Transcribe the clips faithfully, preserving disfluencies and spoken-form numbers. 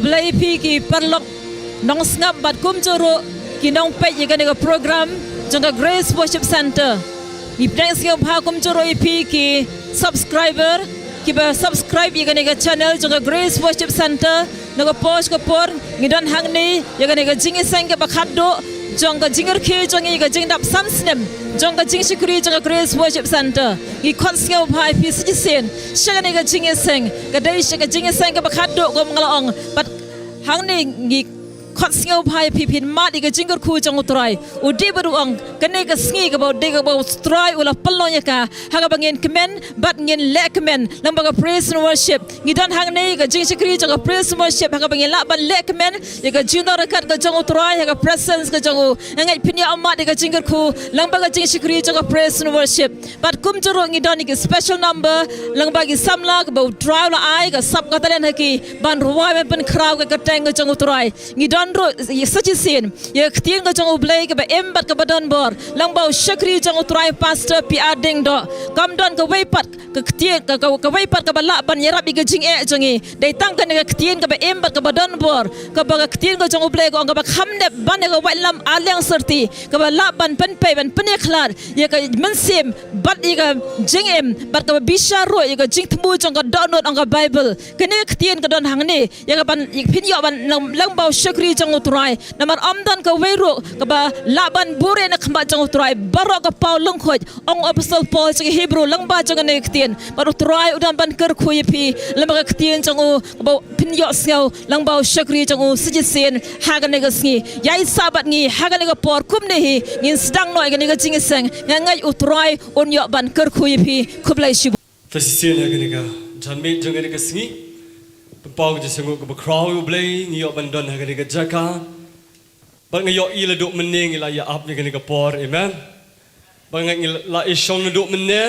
Blei ïa phi ki paralok nongsngap bad kumjuh ruh ki nongpeit ïa kane ka program jong ka Grace Worship Center. Ngi pdiang sngewbha kumjuh ruh ïa phi ki subscriber kiba subscribe ïa kane ka channel jong ka Grace Worship Center. Na ka por sha ka por ngi don hangne ïa kane ka jingïaseng kaba khatduh jong ka jingkyrkhu jong ngi, ka jingdap san snem jong ka jingshakri jong ka Grace Worship Center. Ngi khot sngewbha ïa phi sa shisien sha kane ka jingïaseng, ka dei sha ka jingïaseng kaba khatduh kum nga la ong. Bad hangne ngi khot sngewbha ïa phi phin mad ïa ka jingkyrkhu jong U Trai. U dei bad u ong kane ka sngi kaba u dei kaba U Trai u la pynlong ïa ka, ha kaba ngin kmen bad ngin leh kmen lyngba ka praise and worship. Ngi don hangne ka jingshakri jong ka praise and worship ha kaba ngin lah ban leh kmen ïa ka jingdon ryngkat ka jong U Trai ha ka presence ka jong u. Nga ngeit phin ïoh mad ïa ka jingkyrkhu lyngba ka jingshakri jong ka praise and worship. Bad kumjuh ruh ngi don ïa ki special number lyngba ki samla kaba U Trai u la ai ka sap ka talent ha ki ban rwai ban pynkhraw ka kyrteng ka jong U Trai. Ngi don ruh ïa sa shisien ïa ka ktien ka jong U Blei kaba im bad kaba don bor lyngba u shakri jong U Trai Pastor P R Diengdoh. Kam don kawei pat ka ktien ka, ka, kawei pat kaba lah ban ïarap ïa ka jingeh jong ngi. Dei tang kane ka ktien kaba im bad kaba don bor, kaba ka ktien ka jong U Blei ka ong kaba kham dep ban ïa ka waitlam arliang syrti, kaba lah ban pynpei ban pynïakhlad ïa ka mynsiem bad ïa ka jingim bad kaba bishar ruh ïa ka jingthmu jong ka dohnud ong ka Bible. Kane ka ktien ka don hangne ïa ka ban ïa phin ïoh ban lang, lyngba u shakri jong U Trai. Namar ym don kawei ruh kaba lah ban buhrieh na khmat jong U Trai. Baroh ka paw lyngkhuid, ong u Apostol Paul sha ki Hebru lyngba jong kane ka ktien. Bad U Trai u don ban kyrkhu ïa phi lyngba ka ktien jong u kaba phin ïohsngew lyngba u shakri jong u sa shisien ha kane ka sngi. Ïaid sah bad ngi ha kane ka por kumne hi ngin sdang noh ïa kane ka jingïaseng. Nga ngeit U Trai un ïoh ban kyrkhu ïa phi. Khublei shibun. Sa shisien ha kane ka janmiet jong kane ka sngi, pynpaw ka jingsngewnguh kaba khraw ïa U Blei ngi ïoh ban don ha kane ka jaka. Bad nga ïohi la duh mynne ngi la ïa ap ïa kane ka por, amen. Bad nga ngi la ïa shong la duh mynne,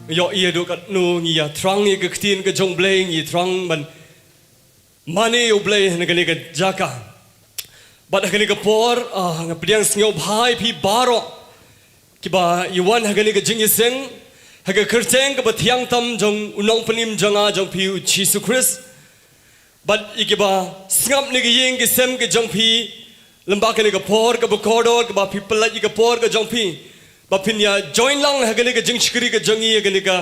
nga ïohi la duh katno ngi ïa thrang ïa ka ktien ka jong U Blei, ngi ïa thrang ban mane ïa U Blei ha kane ka jaka. Bad ha kane ka por, ah, nga pdiang sngewbha ïa phi baroh kiba ïa wan ha kane ka jingïaseng ha ka kyrteng kaba thiang tam jong u nongpynim jong nga jong phi u Jisu Khrist. Bad ïa kiba sngap na ki ïing ki sem ka jong phi lyngba kane ka por kaba kordor kaba phi pynlait ïa ka por ka jong phi ba phin ïa join lang ha kane ka jingshakri ka jong ngi ha kane ka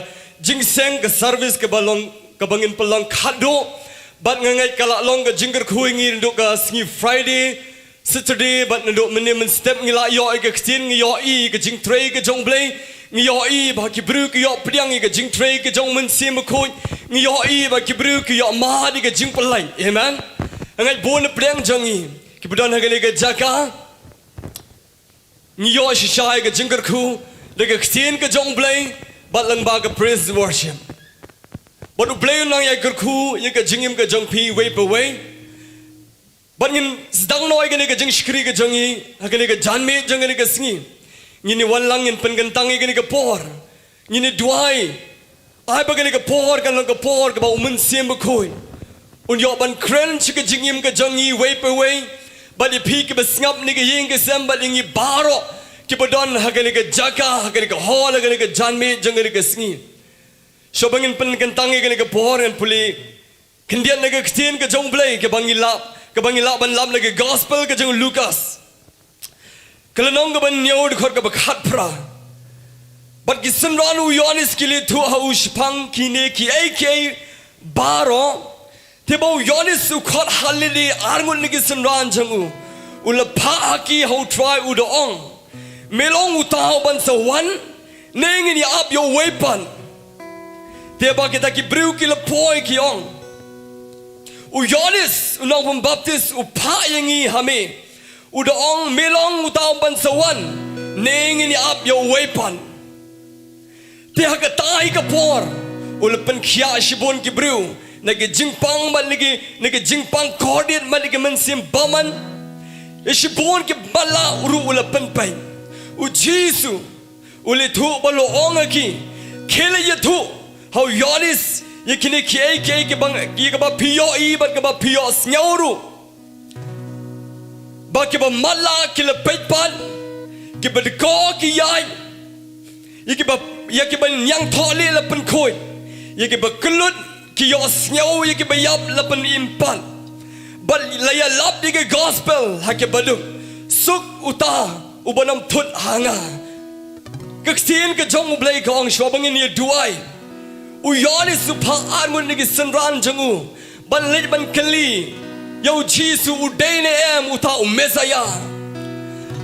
jingïaseng ka service kaba long kaba ngin pynlong khadduh. Bad nga ngeit ka la long ka jingkyrkhu ïa ngi naduh ka sngi Friday, Saturday, bad naduh mynne mynstep ngi la ïoh ïa ka ktien, ngi ïohi ïa ka jingtrei ka jong U Blei, ngi ïohi ba ki briew ki ïoh pdiang ïa ka jingtrei ka jong U Mynsiem Bakhuid, ngi ïohi ba ki briew ki ïoh mad ïa ka jingpynlait. Amen. Nga ngeit bun na pdeng jong ngi kiba don ha kane ka jaka ngi ïoh shisha ïa ka jingkyrkhu da ka ktien ka jong U Blei bad lyngba ka praise worship. Bad U Blei un nang ïa kyrkhu ïa ka jingim ka jong phi wei pa wei. Bad ngin sdang noh ïa kane ka jingshakri ka jong ngi ha kane ka janmiet jong kane ka sngi. Ngin ïa wan lang ngin pynkyntang ïa kane ka por. Ngin ïa duwai. Ai ba kane ka por kan long ka por kaba U Mynsiem Bakhuid un ïoh ban kren sha ka jingim ka jong ngi wei pa wei. Bad ïa phi kiba sngap na ki ïing ki sem bad ïa ngi baroh kiba don ha kane ka jaka, ha kane ka hall, ha kane ka janmiet jong kane ka sngi. Shuwa ba ngin pynkyntang ïa kane ka por ngan pule khyndiat na ka ktien ka jong U Blei kaba ngi lap, kaba ngi lap ban lap na ka gospel ka jong u Lukas. Ka lynnong kaba hynñiew dkhot kaba khatphra. Bad ki synran u Ïoannis ki la ïathuh ha u shaphang kine kiei kiei baroh. Te ba u Ïoannis u khot ha lade arngut na ki synran jong u, u la phah ha ki ha U Trai u da ong, me long uta uban sa wan ne ngin ïa ap ïa uwei pat? Te ba kita ki briew ki la poi ki ong, u Ïoannis u nongpynbaptis u phah ïa ngi ha me, u da ong, me long uta uban sa wan ne ngin ïa ap ïa uwei pat? Te ha kata hi ka por u la pynkhiah shibun ki briew na ki jingpang bad na ki, na ki jingpang kordit bad na ki mynsiem bymman. Ïa shibun ki matlah ruh u la pynpeit. U Jisu u la ïathuh bad u la ong ha ki, khie leit ïathuh ha u Ïoannis ïa kine kiei kiei kiba, ïa kaba phi ïohi bad kaba phi ïohsngew ruh, ba kiba matlah ki la peit pat, kiba dkoh ki ïaid, ïa kiba, ïa kiba ñiangthohlieh la pynkhuid, ïa kiba kyllut ki ïohsngew, ïa kiba ïap la pynim pat. Bad la ïalap ïa ka gospel ha ki baduk. Suk uta uba nam thut ha nga. Ka ktien ka jong U Blei ka ong shuwa ba ngin ïa duwai, u Ïoannis u phah arngut na ki synran jong u ban leit ban kylli ïa u Jisu u dei ne em uta u Messaïah.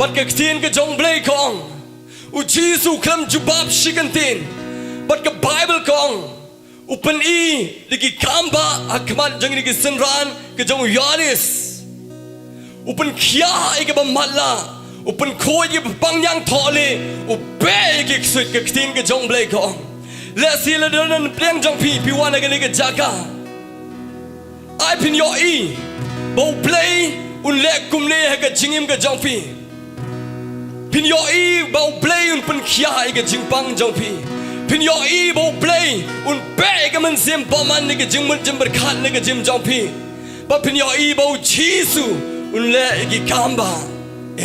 Bad ka ktien ka jong U Blei ka ong, u Jisu u khlem jubab shi kyntien. Bad ka Baibl ka ong, u pyni da ki kambah ha khmat jong ki synran ka jong u Ïoannis. U pynkhiah ïa kiba matlah, u pynkhuid ïa kiba pang ñiangthohlieh, u beh ïa ki ksuid, ka ktien ka jong U Blei ka ong. Lehse la don na pdeng jong phi, phi wan ha kane ka jaka. Ai phin ïohi ba U Blei un leh kumne ha ka jingim ka jong phi. Phin ïohi ba U Blei un pynkhiah ïa ka jingpang jong phi. Phin ïohi ba U Blei un beh ïa ka mynsiem bymman na ka jingmut jingpyrkhat na ka jingim jong phi. Ba phin ïohi ba u Jisu un leh ïa ki kambah.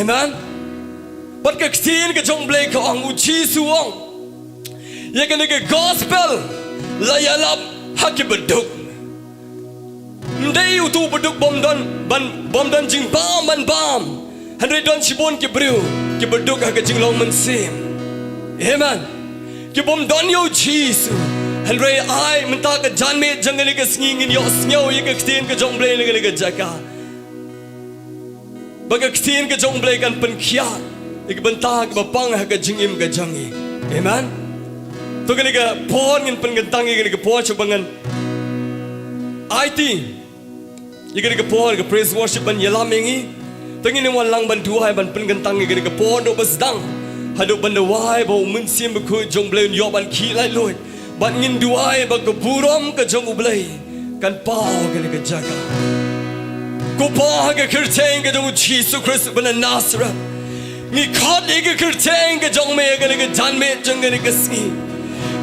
Amen. Bad ka ktien ka jong U Blei ka ong, u Jisu u ong, ïa kane ka gospel la ïalap ha ki baduk. Ym dei utu u baduk bym don, bym, bym don jingbam ban bam. Hynrei don shibun ki briew ki baduk ha ka jinglong mynsiem. Amen. Ki bym don ïa u Jisu. Hynrei ai mynta ka janmiet jong kane ka sngi ngin ïohsngew ïa ka ktien ka jong U Blei na kane ka jaka. Ba ka ktien ka jong U Blei kan pynkhiah ïa ki bynta kiba pang ha ka jingim ka jong ngi. Amen. To kane ka por ngin pynkyntang ïa kane ka por sha ba ngan aiti ïa kane ka por ka praise worship ban ïalam ïa ngi. To ngin wan lang ban duwai ban pynkyntang ïa kane ka por naduh ba sdang haduh ban duwai ba u Mynsiem Bakhuid jong U Blei un ïoh ban khih laitluid. Bad ngin duwai ba ka burom ka jong U Blei kan paw ha kane ka jaka. Ko Pa, ha ka kyrteng ka jong u Jisu Khrist ba na Nasareth, ngi khot ïa ka kyrteng ka jong me ha kane ka janmiet jong kane ka sngi.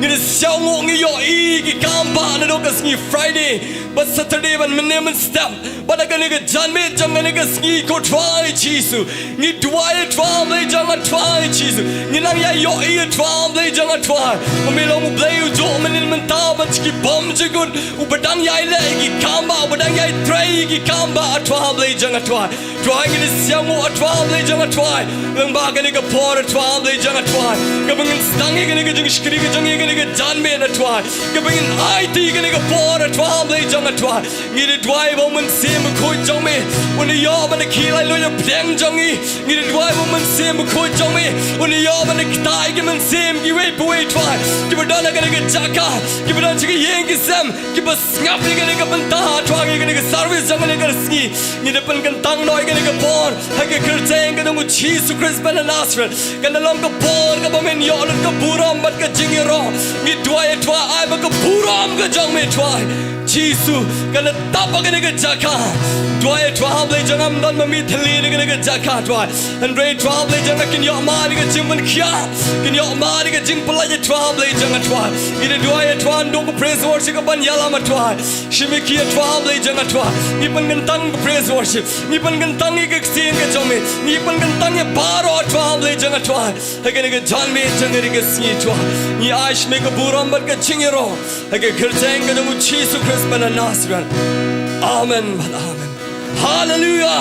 Ngi da sngewthuh, ngi ïohi ki kambah naduh ka sngi Friday bad Saturday bad mynne mynstep. Bad ha kane ka janmiet jong kane ka sngi, ko Trai Jisu, ngi duwai, Trai Blei jong nga, Trai Jisu. Ngi nang ïai ïohi, Trai Blei jong nga, Trai. Ba me long U Blei u juh mynnin mynta bad sha ki bymjukut, uba dang ïai leh ïa ki kambah, uba dang ïai trei ïa ki kambah, Trai Blei jong nga, Trai. Trai, ngi da sngewthuh, Trai Blei jong nga, Trai. Lyngba kane ka por, Trai Blei jong nga, Trai, kaba ngin sdang ïa kane ka jingshakri ka jong ngi ha kane ka janmiet, Trai, kaba ngin aiti ïa kane ka por, Trai Blei jong nga, Trai. Ngi da duwai ba u Mynsiem Bakhuid jong me un ïoh ban khih laitluid hapdeng jong ngi. Ngi da duwai ba u Mynsiem Bakhuid jong me un ïoh ban ktah ïa ki mynsiem kiwei pa kiwei, Trai, kiba don ha kane ka jaka, kiba don sha ki ïing ki sem, kiba sngap ïa kane ka bynta, Trai, ïa kane ka service jong kane ka sngi. Ngi da pynkyntang noh ïa kane ka por ha ka kyrteng ka jong u Jisu Khrist ba na Nasareth. Kan da long ka por kaba men ïoh lut ka burom bad ka jingïaroh. Ngi duwai, Trai, ai ba ka burom ka jong me, Trai Jisu, kan da tap ha kane ka jaka. Duwai, Trai Blei jong nga, ym don ma me thylli na kane ka jaka, Trai. Hynrei Trai Blei jong nga, kin ïoh mad ïa ka jingpynkhiah, kin ïoh mad ïa ka jingpyllait, Trai Blei jong nga, Trai. Ngi da duwai, Trai, naduh ka praise worship ka ban ïalam, Trai. Shim ïa ki, Trai Blei jong nga, Trai. Ngi pynkyntang ka praise worship. Ngi pynkyntang ïa ka ktien ka jong me. Ngi pynkyntang ïa baroh, Trai Blei jong nga, Trai. Ha kane ka janmiet jong kane ka sngi, Trai, ngi ai sha me ka burom bad ka jingïaroh ha ka kyrteng ka jong u Jisu Khrist ba na Nasareth. Amen bad amen. Haleluya.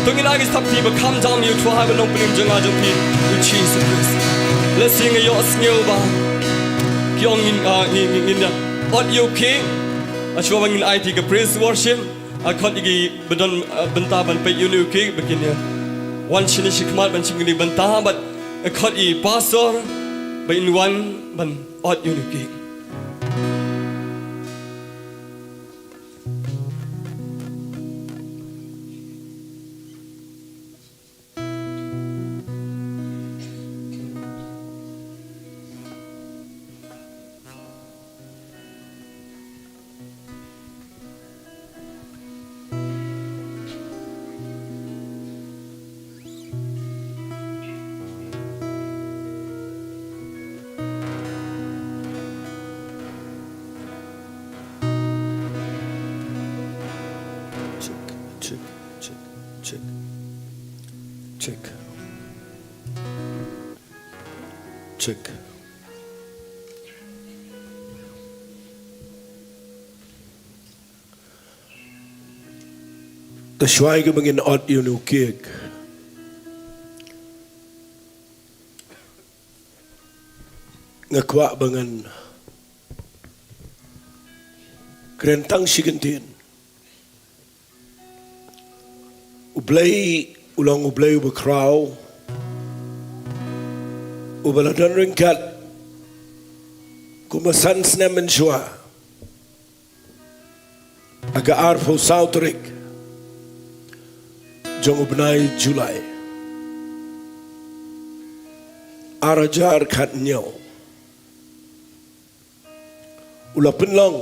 To ngin ai ka stad kti ba kham jam ïa u Trai, ba nongpynim jong nga jong phi, u Jisu Khrist. Lehse nga ïohsngew ba ki ong ngin, ah, ngin, ngin, ngin ot ïa u cake. Hashwa ba ngin aiti ka praise worship, nga khot ïa kiba don, ah, bynta ban peit ïa une u cake ba kin ïa wan shane shakhmat ban shim kane ka bynta, bad nga khot ïa i pastor ba in wan ban ot ïa une u cake. Check, check, check, check, check, check. Te shuwa ïa kaba ngin ot ïa une u cake, nga kwah ba ngan kren tang shi kyntien. U Blei u long U Blei uba khraw, uba la don ryngkat kumba san snem mynshuwa ha ka arphew saw tarik jong u bnai July, ar hajar khathynñiew. U la pynlong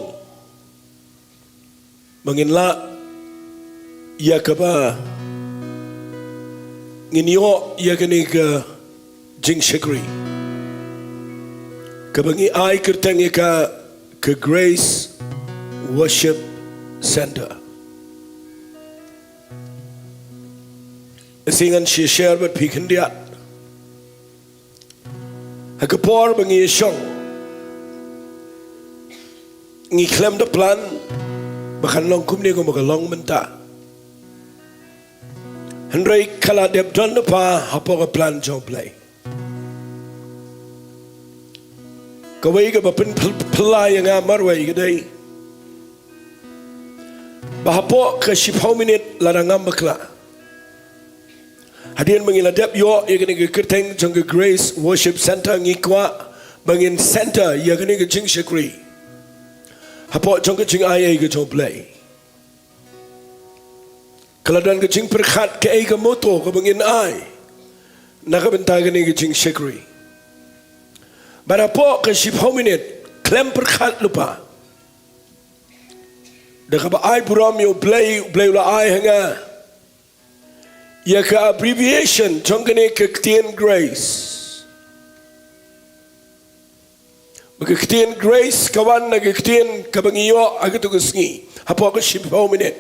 ba ngin lah ïa kaba ngin ïoh ïa kane ka jingshakri kaba ngi ai kyrteng ïa ka, ka Grace Worship Centre. Te ngan shu share bad phi khyndiat. Ha ka por ba ngi ïashong, ngi khlem da plan ba kan long kumne kumba ka long mynta. Hynrei ka la dep don lypa hapoh ka plan jong U Blei. Kawei kaba pynphylla ïa nga marwei ka dei ba hapoh ka shiphew minit lada ngam bakla, hadien ba ngi la dep ïoh ïa kane ka kyrteng jong ka Grace Worship Centre, ngi kwah ba ngin centre ïa kane ka jingshakri hapoh jong ka jingai ei ka jong U Blei. Ka la don ka jingpyrkhat kaei ka motto kaba ngin ai na ka bynta kane ka jingshakri. Bad hapoh ka shiphew minit, khlem pyrkhat lypa, da kaba ai burom ïa U Blei, U Blei u la ai ha nga ïa ka abbreviation jong kane ka ktien Grace. Ba ka ktien Grace ka wan na ka ktien kaba ngi ïoh ha kato ka sngi hapoh ka shiphew minit.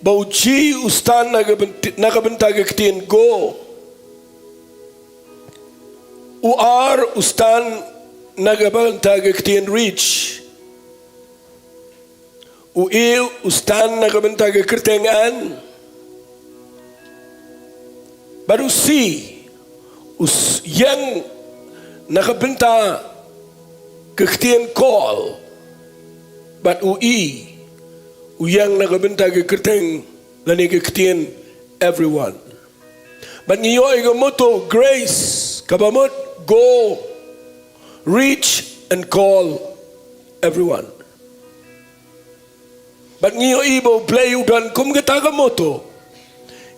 Ba u G u stand na ka bynt-, na ka bynta ka ktien go. U R u stand na ka bynta ka ktien reach. U E u stand na ka bynta ka kyrteng and. Bad u C u s-, ïeng na ka bynta ka ktien call. Bad u E u ïeng na ka bynta ka kyrteng lane ka ktien everyone. Bad ngi ïoh ïa ka motto Grace, kaba mut go, reach and call everyone. Bad ngi ïohi ba U Blei u don kum kata ka motto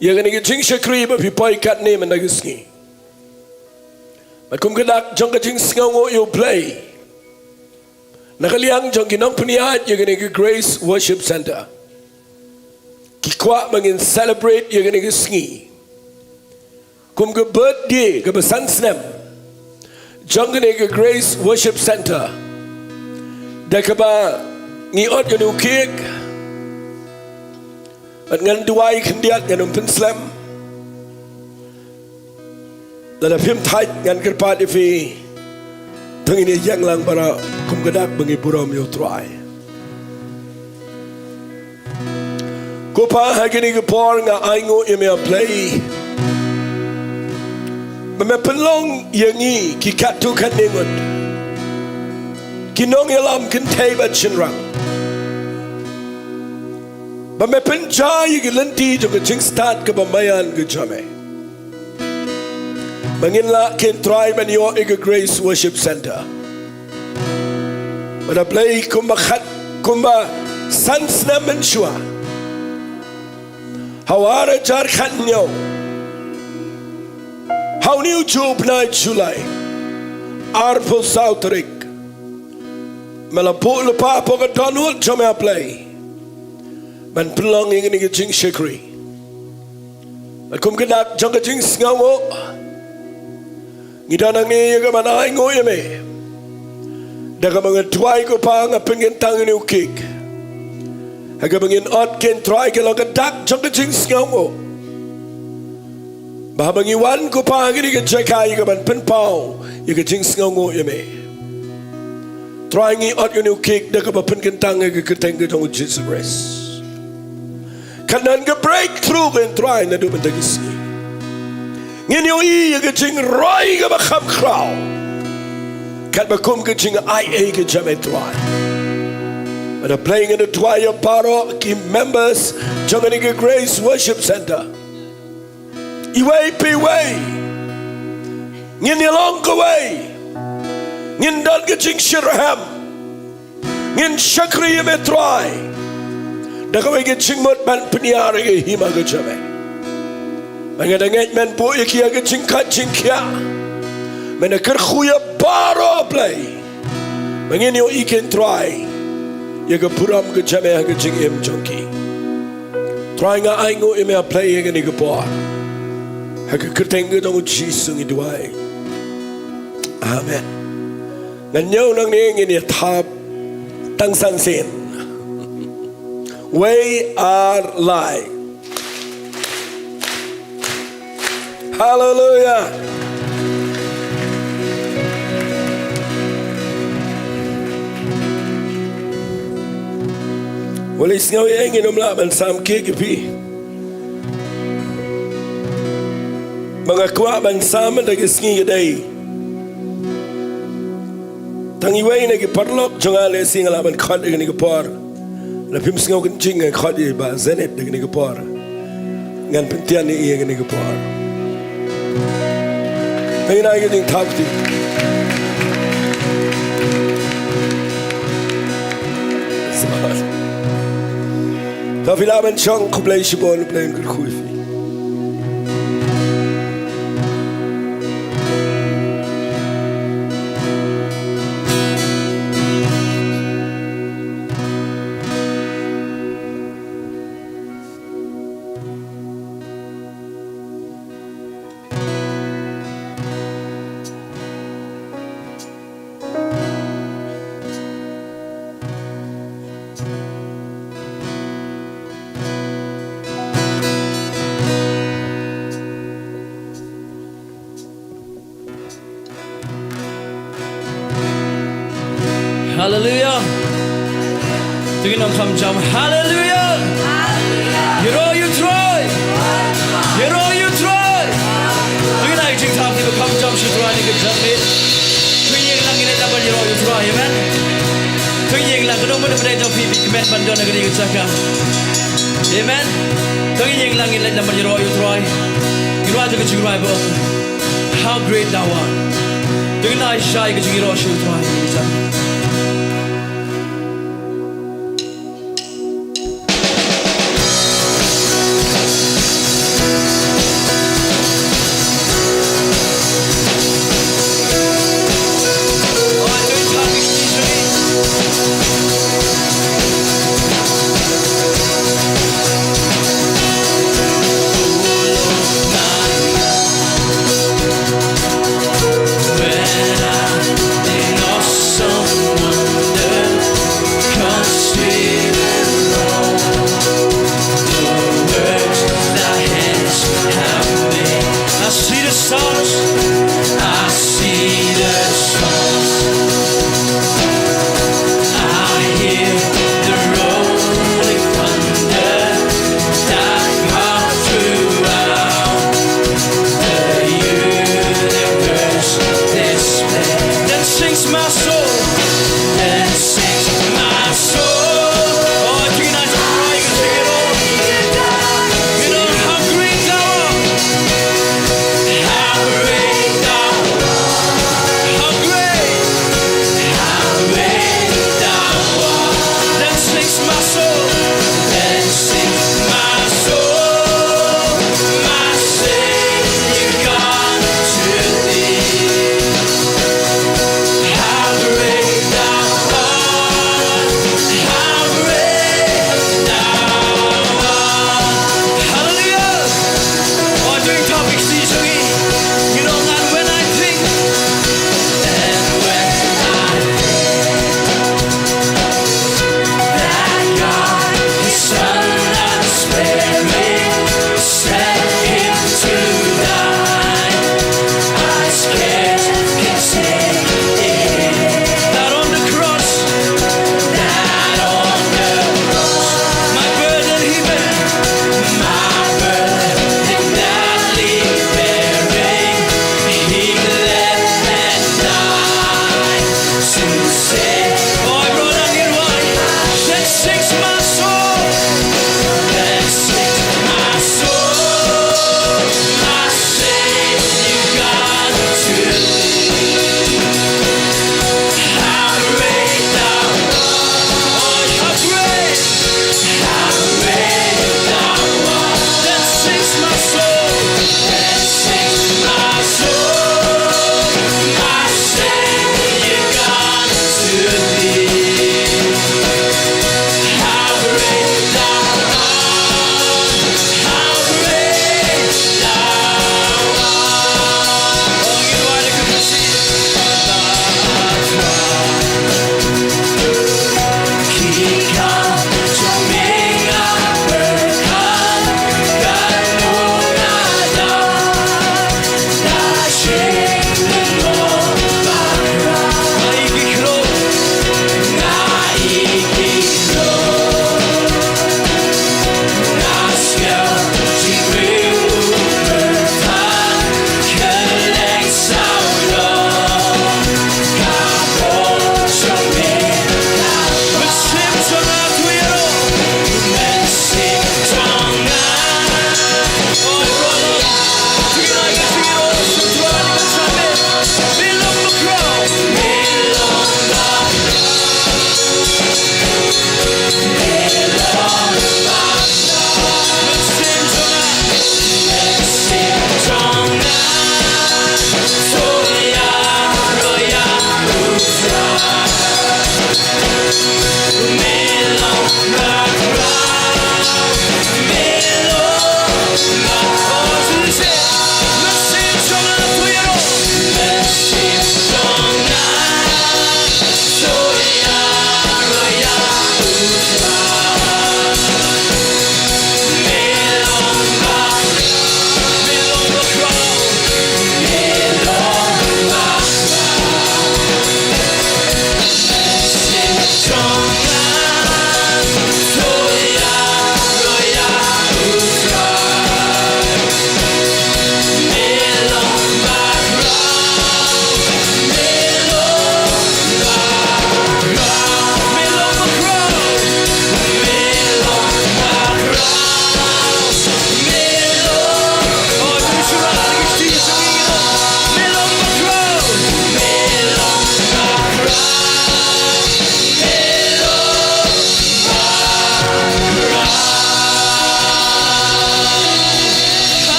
ïa kane ka jingshakri ba phi poi katne mynta ka sngi. Bad kum ka dak jong ka jingsngewnguh ïa U Blei, na ka liang jong ki nongpynïaid ïa kane ka Grace Worship Centre, ki kwah ba ngin celebrate ïa kane ka sngi kum ka birthday kaba san snem jong kane ka Grace Worship Centre, da kaba ngi ot ïa une u cake. Bad ngan duwai khyndiat, ngan ym pynslem. Lada phim thait ngan kyrpad ïa phi, to ngin ïa ïeng lang baroh kum ka dak ba ngi burom ïa U Trai. Ko Pa, ha kane ka por nga ainguh ïa me, A Blei, ba me pynlong ïa ngi ki katto katne ngut ki nongïalam kynthei bad shynrang, ba me pynjah ïa ki lynti jong ka jingstad kaba maïan ka jong me, ba ngin lah ken Trai ban ïoh ïa ka Grace Worship Centre. Bad A Blei, kumba khat, kumba san snem mynshuwa, ha u ar hajar khathynñiew, ha une u juh u bnai July, arphew saw tarik, me la buh lypa hapoh ka dohnud jong me, A Blei, ban pynlong ïa kane ka jingshakri. Bad kum ka dak jong ka jingsngewnguh, ngi don hangne ïa ka ban ainguh ïa me, da kaba nga duwai, ko Pa, nga pynkyntang ïa une u cake, ha kaba ngin ot, ken Trai, ka long ka dak jong ka jingsngewnguh, ba haba ngi wan, ko Pa, ha kane ka jaka ïa ka ban pynpaw ïa ka jingsngewnguh ïa me. Trai, ngi ot ïa une u cake da kaba pynkyntang ïa ka kyrteng ka jong U Jisu Khrist. Katno ka breakthrough ko Trai naduh mynta ka sngi. Ngin ïohi ïa ka jingroi kaba kham khraw. Katba kum ka jingai ei ka jong me Trai. Bad A Blei ngan duwai ïa baroh ki members jong kane ka Grace Worship Center. Iwei pa iwei. Ngin ïalong kawei. Ngin don ka jingshitrhem. Ngin shakri ïa me Trai. Da kawei ka jingmut ban pynïar ïa ka hima ka jong me. Ba nga da ngeit men buh ïa ki ïa ka jingkait jingkhiah. Men da kyrkhu ïa baroh Blei. Ba ngin ïohi ko Trai. Ïa ka burom ka jong me ha ka jingim jong ki. Trai nga ainguh ïa me A Blei ha kane ka por. Ha ka kyrteng ka jong u Jisu ngi duwai. Amen. Ngan ñiew nangne ngin ïa thap tang san sien. Wei ar lai. Haleluya. Wali sngew ïa ngin ym lah ban sam ki ki phi. Ba nga kwah ban sam da ki sngi ka dei. Tang iwei na ki paralok jong nga lehse nga lah ban khot ïa kane ka por. La phim sngew kynjing ngan khot ïa i Bah Zenith da kane ka por. Ngan pyntian ïa i ïa kane ka por. Tang ïa na ïa ka jingthap ti. Tang phi lah ban shong khublei shibun, Blei un kyrkhu ïa phi. Haleluya. To ngin ong kham jam. Haleluya. Ïaroh ïa u Trai. Ïaroh ïa u Trai. To ngin ai jingthap ïa u kham jam sha u Trai ha kane ka janmiet. To ngin ïeng lang ngin leit lamar ïaroh ïa u Trai. Amen. To ngin ïeng lang, katno mynta phi dei jong phi phi kmen ban don ha kane ka jaka. Amen. To ngin ïeng lang ngin leit lamar ïaroh ïa u Trai. Ngin rwai ïa ka jingrwai ba ong, How great thou art. To ngin ai shai ka jingïaroh sha u Trai.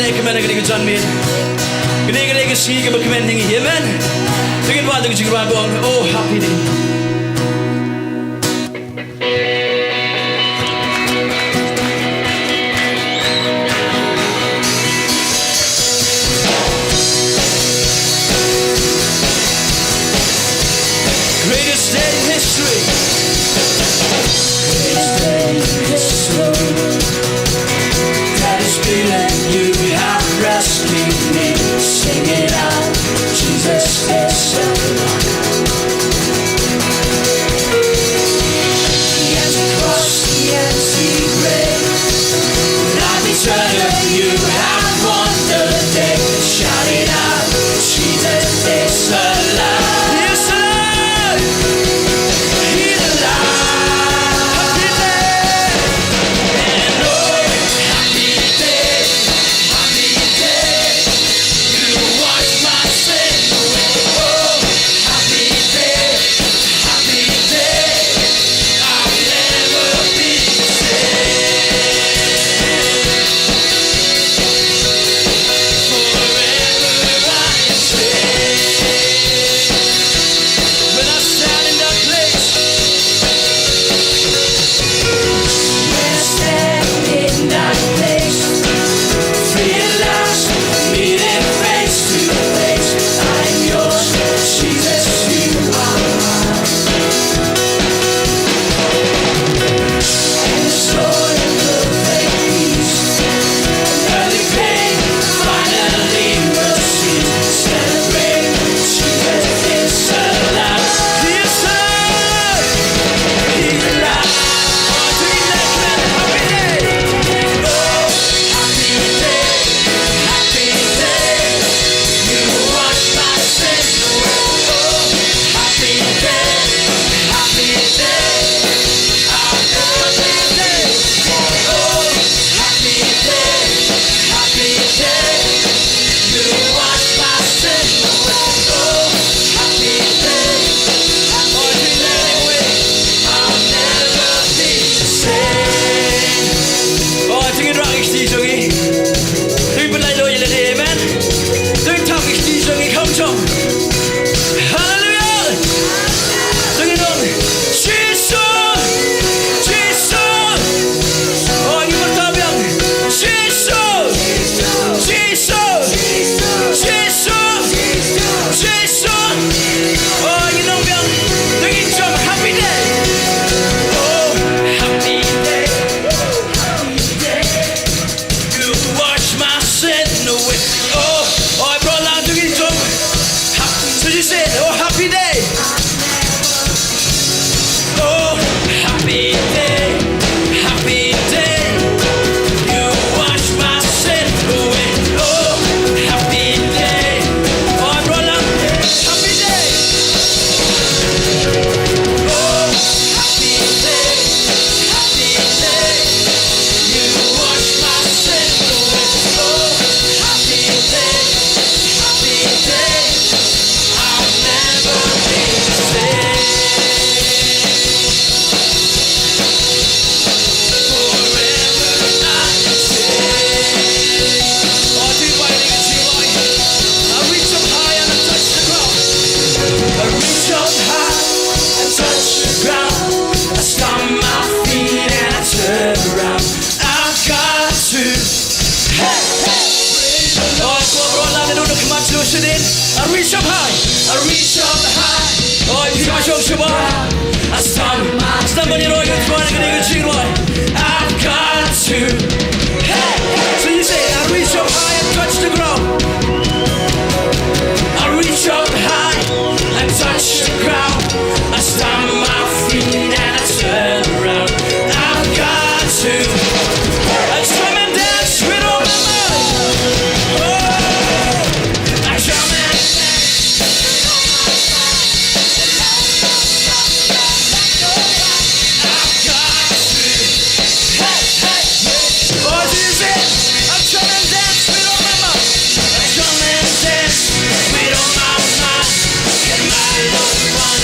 Kmen ha kane ka janmiet. Kane ka dei ka sngi kaba kmen ïa ngi, amen. To ngin wad ïa ka jingrwai ba ong, Oh, happy day. Greatest day in history. Greatest day in history. That is feeling you have rescued me. Sing it out. Jesus is alive. He has crossed the empty grave. Life eternal, you have won the day. Shout it out, Jesus is alive. He is alive. He's alive. Happy day. And oh, happy day. Happy day. You wash my sin away. Oh, happy day. Happy day. I'll never be the same. Forever I am saved. When I stand in that place, when I stand in that place, free at last, meeting face to face, I'm yours, Jesus, you are mine. And the joy of perfect peace, earthly pain finally will cease. Celebrate, Jesus is alive. He is alive. He's alive. Oh, do you like that? Happy day. Oh, happy day. Happy day. You wash my sins away. Oh, happy day. Happy day. I'll never be the same. Oh, happy day. Happy day. You wash my sin away. Oh, happy day. Happy day. I'll never be the same. Oh, to ngin rah ïa ki kti jong ngi. To ngin pynlait noh ïa lade, amen. To ngin thap ïa ki kti jong ngi, come on. Hallelujah. To ngin ong, Jisu, Jisu. Oh, ngi pyrta biang. Jisu, Jisu, Jisu, Jisu. Oh, ngi ong biang. To ngin jump, happy day. Oh, happy day. Happy day. You wash my sin away. Oh, oh, bro, lang to ngin jump. Ha-, so you say, oh, happy day. Oh, happy day, happy day. You wash my sin away. Oh, happy day. Oh, bro, lang. Happy day. Oh, happy day, happy day. You wash my sin away. Oh, happy day, happy day. I'll never be the same. Forever I am changed. Oh, do you want to get your life? I reach up high and I touch the ground. I reach up high and touch the ground. I stomp my feet and I turn around. I've got to, hey, hey. Oh, ko bro, la ne do khmat lo shadin. I reach up high. I reach up high. Oh, you my show shuba. I stomp. Stomp on your royal throne, gonna get you right. I've got to. Hey, hey. So you say, I reach up high and touch the ground. I reach up high and touch the ground. I stomp my feet and I turn around. I've got to. I jump and dance with all my might. Oh, I jump and dance. I've got to. Hey, hey, hey. Oh, this is it. I jump and dance with all my might. I jump and dance with all my might. Get my love on.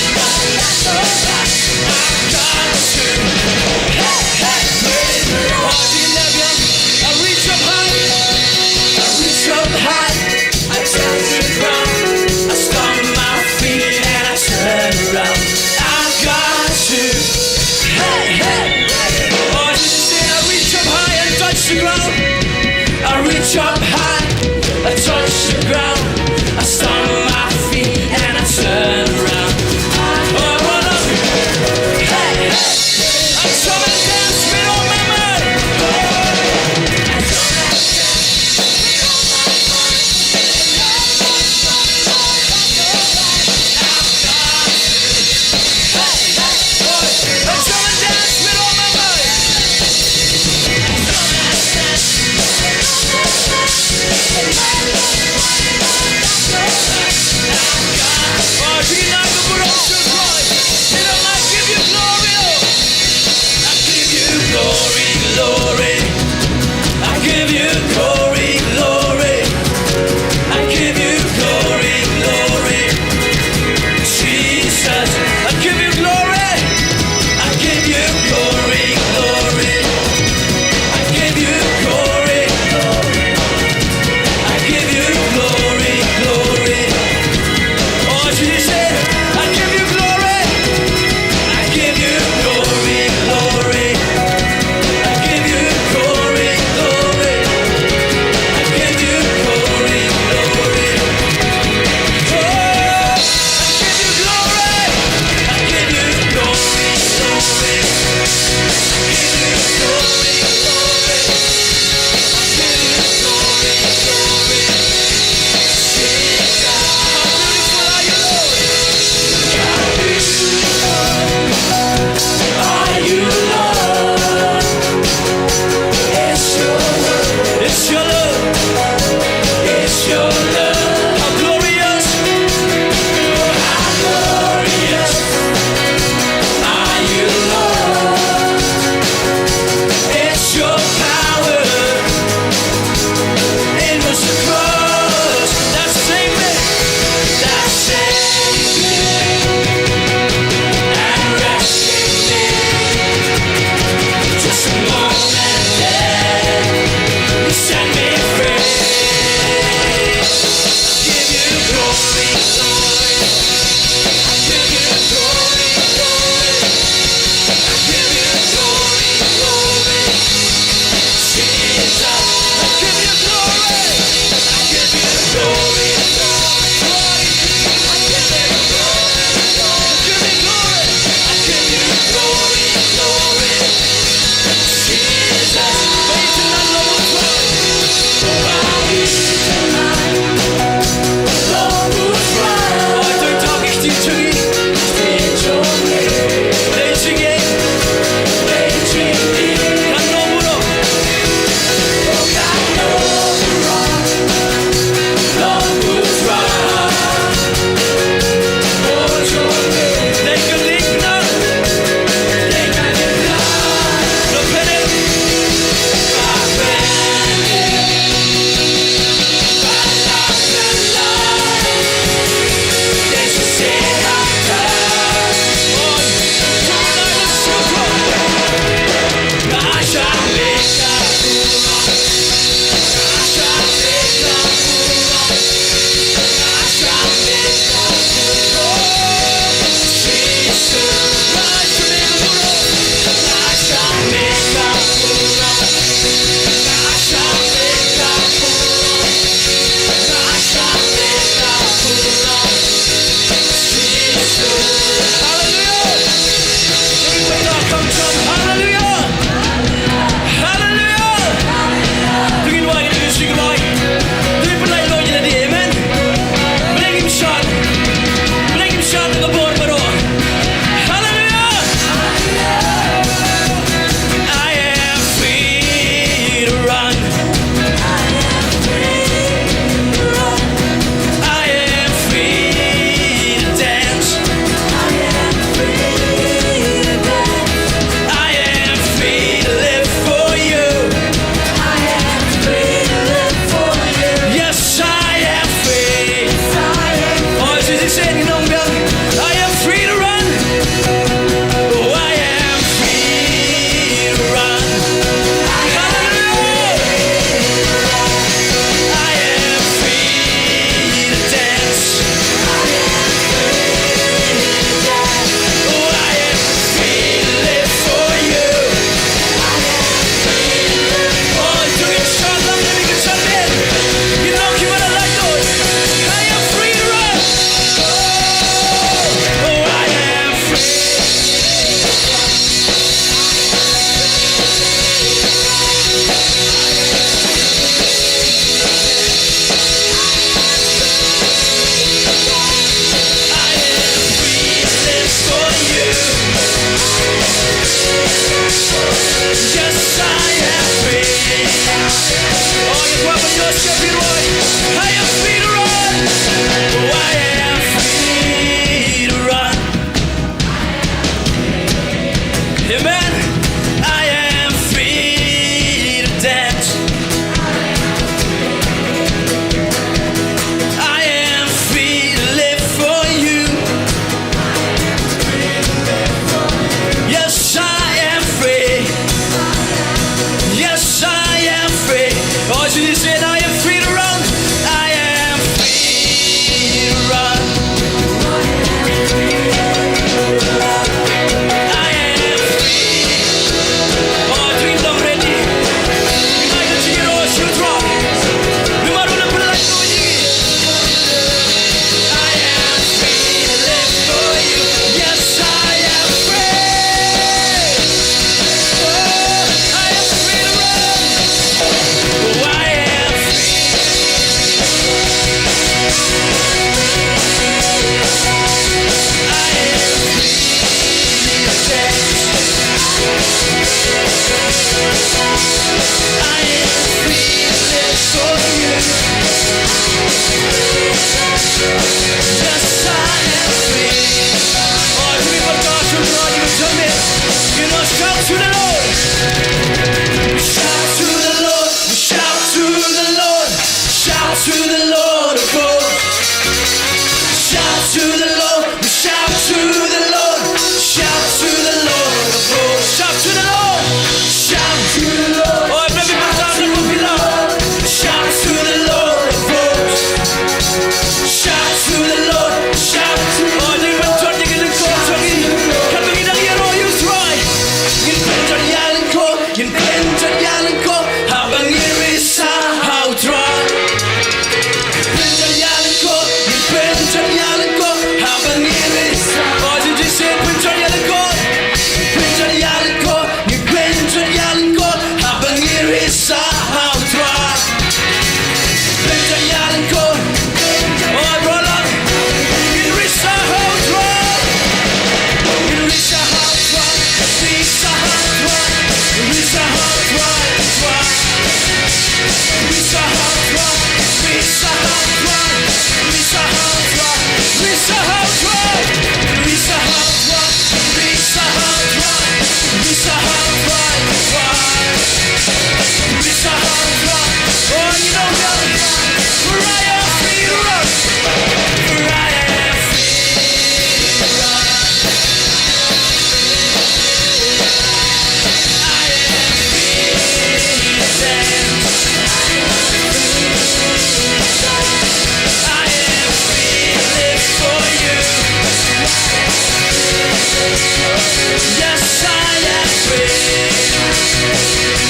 Yes, I am free.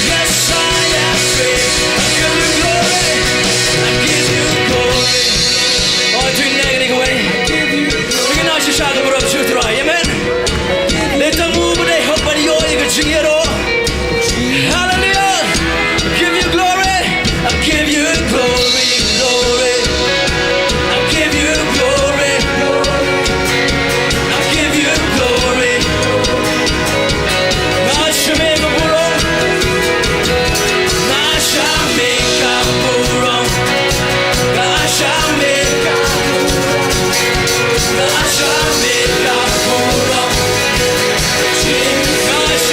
Yes, I am free. I give you glory. I give you glory. Oh, to you, negative way. Ïa ka nang shisha ka burom sha U Trai. Amen. Lehse mo ba dei hok ban ïoh ïa ka jingïaroh. Hallelujah. I give you glory. I give you glory, glory. I give you glory. I give you glory. Nga shu mih ka burom. Nga shu mih ka burom. Nga shu mih ka burom. Nga shu mih ka burom. Nga shu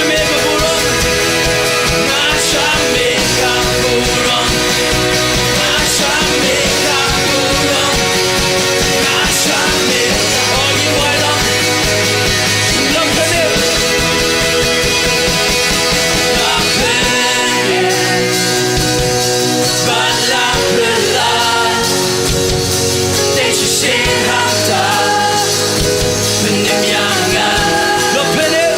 mih ka burom. Nga shu mih ka burom. Nga shu mih ka burom. Nga shu mih. Oh, you are Lord. Lord, pray. Lord, pray. Ba la pray la. Thank you, Saint Hunter. Pynim ïa nga. Lord, pynim.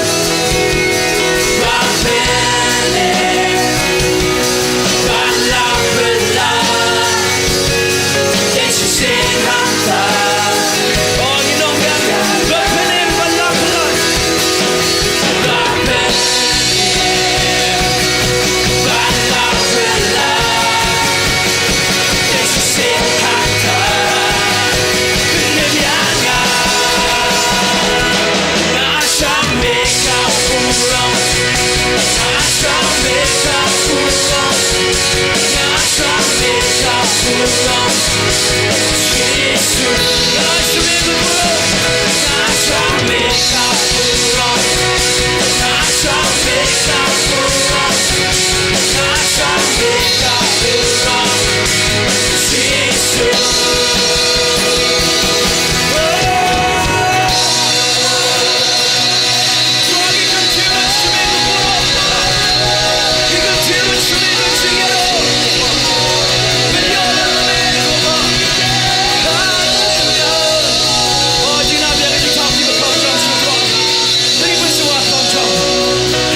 Ba pynim. Ba la pynim. Thank you, Saint Hunter. Oh, you know, ba pynim, ba la pynim. Ba pynim. Ba la pynim.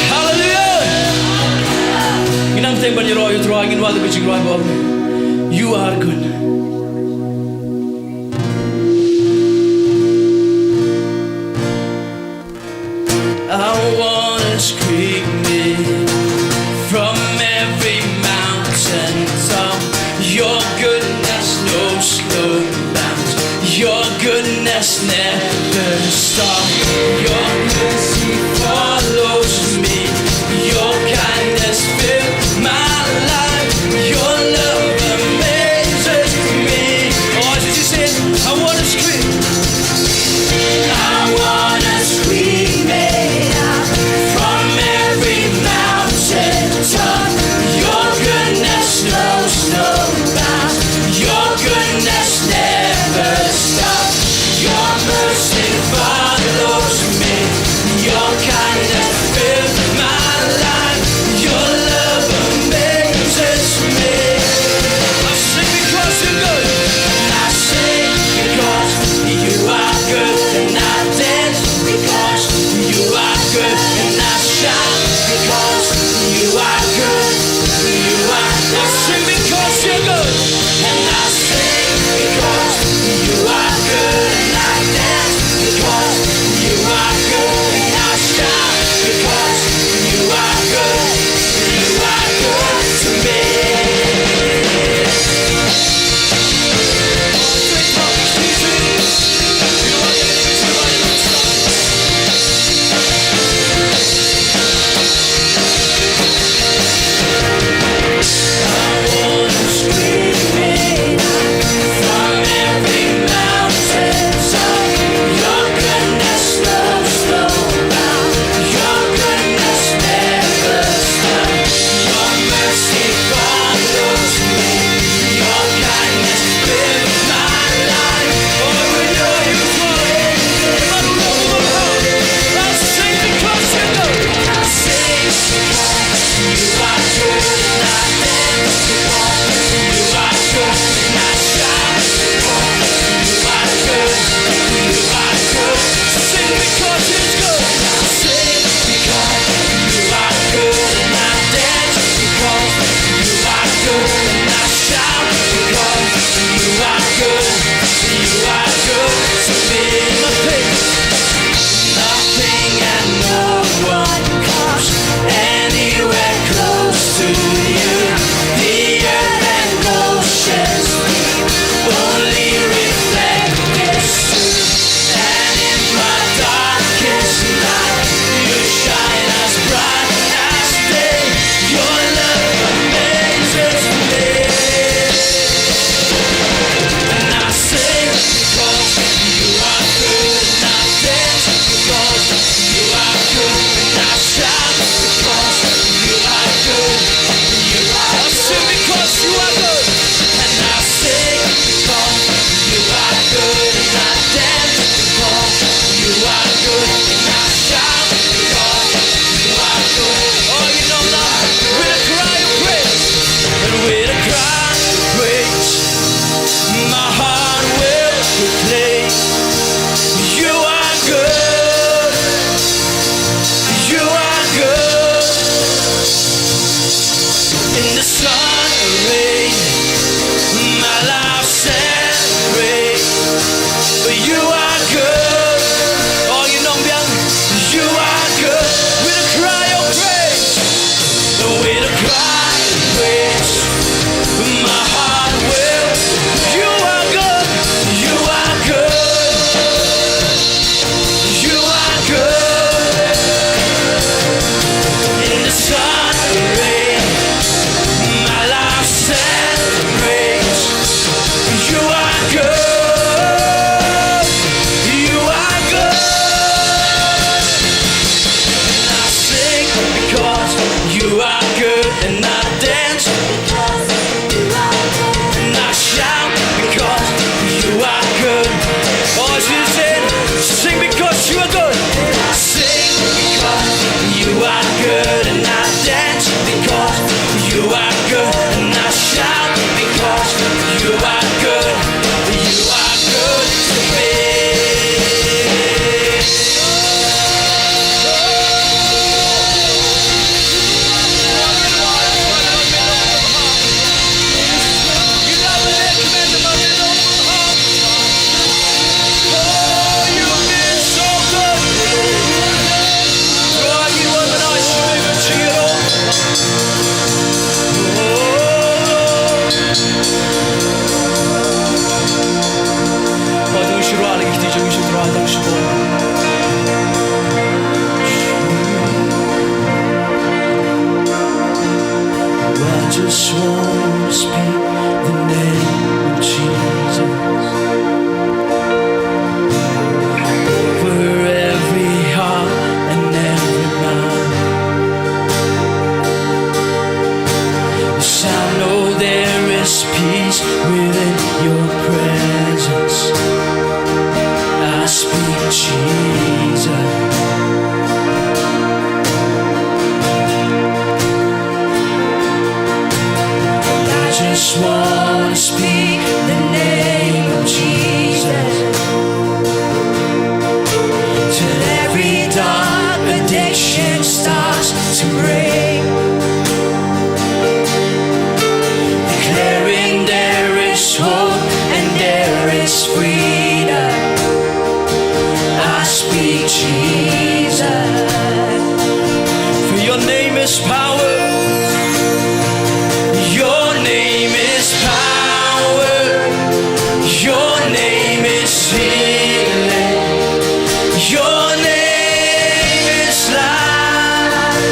Hallelujah. Ngin nang teng ban ïaroh ïa U Trai, ngin wad ïa ka jingrwai ba ong, You are good. I wanna scream it from every mountain top. Your goodness knows no bounds. Your goodness never stops. Your mercy follows me. Your kindness fills my life. Your love amazes me. Oh, did you say, I wanna scream. I wanna scream it out from every mountain top. Your goodness knows no bounds. Your goodness never stops. Your mercy follows me. Speak Jesus. For your name is power. Your name is power. Your name is healing. Your name is life.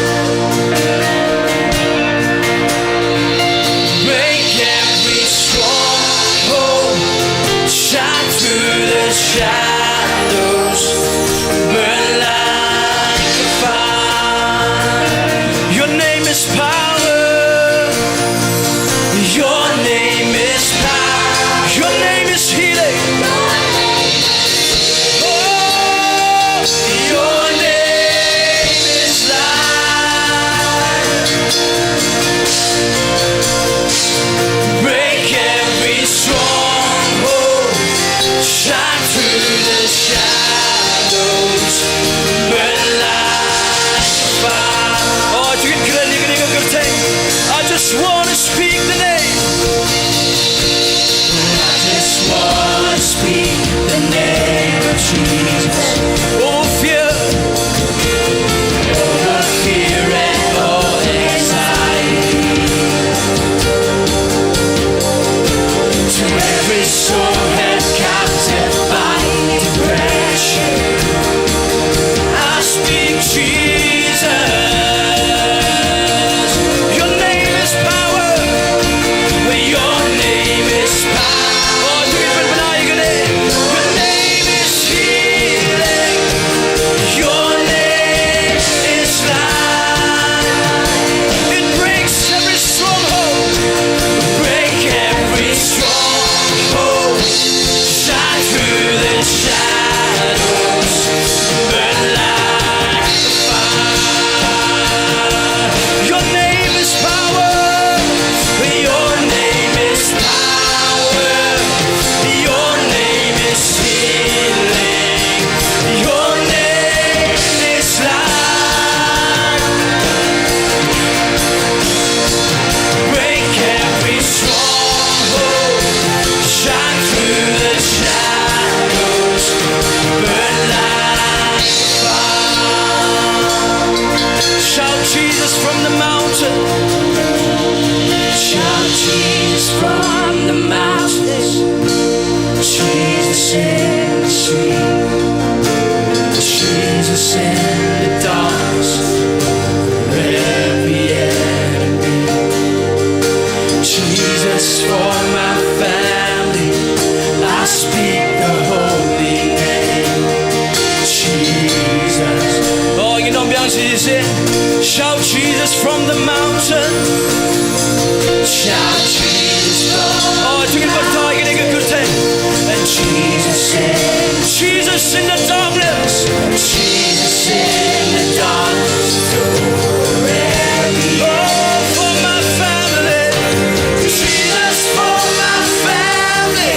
Break every stronghold. Shine through the shadows. Burn like a fire. Your name is power. Your name is power. Your name is healing. Oh, your name is life. Break every stronghold. Shine through the shadows. Burn like a fire. Oh, you can, you can, you can take. I just want to speak the name. I just want to speak the name of Jesus. Oh, fear. Over fear and all anxiety. To every soul held captive by depression, I speak Jesus. Your name is power. Your name is power. Oh, you even, your name is healing. Your name is life. It breaks every stronghold. Break every stronghold. Shine through the shadows. Burn like a fire. Your name is power. Your name is power. Your name is healing. Your name is life. Break every stronghold. Shine through the shadows. Burn like a fire. Shout Jesus from the mountain. Shout Jesus from the mountains. Jesus in the street. Jesus in the darkness. Every enemy. Jesus for my family. I speak the holy name. Jesus. Oh, you know, biang sisi. Shout Jesus from the mountain. Shout Jesus from. Oh, you can put, you can put it. And Jesus in. Jesus in the darkness. Jesus in the darkness. Oh, for my family. Jesus for my family.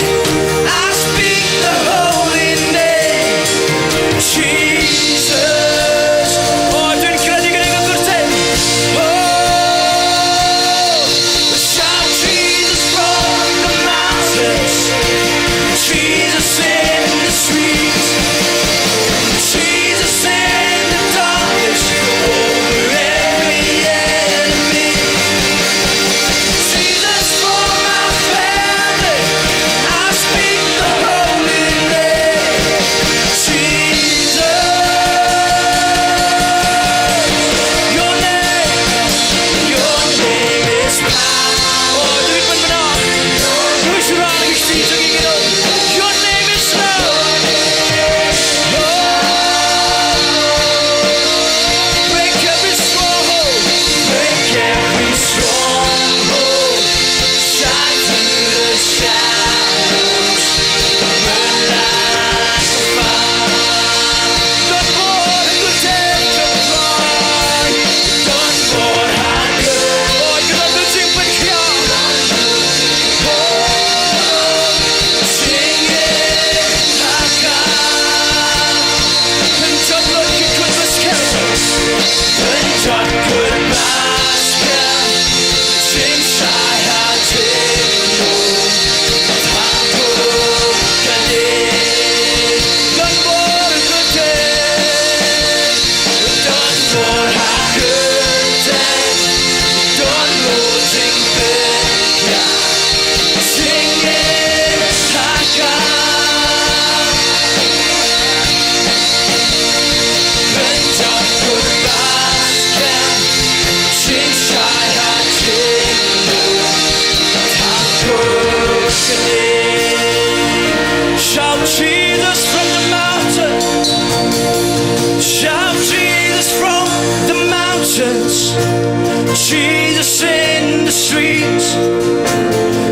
I speak the holy name. Jesus. Oh, you can, you can, you can put it. Jesus in the streets,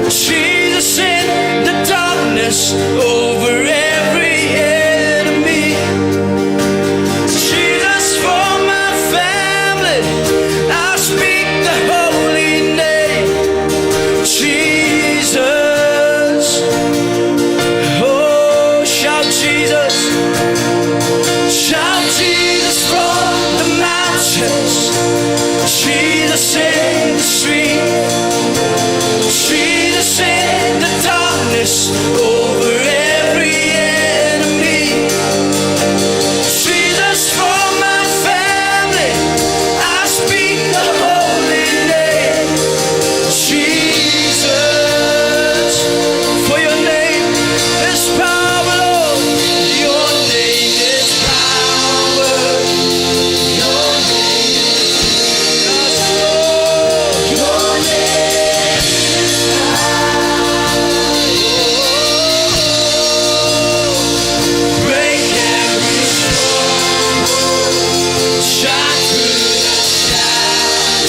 Jesus in the darkness over every enemy. Jesus for my family, I speak the holy name, Jesus. Oh, shout Jesus. Shout Jesus from the mountains. Jesus in the street. Jesus in the darkness over every enemy. Jesus for my family, I speak the holy name, Jesus. For your name is power, Lord. Your name is power. Your name is, yes, Lord. Your name is power. Break every stronghold. Shine through the shadows.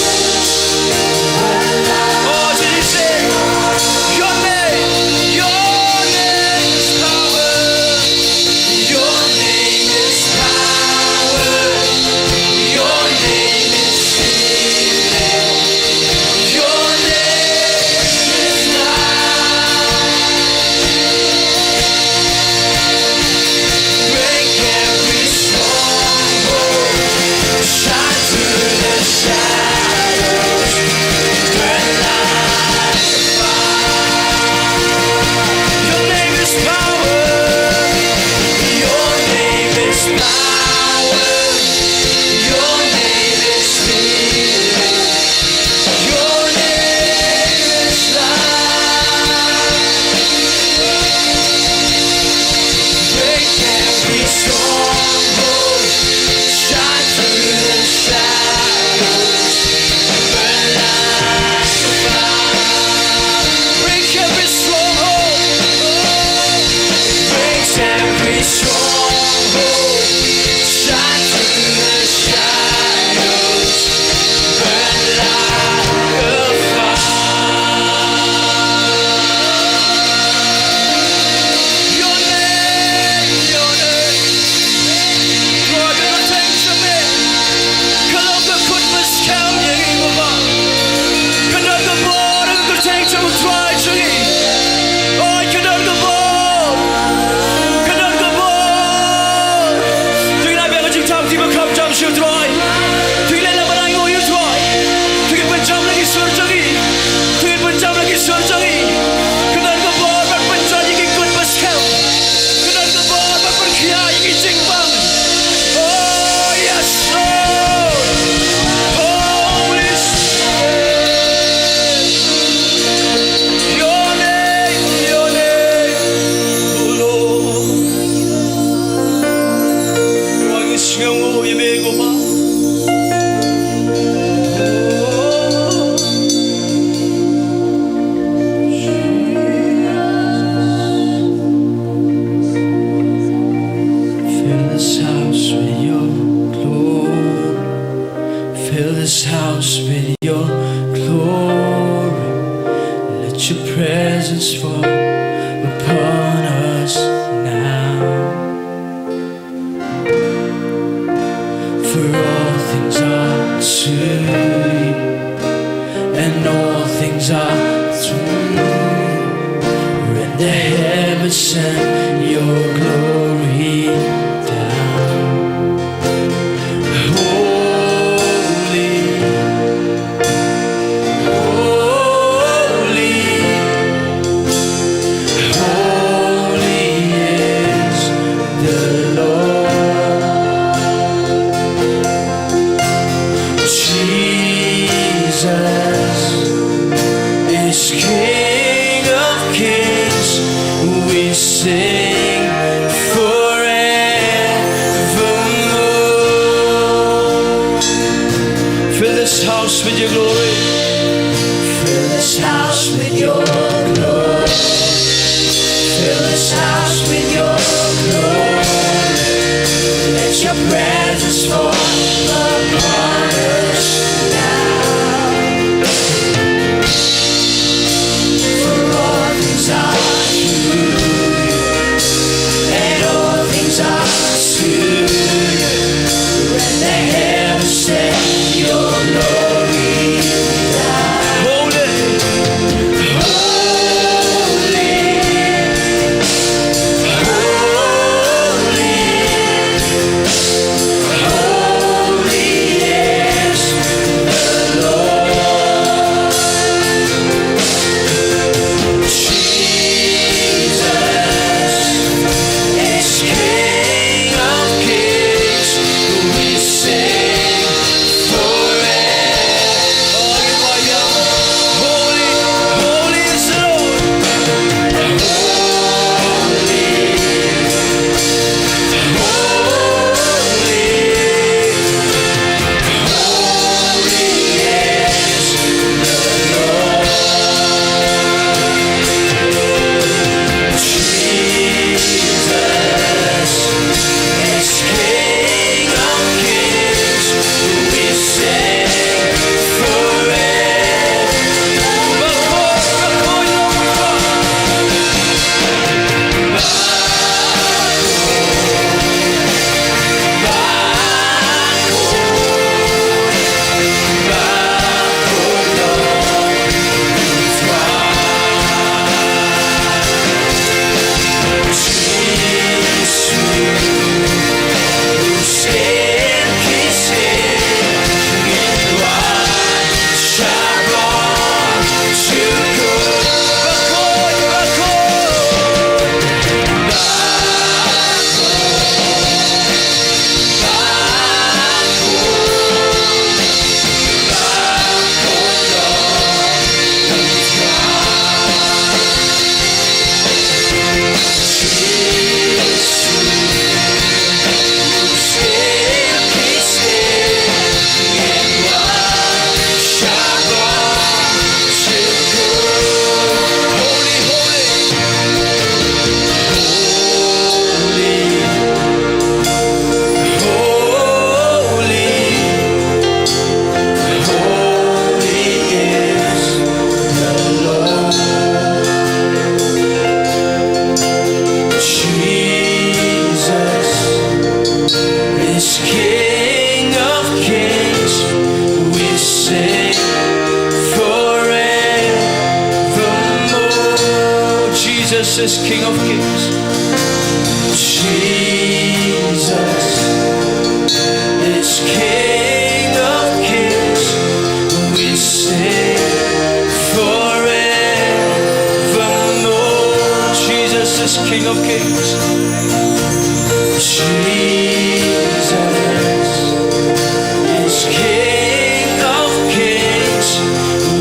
Oh, did he say, your name, your name is power. Your name is power. Your name is healing. Your name is life. Break every stronghold. Shine through the shadows. Burn like a fire. Your name is power. Your name is power. Your name is healing. Your name is life. Break every stronghold. Shine through the shadows. Burn like a fire. Break every stronghold. Breaks every stronghold. Shine through the shadows. Burn like a fire. Your name, your name. Lord, ka kyrteng jong me ka long ka kut ba skhem ïa ngi, Baba. Ka don ka bor ha ka kyrteng jong U Trai jong ngi. Oi, ka don ka bor. Ka don ka bor. To ngi la biang ka jingthap, to ngi ba kham jam sha U Trai. To ngi leh na bnai nguh ïa U Trai. To ngi pynjam la ki sur jong ngi. To ngi pynjam la ki sur jong ngi. Ka don ka bor ban pynjot ïa ki kut ba skhem. Ka don ka bor ban pynkhia ïa ki jingbam. Oh, yes, Lord. Holy Spirit. Your name, your name, oh Lord. Ruh ngi sngewnguh ïa me ko Kpa. Fill this house with your glory. Fill this house with your glory. Let your presence fall upon us now. For all things are to you, and all things are through you. Rend the heavens, send your glory down. Holy, holy, holy is the Lord. Jesus is King of kings. We sing forevermore. Fill this house with your glory. Fill this house with your glory. Fill this house with your glory. Let your presence fall upon us now. King of kings, we sing forevermore. Jesus is King of kings. Jesus is King of kings. We sing forevermore. Jesus is King of kings. Jesus is King of kings.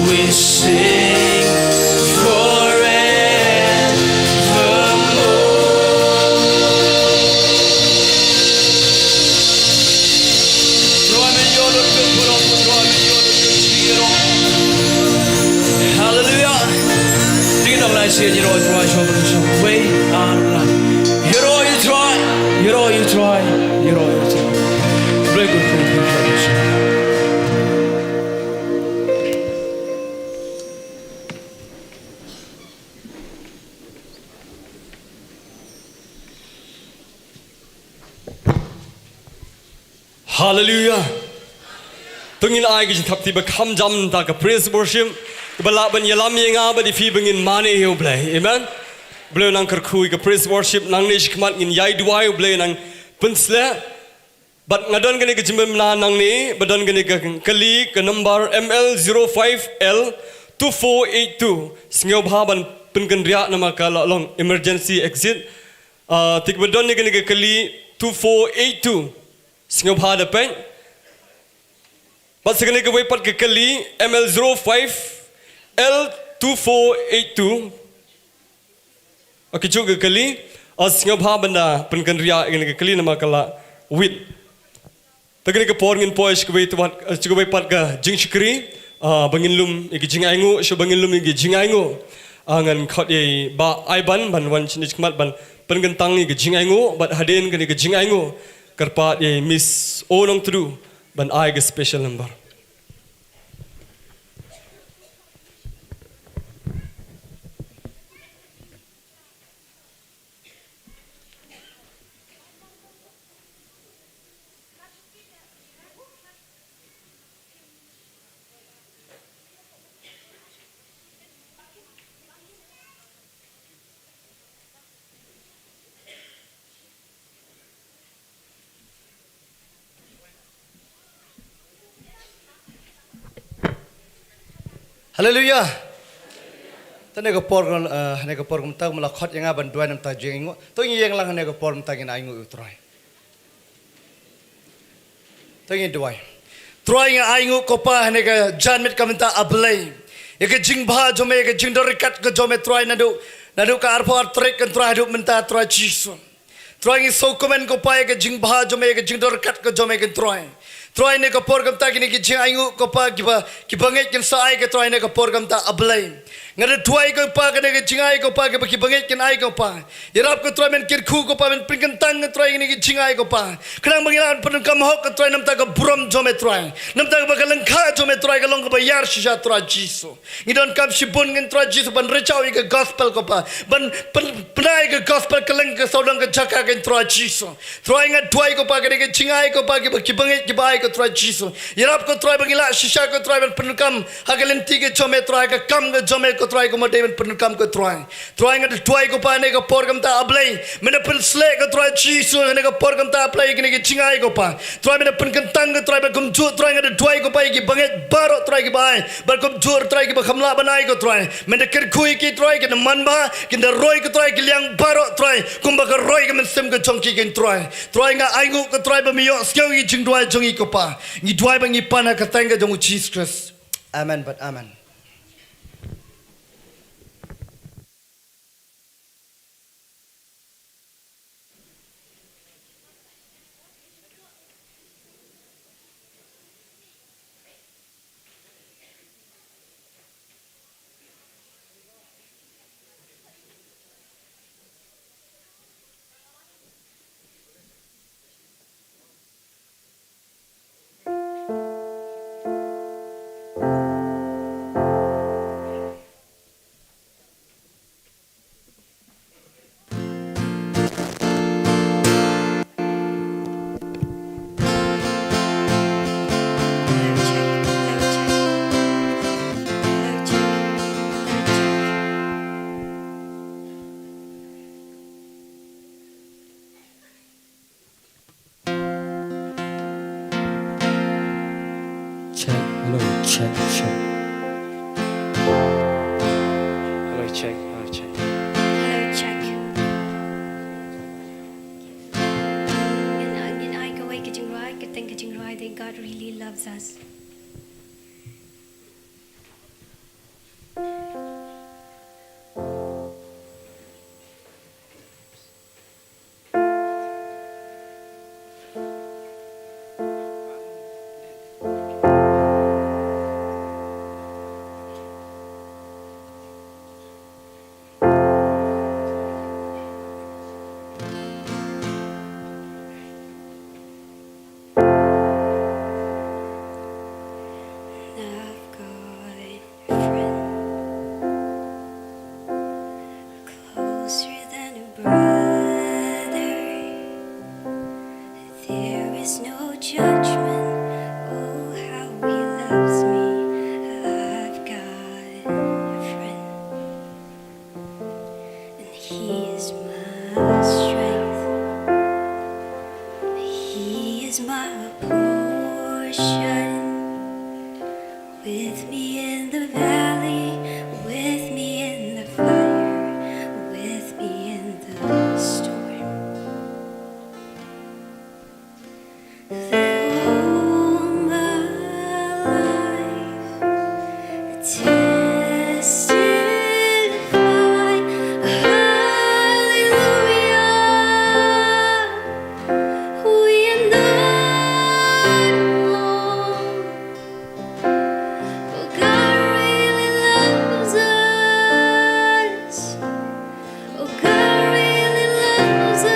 We sing forevermore. Hallelujah. Ding dong lai sien, ïaroh ïa u Trai shuwa ban shuwa. Wei ar lai. Ïaroh ïa u Trai, ïaroh ïa u Trai, ïaroh ïa u Trai. Blei kyrkhu ïa u Trai shuwa. Hallelujah. To ngin ai ka jingthap kti ba kham jam na ka praise worship, ba lah ban ïalam ïa nga bad ïa phi ba ngin mane ïa u Blei. Amen. Blei u nang kyrkhu ïa ka praise worship, nangne shakhmat ngin ïai duwai, u Blei u nang pynshlur. Bad nga don kane ka jingpynbna nangne, ba don kane ka kali ka number M L zero five L two four eight two. Sngewbha ban pynkynriah namar ka la long emergency exit. Ah, te ba don ïa kane ka kali two four eight two. Sngewbha da peit. Bad sa kane kawei pat ka kali M L zero five L two four eight two. Ïa kajuh ka kali, ah, sngewbha ban da pynkynriah ïa kane ka kali namar ka la wit. Te kane ka por ngin poi sha kawei pat, sha kawei pat ka jingshakri, ah, ba ngin lum ïa ka jingainguh, sha ba ngin lum ïa ka jingainguh. Ah, ngan khot ïa i Bah Aiban ban wan shane shakhmat ban pynkyntang ïa ka jingainguh, bad hadien kane ka jingainguh, kyrpad ïa i Miss O Nongtdu ban ai ka special number. Haleluya. Te hane ka por, eh, hane ka por kumta me la khot ïa nga ban duwai namar ka jingainguh. To ngin ïeng lang hane ka por kumta ngin ainguh ïa u Trai. To ngin duwai. Trai nga ainguh ko Pa hane ka janmiet ka mynta A Blei. Ïa ka jingbha jong me, ïa ka jingdon ryngkat ka jong me Trai naduh, naduh ka arphew ar tarik kan Trai haduh mynta Trai Jisu. Trai ngi sngewkmen ko Pa ïa ka jingbha jong me, ïa ka jingdon ryngkat ka jong me kan Trai. Trai hane ka por kumta kine ki jingainguh ko Pa kiba, kiba ngeit kin sa ai ka Trai hane ka por kumta A Blei. Nga da duwai ko Pa kane ka jingai ko Pa kiba, kiba ngeit kin ai ko Pa. Ïarap ko Trai men kyrkhu ko Pa men pynkyntang ko Trai kine ki jingai ko Pa. Khnang ba ngi lah pyndonkam hok ko Trai namar ka burom jong me Trai. Namar kaba ka lyngkha jong me Trai ka long kaba ïar shisha Trai Jisu. Ngi donkam shibun ngan Trai Jisu ban reach out ïa ka gospel ko Pa. Ban, ban, ban ai ka gospel kylleng ka sawdong ka jaka kan Trai Jisu. Trai nga duwai ko Pa kane ka jingai ko Pa kiba, kiba ngeit kiba ai ko Trai Jisu. Ïarap ko Trai ba ngi lah shisha ko Trai ban pyndonkam ha ka lynti ka jong me Trai, ka kam ka jong me ko Trai, kumba dei ban pyndonkam ko Trai. Trai nga da duwai ko Pa hane ka por kumta A Blei. Men da pynshlur ko Trai Jisu hane ka por kumta A Blei kine ki jingai ko Pa. Trai men da pynkyntang ko Trai bad kumjuh Trai nga da duwai ko Pa ïa kiba ngeit baroh Trai kiba ai. Bad kumjuh Trai kiba kham lah ban ai ko Trai. Men da kyrkhu ïa ki Trai kin da manbha, kin da roi ko Trai ki liang baroh Trai. Kumba ka roi ka mynsiem ka jong ki kan Trai. Trai nga ainguh ko Trai ba me ïohsngew ïa ki jingduwai jong ngi ko Pa. Ngi duwai ba ngi pan ha ka kyrteng ka jong u Jisu Khrist. Amen bad amen. Check, hello, check, check. Hello, check, hello, check. Hello, check. Ngin, ngin ai kawei ka jingrwai, kyrteng ka jingrwai dei God Really Loves Us. I've got a friend closer than a brother. There is no judgment. Oh, how he loves me. I've got a friend, and he is my strength. He is my portion. With me in the valley, with me in the fire, with me in the storm. Though my life testify, hallelujah, we are not alone. Oh, God really loves us. Oh, God really loves us.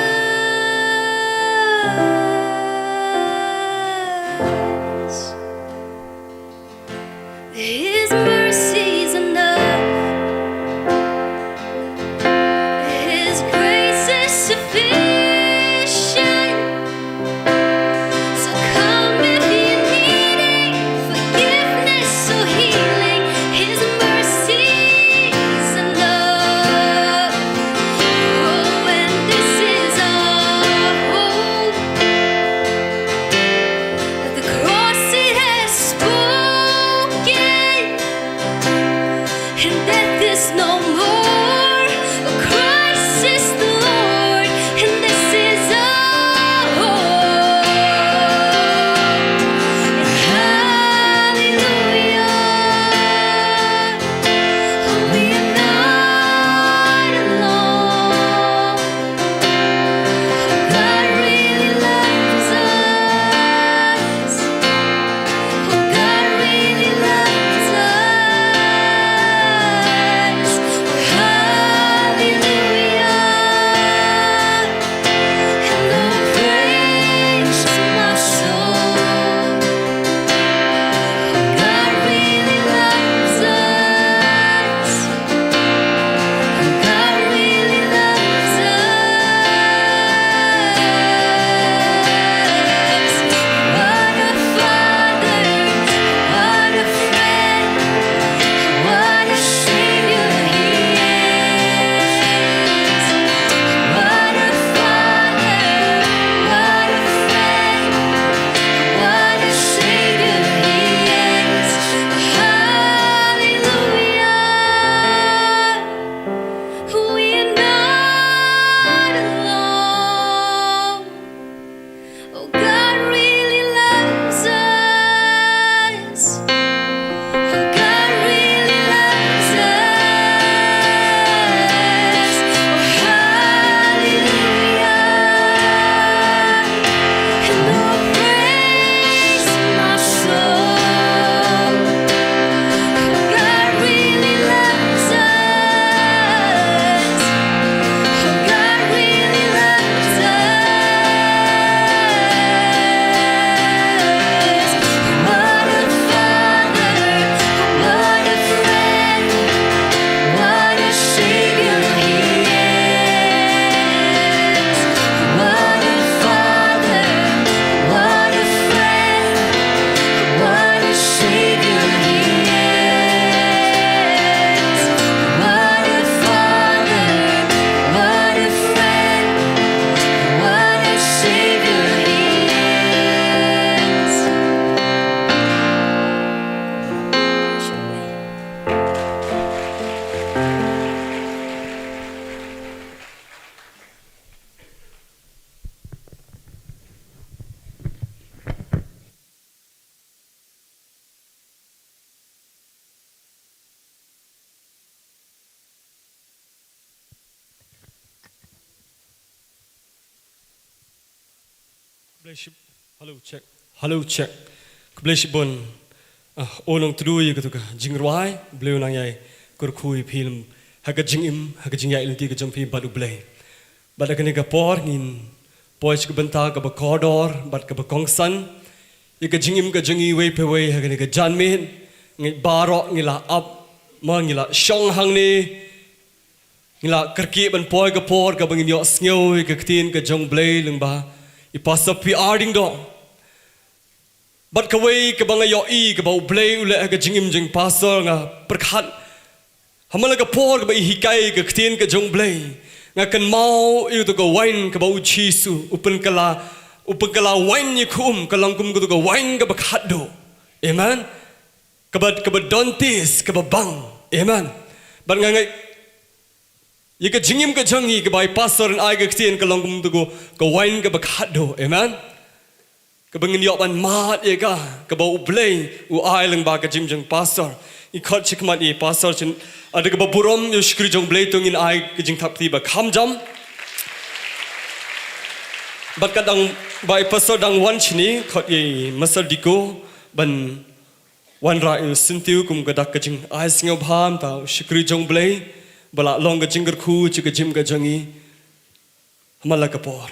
Hello, check. Hello, check. Khublei shibun. Ah, o nong tdu ïa katu ka jingrwai, Blei u nang ïai kyrkhu ïa phi lem ha ka jingim, ha ka jingïaid lynti ka jong phi bad U Blei. Bad ha kane ka por ngin poi sha ka bynta kaba kordor bad kaba kongsan ïa ka jingim ka jong ngi iwei pa iwei ha kane ka janmiet. Ngi baroh ngi la ap, ma ngi la shong hangne, ngi la kyrkieh ban poi ka por kaba ngin ïohsngew ïa ka ktien ka jong U Blei lyngba i Pastor P R Diengdoh. Bad kawei kaba nga ïohi kaba U Blei u leh ha ka jingim jong i Pastor, nga pyrkhat ha man la ka por kaba i hikai ka ktien ka jong U Blei, nga kynmaw ïa utu ka wain kaba U Jisu u pynkylla, u pynkylla wain ïa ka um, ka long kum katu ka wain kaba khatduh. Amen. Kaba, kaba don taste, kaba bang. Amen. Bad nga ngeit ïa ka jingim ka jong ngi kaba i Pastor un ai ka ktien ka long kum tu ka wain kaba khatduh. Amen. Kaba ngin ïoh ban mad ïa ka, kaba U Blei u ai lyngba ka jingim jong Pastor. Ngi khot shakhmat ïa i Pastor shen, lada kaba burom ïa u shakri jong U Blei, to ngin ai ka jingthap kti ba kham jam. Bad katba i Pastor dang wan shane, khot ïa i Master Diko ban wanrah ïa u syntiew kum ka dak ka jingai sngewbha mynta u shakri jong U Blei ba la long ka jingkyrkhu sha ka jingim ka jong ngi ha man la ka por.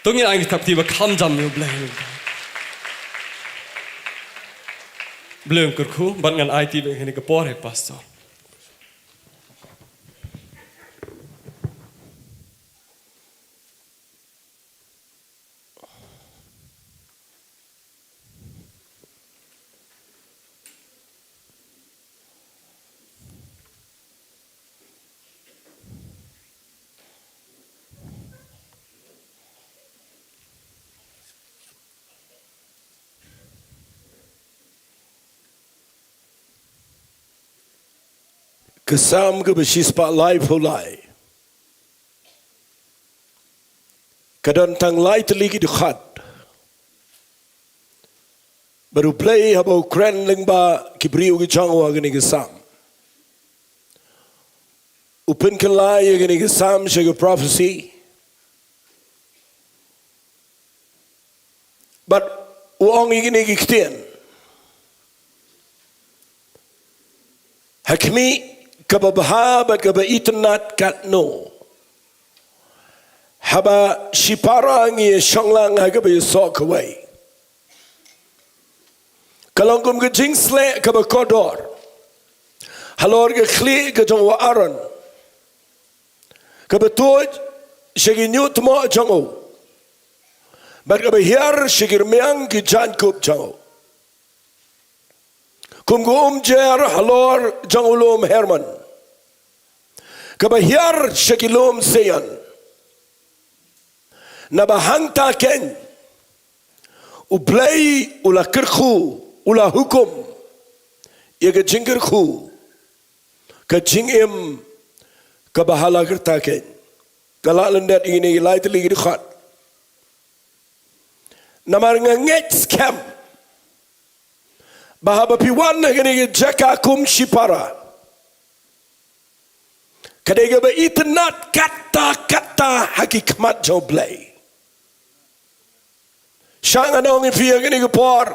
To ngin ai ka jingthap kti ba kham jam ïa U Blei. Blei un kyrkhu bad ngan aiti bad ha kane ka por ïa i Pastor. Ka Salm kaba shispah laiphew lai. Ka don tang lai tylli ki dkhot. Bad U Blei haba u kren lyngba ki briew ki jong u ha kane ka Salm, u pynkylla ïa kane ka Salm sha ka prophecy. Bad u ong ïa kine ki ktien: Ha khmih, kaba bha bad kaba itynnad katno, haba shipara ngi ïashong lang ha kaba ïasoh kawei. Ka long kum ka jingsleh kaba kordor halor ka khlieh ka jong u Aaron, kaba tuid sha ki hynñiewtmoh jong u, bad kaba hiar sha ki rmiang ki jaiñkup jong u. Kum ka umjer halor jong u lum Hermon, kaba hiar sha ki lum Zion. Naba hangta keiñ U Blei u la kyrkhu, u la hukum ïa ka jingkyrkhu, ka jingim kaba ha la karta keiñ. Nga la lyndet ïa kine ki lai tylli ki dkhot. Namar nga ngeit skhem ba haba phi wan ha kane ka jaka kum shipara, ka dei kaba itynnad katta katta ha ki khmat jong U Blei. Sha ngan ong ïa phi ha kane ka por,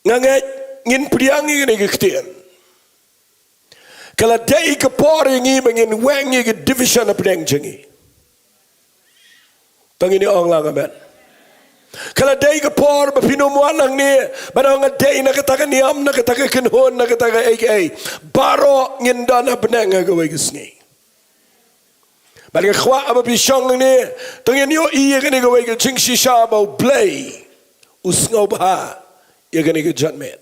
nga ngeit ngin pdiang ïa kane ka ktien. Ka la dei ka por ïa ngi ba ngin weng ïa ka division hapdeng jong ngi. To ngin ong lang amen. Ka la dei ka por ba phin ym wan hangne ban ong nga dei na kata ka niam, na kata ka kynhun, na kata ka ei ei. Baroh ngin don ha bneng ha kawei ka sngi. Bad nga kwah ba phi shong hangne, to ngin ïohi ïa kane kawei ka jingshisha ba U Blei u sngewbha ïa kane ka janmiet.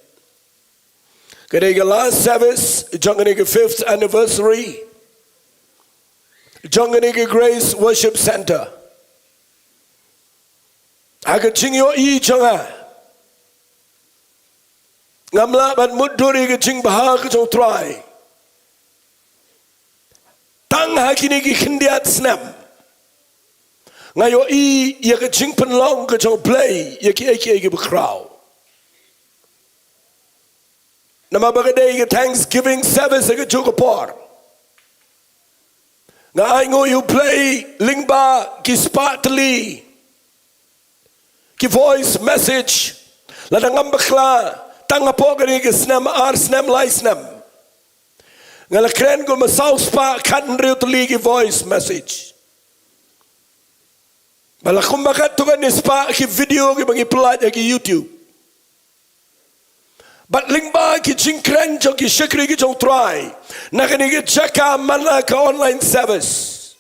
Ka dei ka last service jong kane ka fifth anniversary jong kane ka Grace Worship Centre. Ha ka jingïohi jong nga, ngam lah ban mutdur ïa ka jingbha ka jong U Trai. Tang ha kine ki khyndiat snem nga ïohi ïa ka jingpynlong ka jong U Blei ïa kiei kiei kiba khraw. Namar ba ka dei ka Thanksgiving service ha kajuh ka por. Nga ai nguh ïa U Blei lyngba ki spah tylli ki voice message. Lada ngam bakla, tang hapoh kane ka snem, ar snem, lai snem, nga la kren kumba saw spah khathynriew tylli ki voice message. Bad la kumba katto katne spah ki video kiba ngi pyllait ha ki YouTube. Bad lyngba ki jingkren jong ki shakri ki jong U Trai na kane ka jaka man la ka online service,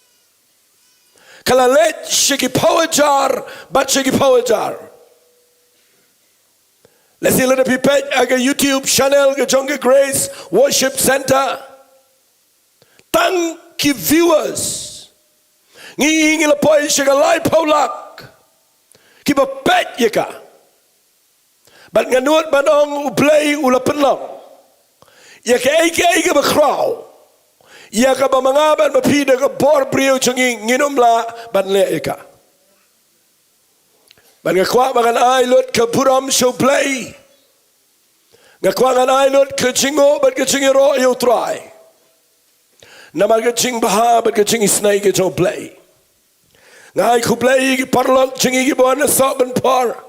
ka la leit sha ki phew hajar bad sha ki phew hajar. Lehse lada phi peit ha ka YouTube channel ka jong ka Grace Worship Centre, tang ki viewers ngi, ngi la poi sha ka laiphew lak kiba peit ïa ka. Bad nga nud ban ong U Blei u la pynlong ïa kaei kaei kaba khraw, ïa kaba ma nga bad ma phi da ka bor briew jong ngi ngin ym lah ban leh ïa ka. Bad nga kwah ba ngan ai lut ka burom sha U Blei. Nga kwah ngan ai lut ka jingnguh bad ka jingïaroh ïa U Trai namar ka jingbha bad ka jingisynei ka jong U Blei. Nga ai khublei ïa ki paralok jong ngi kiba wan na Sohbynpor.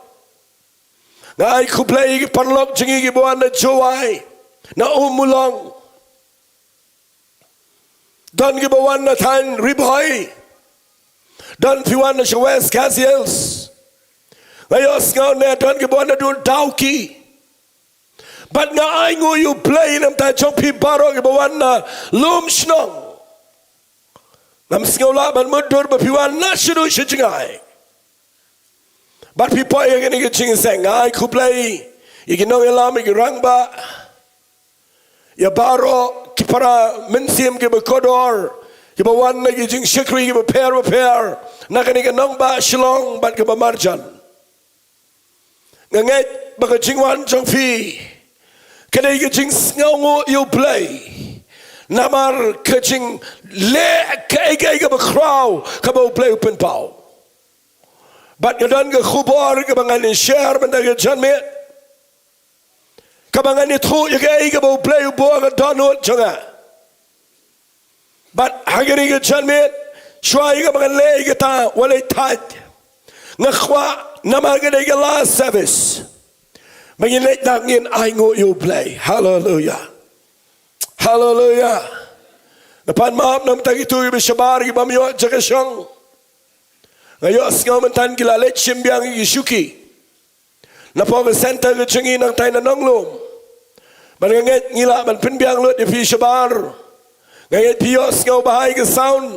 Nga ai khublei ïa ki paralok jong ngi kiba wan na Jowai, na Ummulong. Don kiba wan na thaiñ Ri Bhoi. Don phi wan na sha West Khasi Hills. Nga ïohsngew ne don kiba wan na Dawki. Bad nga ai nguh ïa U Blei namar jong phi baroh kiba wan na lum shnong. Ngam sngew lah ban mutdur ba phi wan na shaduh sha jngai. Bad phi poi ha kane ka jingïaseng, nga ai khublei ïa ki nongïalam, ïa ki rangbah, ïa baroh ki para mynsiem kiba kordor kiba wan na ki jingshakri kiba pher bapher na kane ka nongbah Shillong bad kaba marjan. Nga ngeit ba ka jingwan jong phi ka dei ka jingsngewnguh ïa U Blei namar ka jingleh kaei kaei kaba khraw kaba U Blei u pynpaw. Bad nga don ka khubor kaba ngan ïa share mynta ka janmiet, kaba ngan ïathuh ïa kaei kaba U Blei u buh ha ka dohnud jong nga. Bad ha kane ka janmiet, shuwa ïa kaba ngan leh ïa kata, wat leit thait. Nga kwah namar ka dei ka last service, ba ngin leit lang ngin ainguh ïa U Blei. Haleluya. Haleluya. Nga pan map na bynta kito kiba shabar, kiba ym ïoh jaka shong. Nga ïohsngew mynta ki la leit shim biang ïa ki shuki napoh ka center ka jong ngi nangtai na Nonglum. Bad nga ngeit ngi lah ban pynbiang lut ïa phi shabar. Nga ngeit phi ïohsngew bha ïa ka sound.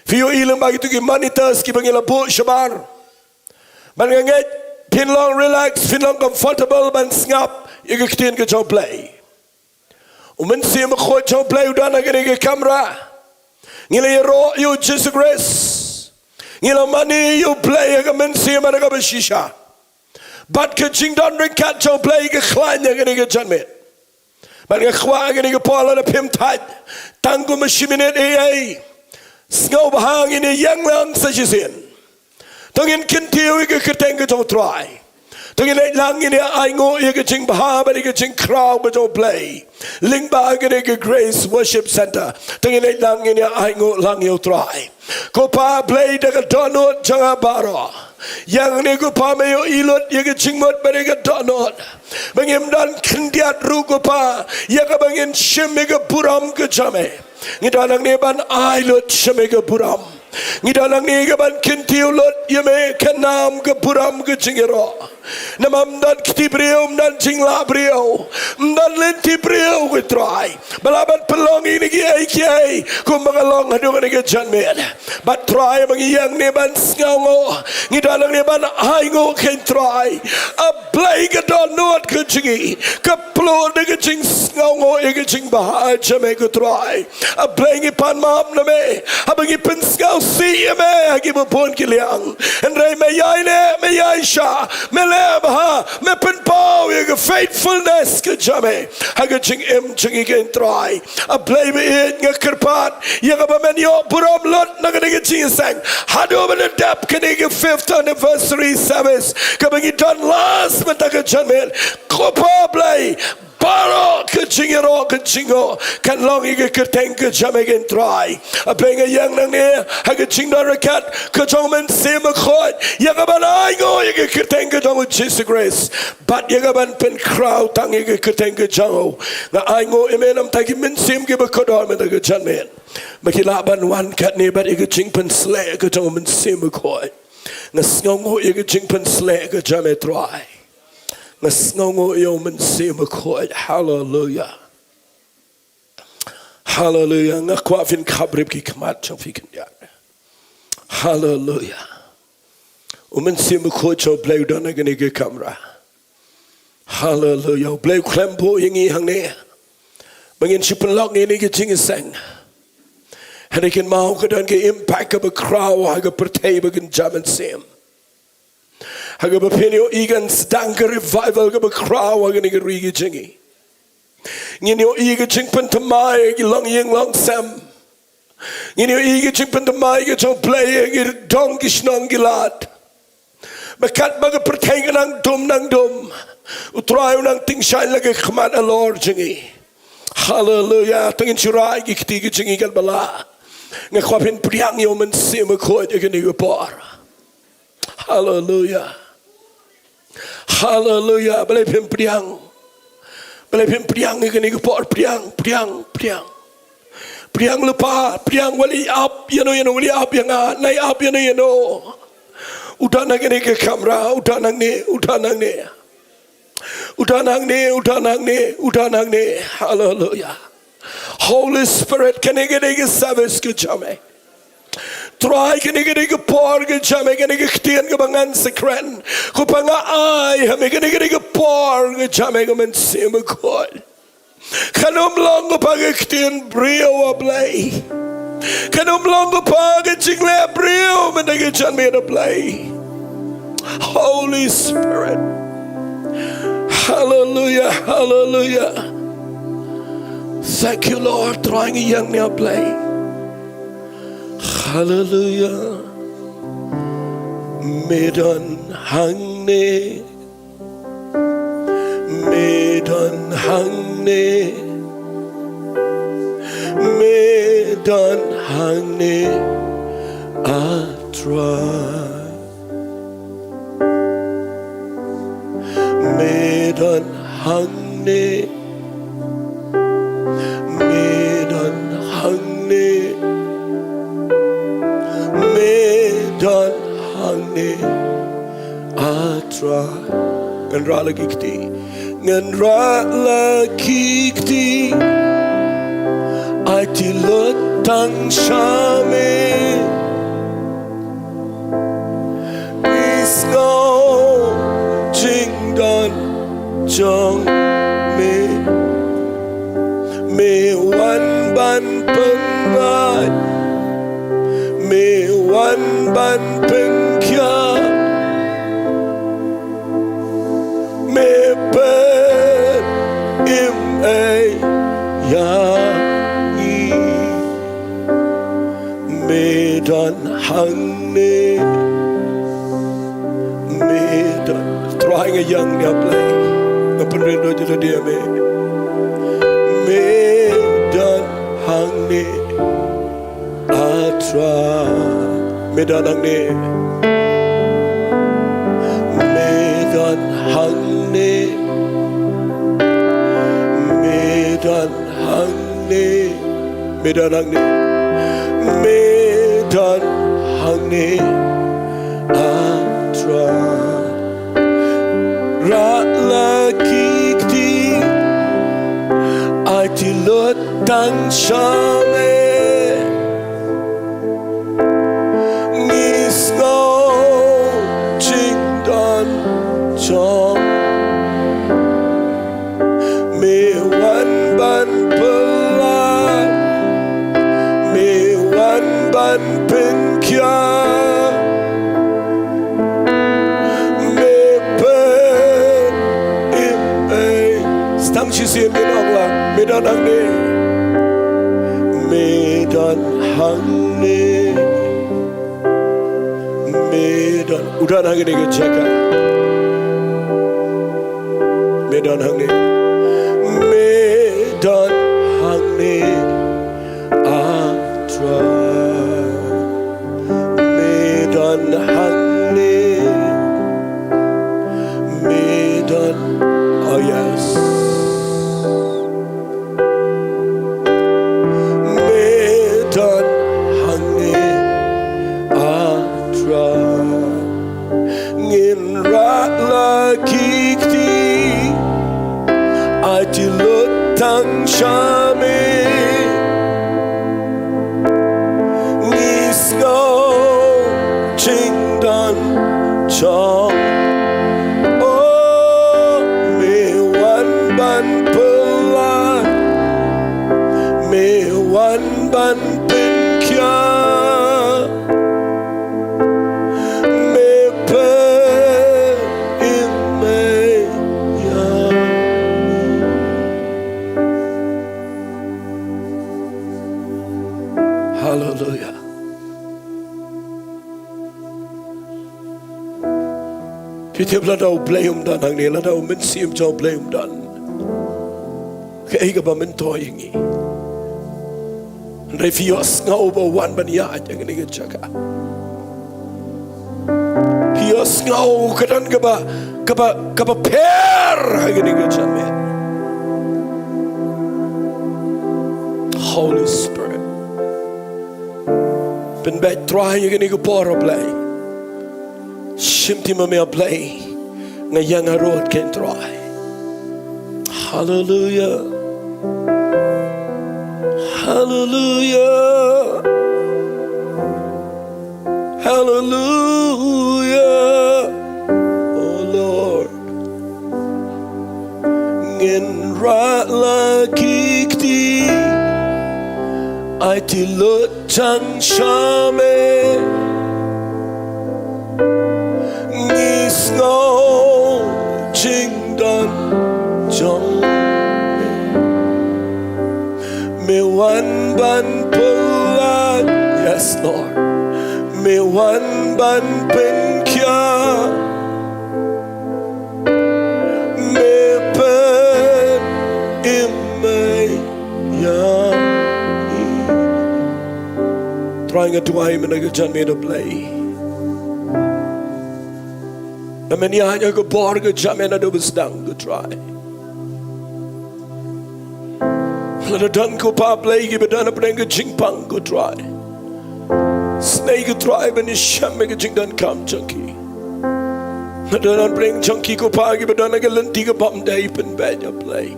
Phi ïohi lyngba kito ki monitors kiba ngi la buh shabar. Bad nga ngeit phin long relax, phin long comfortable ban sngap ïa ka ktien ka jong U Blei. U Mynsiem Bakhuid jong U Blei u don ha kane ka kamra. Ngi la ïaroh ïa U Jisu Khrist. Ngi la mane ïa U Blei ha ka mynsiem bad ha kaba shisha. Bad ka jingdon ryngkat jong U Blei ka khlaiñ ha kane ka janmiet. Bad nga kwah ha kane ka por lada phim thait tang kumba shi minit ei ei, sngewbha ngin ïeng lang sa shisien. To ngin kyntiew ïa ka kyrteng ka jong U Trai. To ngin leit lang ngin ïa ainguh ïa ka jingbha bad ïa ka jingkhraw ka jong U Blei lyngba kane ka Grace Worship Center. To ngin leit lang ngin ïa ainguh lang ïa U Trai. Ko Pa Blei, da ka dohnud jong nga baroh, ïa ngi, ko Pa, me ïohi lut ïa ka jingmut bad ïa ka dohnud ba ngim don khyndiat ruh, ko Pa, ïa kaba ngin shim ïa ka burom ka jong me. Ngi don hangne ban ai lut sha me ka burom. Ngi don hangne ka ban kyntiew lut ïa me ka nam ka burom ka jingïaroh. Namar ym don kti briew, ym don jinglah briew, ym don lynti briew, ko Trai, ba lah ban pynlong ïa kine kiei kiei kumba ka long haduh kane ka janmiet. Bad Trai, ba ngi ïeng hangne ban sngewnguh, ngi don hangne ban ainguh, ko Trai. A Blei, ka dohnud ka jong ngi ka pynlut da ka jingsngewnguh ïa ka jingbha jong me, ko Trai. A Blei, ngi pan map na me haba ngi pynsngewsih ïa me ha kiba bun ki liang. Hynrei me ïaineh, me ïaishah, me leh bha, me pynpaw ïa ka faithfulness ka jong me ha ka jingim jong ngi, ko Trai. A Blei baieit, nga kyrpad ïa kaba men ïoh burom lut na kane ka jingïaseng haduh ban da dep kane ka fifth anniversary service kaba ngi don last mynta ka janmiet. Ko Pa Blei, Baroh ka jingïaroh ka jingngoh kan long ïa ka kyrteng ka jong me, ko Trai. A Blei, nga ïeng nangne ha ka jingdon ryngkat ka jong u Mynsiem Bakhuid ïa kaban ainguh ïa ka kyrteng ka jong u Jisu Khrist bad ïa kaban pynkhraw tang ïa ka kyrteng ka jong u. Nga ainguh ïa me namar ki mynsiem kiba kordor mynta ka janmiet ba ki lah ban wan katne bad ïa ka jingpynsleh ka jong u Mynsiem Bakhuid. Nga sngewnguh ïa ka jingpynsleh ka jong me, Trai. Nga sngewnguh ïa u Mynsiem Bakhuid. Haleluia. Haleluia. Nga kwah phin khapbrip ki khmat jong phi khyndiat. Haleluia. U Mynsiem Bakhuid jong u Blei u don ha kane ka kamra. Haleluia. U Blei u khlem buh ïa ngi hangne ba ngin shu pynlong ïa kane ka jingïaseng. Hynrei kynmaw ka don ka impact kaba khraw ha ka pyrthei ba kynja mynsiem. Ha kaba phin ïohi kan sdang ka revival kaba khraw ha kane ka ri ka jong ngi. Ngin ïohi ka jingpynthymmai ki longïing longsem. Ngin ïohi ka jingpynthymmai ka jong u Blei ha ki dong ki shnong ki lad. Ba katba ka pyrthei ka nang dum nang dum, u Trai u nang tyngshaiñ la ka khmat halor jong ngi. Haleluia. To ngin shu rai ki kti ka jong ngi katba lah. Nga kwah phin pdiang ïa u Mynsiem Bakhuid ha kane ka por. Haleluia. Haleluia. Balei phim pdiang? Balei phim pdiang ïa kane ka por? Pdiang, pdiang, pdiang. Pdiang lypa, pdiang, wat ïa ap ïano ïano, wat ïa ap ïa nga, wat ïa ap ïano ïano. U don ha kane ka kamra, u don hangne, u don hangne. U don hangne, u don hangne, u don hangne. Haleluia. Holy Spirit, kane ka dei ka service ka jong me. Trai, kane ka dei ka por ka jong me, kane ka ktien kaba ngan sa kren. Ko Pa, nga ai ha me, kane ka dei ka por ka jong me, ko Mynsiem Bakhuid. Kan ym long, ko Pa, ka ktien briew, A Blei. Kan ym long, ko Pa, ka jingleh briew mynta ka janmiet, A Blei. Holy Spirit. Haleluia, haleluia. Thank you, Lord. Trai, ngi ïeng nangne, A Blei. Haleluia. Me don hangne. Me don hangne. Me don hangne, A Trai. Me don hangne. Me don hangne. Me don hangne, A Trai. Ngan rah la ki kti. Ngan rah la ki kti. Aiti lut tang sha me. Ngi sngew jingdon jong me. Me wan ban pynngat. Me wan ban pynkhiah. Me pynim ei ïa ngi. Me don hangne. Me don. Trai, nga ïeng nangne, A Blei. Nga pynrem noh jingïadei ïa me. Me don hangne, A Trai. Me don hangne. Me don hangne. Me don hangne. Me don hangne. Me don hangne, A Trai. Rah la ki kti. Aiti lut tang sha me. Ngi sngew jingdon jong me. Wan ban pynlait. Me wan ban pynkhiah. Me pynim ei. Sdang shisien, me don lang. Me don hangne. Me don hangne. Me don. U don hangne ka jaka. Me don hangne. hangne me don, oh yes, me don hangne, ah, Trai. Ngin rah la ki kti, aiti lut tang sha me. Ngi sngew jingdon jong, oh, me wan ban pynlait, me wan ban pynkhiah. Me peit, me ïa. Haleluya. Phi tip, lada U Blei um don hangne, lada U Mynsiem jong U Blei um don, kaei kaba myntoi ïa ngi? Hynrei phi ïohsngew ba u wan ban ïaid ha kane ka jaka. Phi ïohsngew ka don kaba, kaba, kaba pher ha kane ka jingmut. Holy Spirit. Pynbeit Trai ha kane ka por, A Blei. Shim ti ma me, A Blei. Nga ïeng harud kein, Trai. Haleluya. Haleluya. Haleluya. Oh Lord. Ngin rah la ki kti, aiti lut tang sha me. Ngi sngew jingdon jong me. Me wan ban pynlait, yes Lord. Me wan ban pynkhiah. Me peit, me ïa. Trai, nga duwai mynne ka jingmut, A Blei. Namar ïa kane ka por ka jingmut naduh ba sdang, ko Trai. Lada don ko Pa Blei kiba don hapdeng ka jingpang, ko Trai, isynei, ko Trai, ban ïashem ïa ka jingdonkam jong ki. Lada don hapdeng jong ki, ko Pa, kiba don ha ka lynti kaba ym dei, pynbeit, A Blei.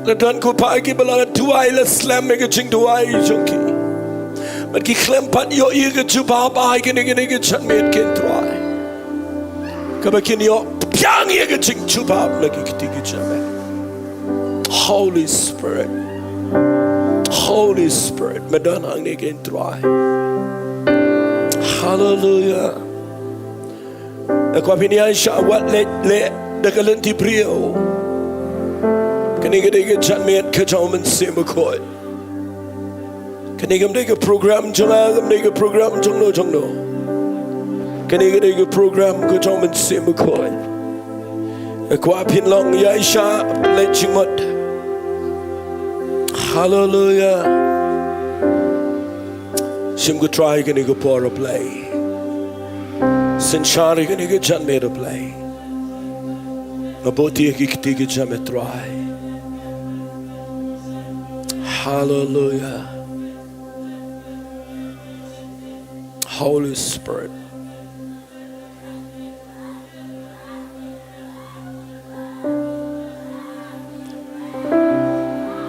Lada don, ko Pa, kiba la duwai la slem ïa ka jingduwai jong ki, bad ki khlem pat ïoh ïa ka jubab ha kane, kane ka jingmut, ko Trai, kaba kin ïoh biang ïa ka jingjubab na ki kti ki jingmut. Holy Spirit. Holy Spirit, me don hangne, ko Trai. Haleluya. Nga kwah phin ïaishah, wat leh leh da ka lynti briew. Kane ka dei ka jingmut ka jong U Mynsiem Bakhuid. Kane kam dei ka program jong nga, kam dei ka program jong no jong no. Kane ka dei ka program ka jong U Mynsiem Bakhuid. Nga kwah phin long ïaishah, leh jingmut. Haleluya. Shim, ko Trai, kane ka por, A Blei. Synshar ïa kane ka jingmut, A Blei. Nga buh ïa ki kti ki jingmut, Trai. Haleluya. Holy Spirit.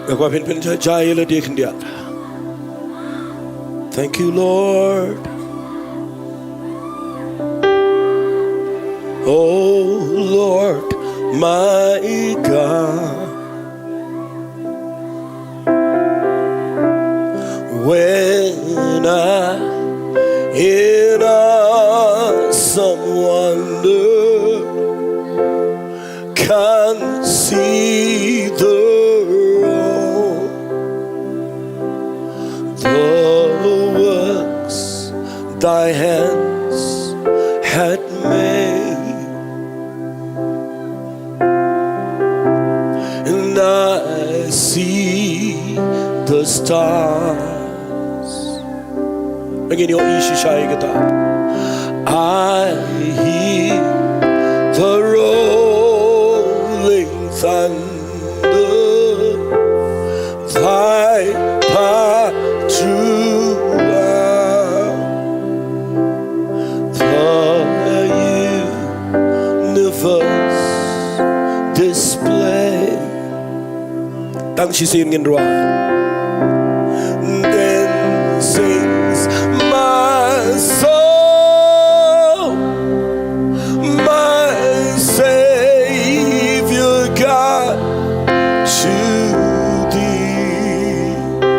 Nga kwah phin pynjah jai ïa lade khyndiat. Thank you, Lord. Oh Lord, my God. When I in awesome wonder can see the road, the works thy hands had made. And I see the stars. Ngin ïohi shisha ïa kata. I hear the rolling thunder, thy power throughout the universe display. Tang shisien ngin rwai. Then sings my soul, my Savior God, to thee.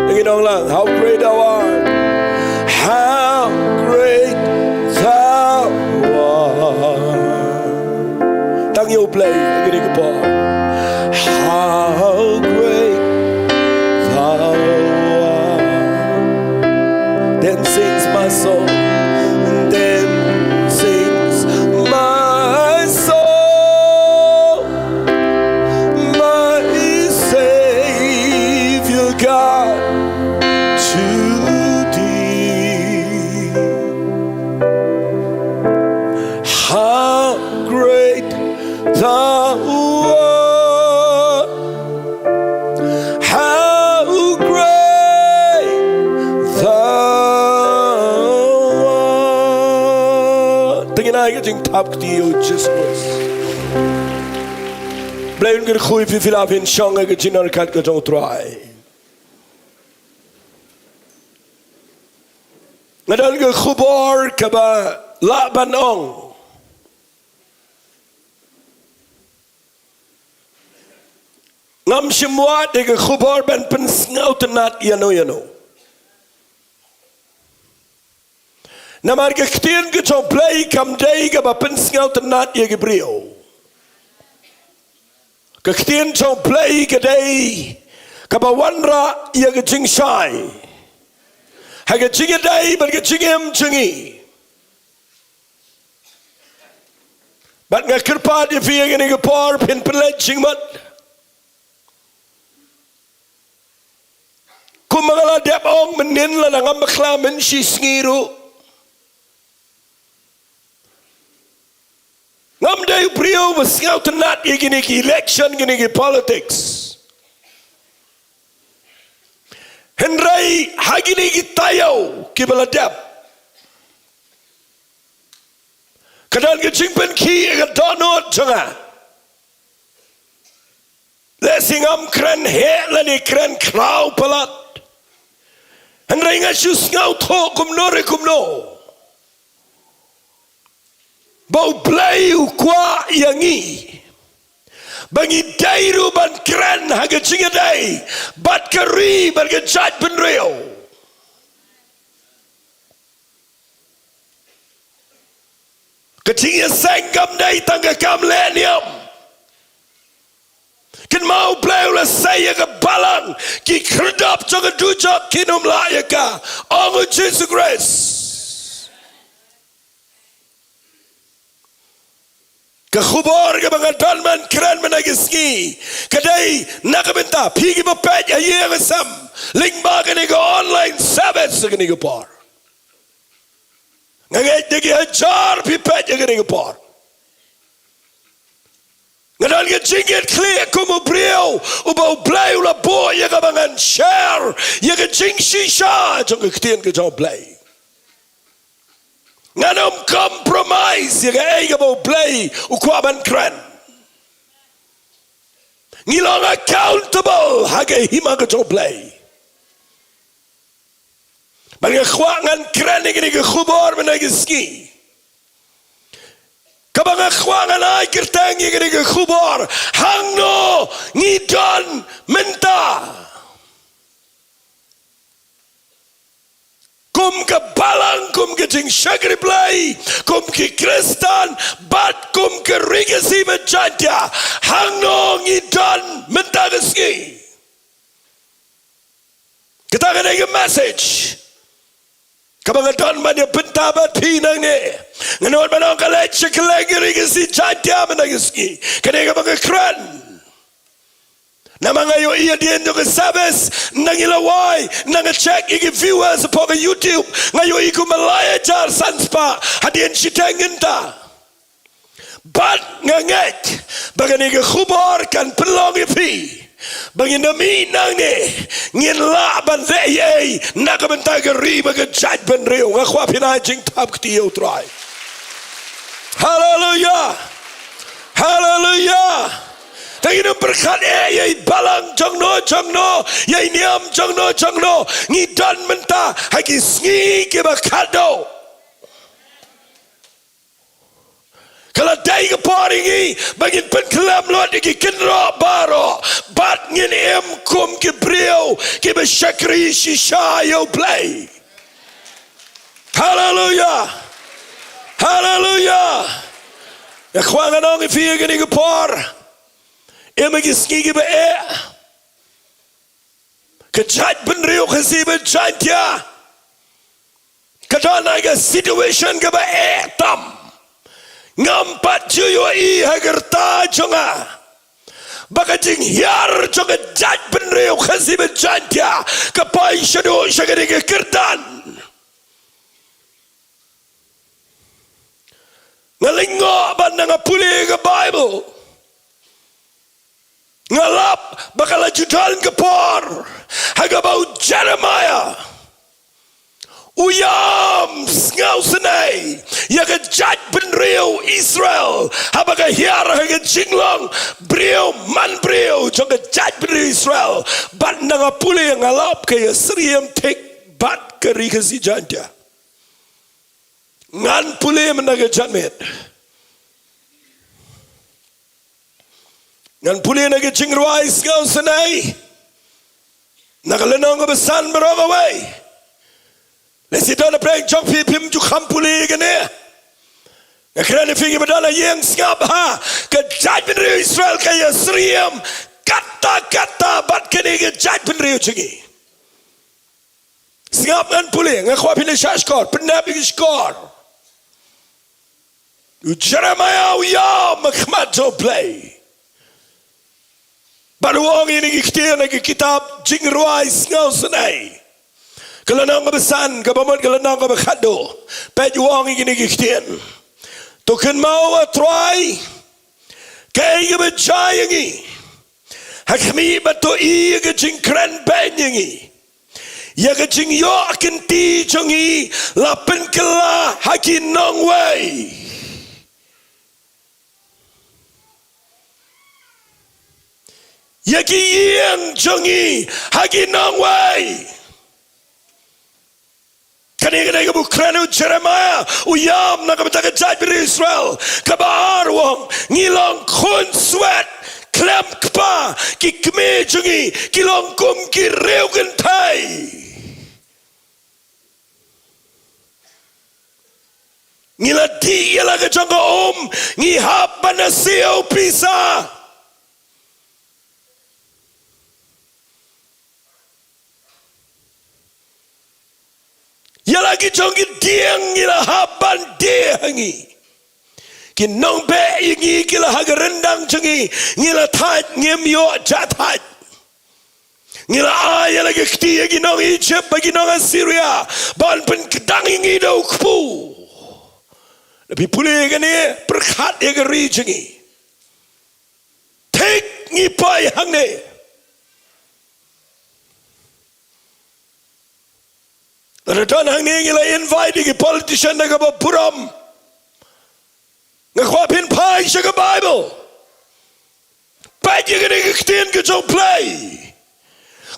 Ngin ong lang, how great thou art. How great thou art. Tang ïa U Blei ha kane ka por. How great thou art. Then sings my soul. Then sings my soul, my Savior God, to thee. How great thou art. How great thou art. Te ngin ai ka jingthap kti ïa U Jisu Khrist. Blei un kyrkhu ïa phi, phi la phin shong ha ka jingïaid ka jong U Trai. Nga don ka khubor kaba lah ban ong. Ngam shym wad ïa ka khubor ban pynsngewtynnat ïano ïano. Namar ka ktien ka jong U Blei kam dei kaba pynsngewtynnat ïa ki briew. Ka ktien jong U Blei ka dei kaba wanrah ïa ka jingshai ha ka jingïadei bad ka jingim jong ngi. Bad nga kyrpad ïa phi ha kane ka por, phin pynleit jingmut. Kumba nga la dep ong mynhynnin, lada ngam bakla mynshisngi ruh, ngam dei u briew ba sngewtynnat ïa kine ki election, kine ki politics. Hynrei ha kine ki taïew kiba la dep, ka don ka jingpynkhih ha ka dohnud jong nga. Lehse ngam kren heh lane kren khraw palat, hynrei nga shu sngewthuh kumno re kumno ba U Blei u kwah ïa ngi ba ngi dei ruh ban kren ha ka jingïadei bad ka ri bad ka jaitbynriew. Ka jingïaseng kam dei tang ka kam leh niam. Kynmaw, U Blei u la sei ïa ka balang, ki khyrdop jong ka dujok kin ym lah ïa ka, ong U Jisu Khrist. Ka khubor kaba nga don ban kren mynta ka sngi ka dei na ka bynta phi kiba peit ha ïing ha sem lyngba kane ka online service ha kane ka por. Nga ngeit da ki hajar phi peit ha kane ka por. Nga don ka jingkitkhlieh kum u briew uba U Blei u la buh ïa kaba ngan share ïa ka jingshisha jong ka ktien ka jong U Blei. Ngan ym compromise ïa kaei kaba U Blei u kwah ban kren. Ngi long accountable ha ka hima ka jong U Blei. Bad nga kwah ngan kren ïa kane ka khubor mynta ka sngi. Kaba nga kwah ngan ai kyrteng ïa kane ka khubor, hangno ngi don mynta kum ka balang, kum ka jingshakri Blei, kum ki Khristan, bad kum ka Ri Khasi bad Jaiñtia, hangno ngi don mynta ka sngi. Kata ka dei ka message kaba nga don ban ïa bynta bad phi nangne. Nga nud ban ong ka leit sha kylleng ka Ri Khasi Jaiñtia mynta ka sngi. Kane kaba nga kren, Namar nga ïohi hadien jong ka service, nang ïa la wai, nang check ïa ki viewers hapoh ka YouTube, nga ïohi kumba lai hajar san spah hadien shiteng mynta. Bad nga ngeit ba kane ka khubor kan pynlong ïa phi ba ngin da mih nangne, ngin lah ban leh ei ei na ka bynta ka ri bad ka jaitbynriew. Nga kwah phin ai jingthap kti ïa U Trai. Haleluya. Haleluya. Te ngin ym pyrkhat ei ei balang jongno jongno, ei ei niam jongno jongno. Ngi don mynta ha ki sngi kiba khatduh. Ka la dei ka por ïa ngi ba ngin pynkhlem lut ïa ki kynroh baroh bad ngin im kum ki briew kiba shakri shisha ïa U Blei. Haleluya. Haleluya. Nga kwah ngan ong ïa phi ha kane ka por, im ha ki sngi kiba eh. Ka jaitbynriew Khasi bad Jaiñtia ka don ha ka situation kaba eh tam. Ngam pat ju ïohi ha ka rta jong nga ba ka jinghiar jong ka jaitbynriew Khasi bad Jaiñtia ka poi shaduh sha kane ka kyrdan. Nga lyngngoh bad nga pule ka Baibl. Nga lap ba ka la ju don ka por ha kaba u Jeremaïah u ïam sngewsynei ïa ka jaitbynriew Israel haba ka hiar ha ka jinglong briew man briew jong ka jaitbynriew Israel. Bad nga pule, nga lap ka ïasyriem thik bad ka Ri Khasi Jaiñtia. Ngan pule mynta ka janmiet. Ngan pule na ka jingrwai sngewsynei na ka lynnong kaba san baroh kawei. Lehse don na pdeng jong phi phim ju kham pule kane. Nga kren ïa phi kiba don ha ïing, sngap ha, ka jaitbynriew Israel ka ïasyriem katta katta bad kane ka jaitbynriew jong ngi. Sngap, ngan pule, nga kwah phin ïa shah shkor, pyndep ïa ki shkor. U Jeremaïah u ïam ha khmat jong U Blei. Bad u ong ïa kine ki ktien ha ka kitab Jingrwai Sngewsynei, ka lynnong kaba san, kaba mut ka lynnong kaba khatduh. Peit, u ong ïa kine ki ktien: To kynmaw, A Trai, kaei kaba jia ïa ngi ha khmih, bad to i ïa ka jingkren beiñ ïa ngi. Ïa ka jingïoh kynti jong ngi la pynkylla ha ki nongwei. Ïa ki ïing jong ngi ha ki nongwei. Kane ka dei kaba u kren u Jeremaïah, u ïam na ka bynta ka jaitbynriew Israel. Kaba ar u ong, ngi long khun swet khlem kpa, ki kmie jong ngi ki long kum ki riew kynthei. Ngi la dih ïa la ka jong ka um, ngi hap ban da siew pisa. Ïa la ki jong ki dieng ngi la hap ban die ha ngi. Ki nongbeh ïa ngi ki la ha ka ryndang jong ngi, ngi la thait, ngim ïoh ja thait. Ngi la ai ïa la ka kti ïa ki nong Egypt bad ki nong Assyria ban pynkdang ïa ngi da u kpu. Lada phi pule ïa kane, pyrkhat ïa ka ri jong ngi. Thik ngi poi hangne. Lada don hangne ngi la invite ïa ki politician na kaba burom. Nga kwah phin phai sha ka Baibl. Peit ïa kane ka ktien ka jong U Blei.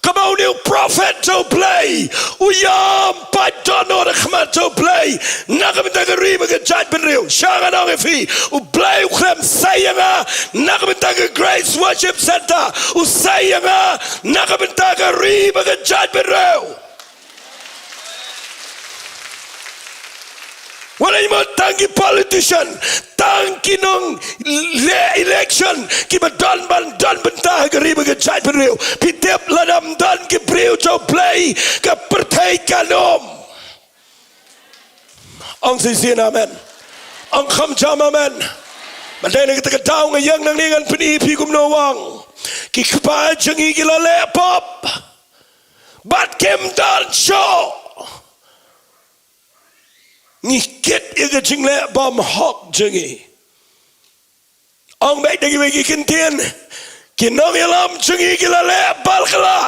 Kaba une u prophet jong U Blei u ïam, peit, dohnud ha khmat jong U Blei na ka bynta ka ri bad ka jaitbynriew. Sha nga ong ïa phi, U Blei u khlem sei ïa nga na ka bynta ka Grace Worship Centre, u sei ïa nga na ka bynta ka ri bad ka jaitbynriew. Wat la ïa mut tang ki politician, tang ki nongleh election kiba don ban don bynta ha ka ri bad ka jaitbynriew. Phi tip, lada ym don ki briew jong U Blei, ka pyrthei kan ym. Ong shisien amen. Ong kham jam amen. Mynta na kata ka daw nga ïeng nangne ngan pyni ïa phi kumno u ong. Ki kpa jong ngi ki la leh pop bad kim don shuh. Ngi kit ïa ka jingleh bymhok jong ngi. Ong beit da kiwei ki kyntien, ki nongïalam jong ngi ki la leh balkla.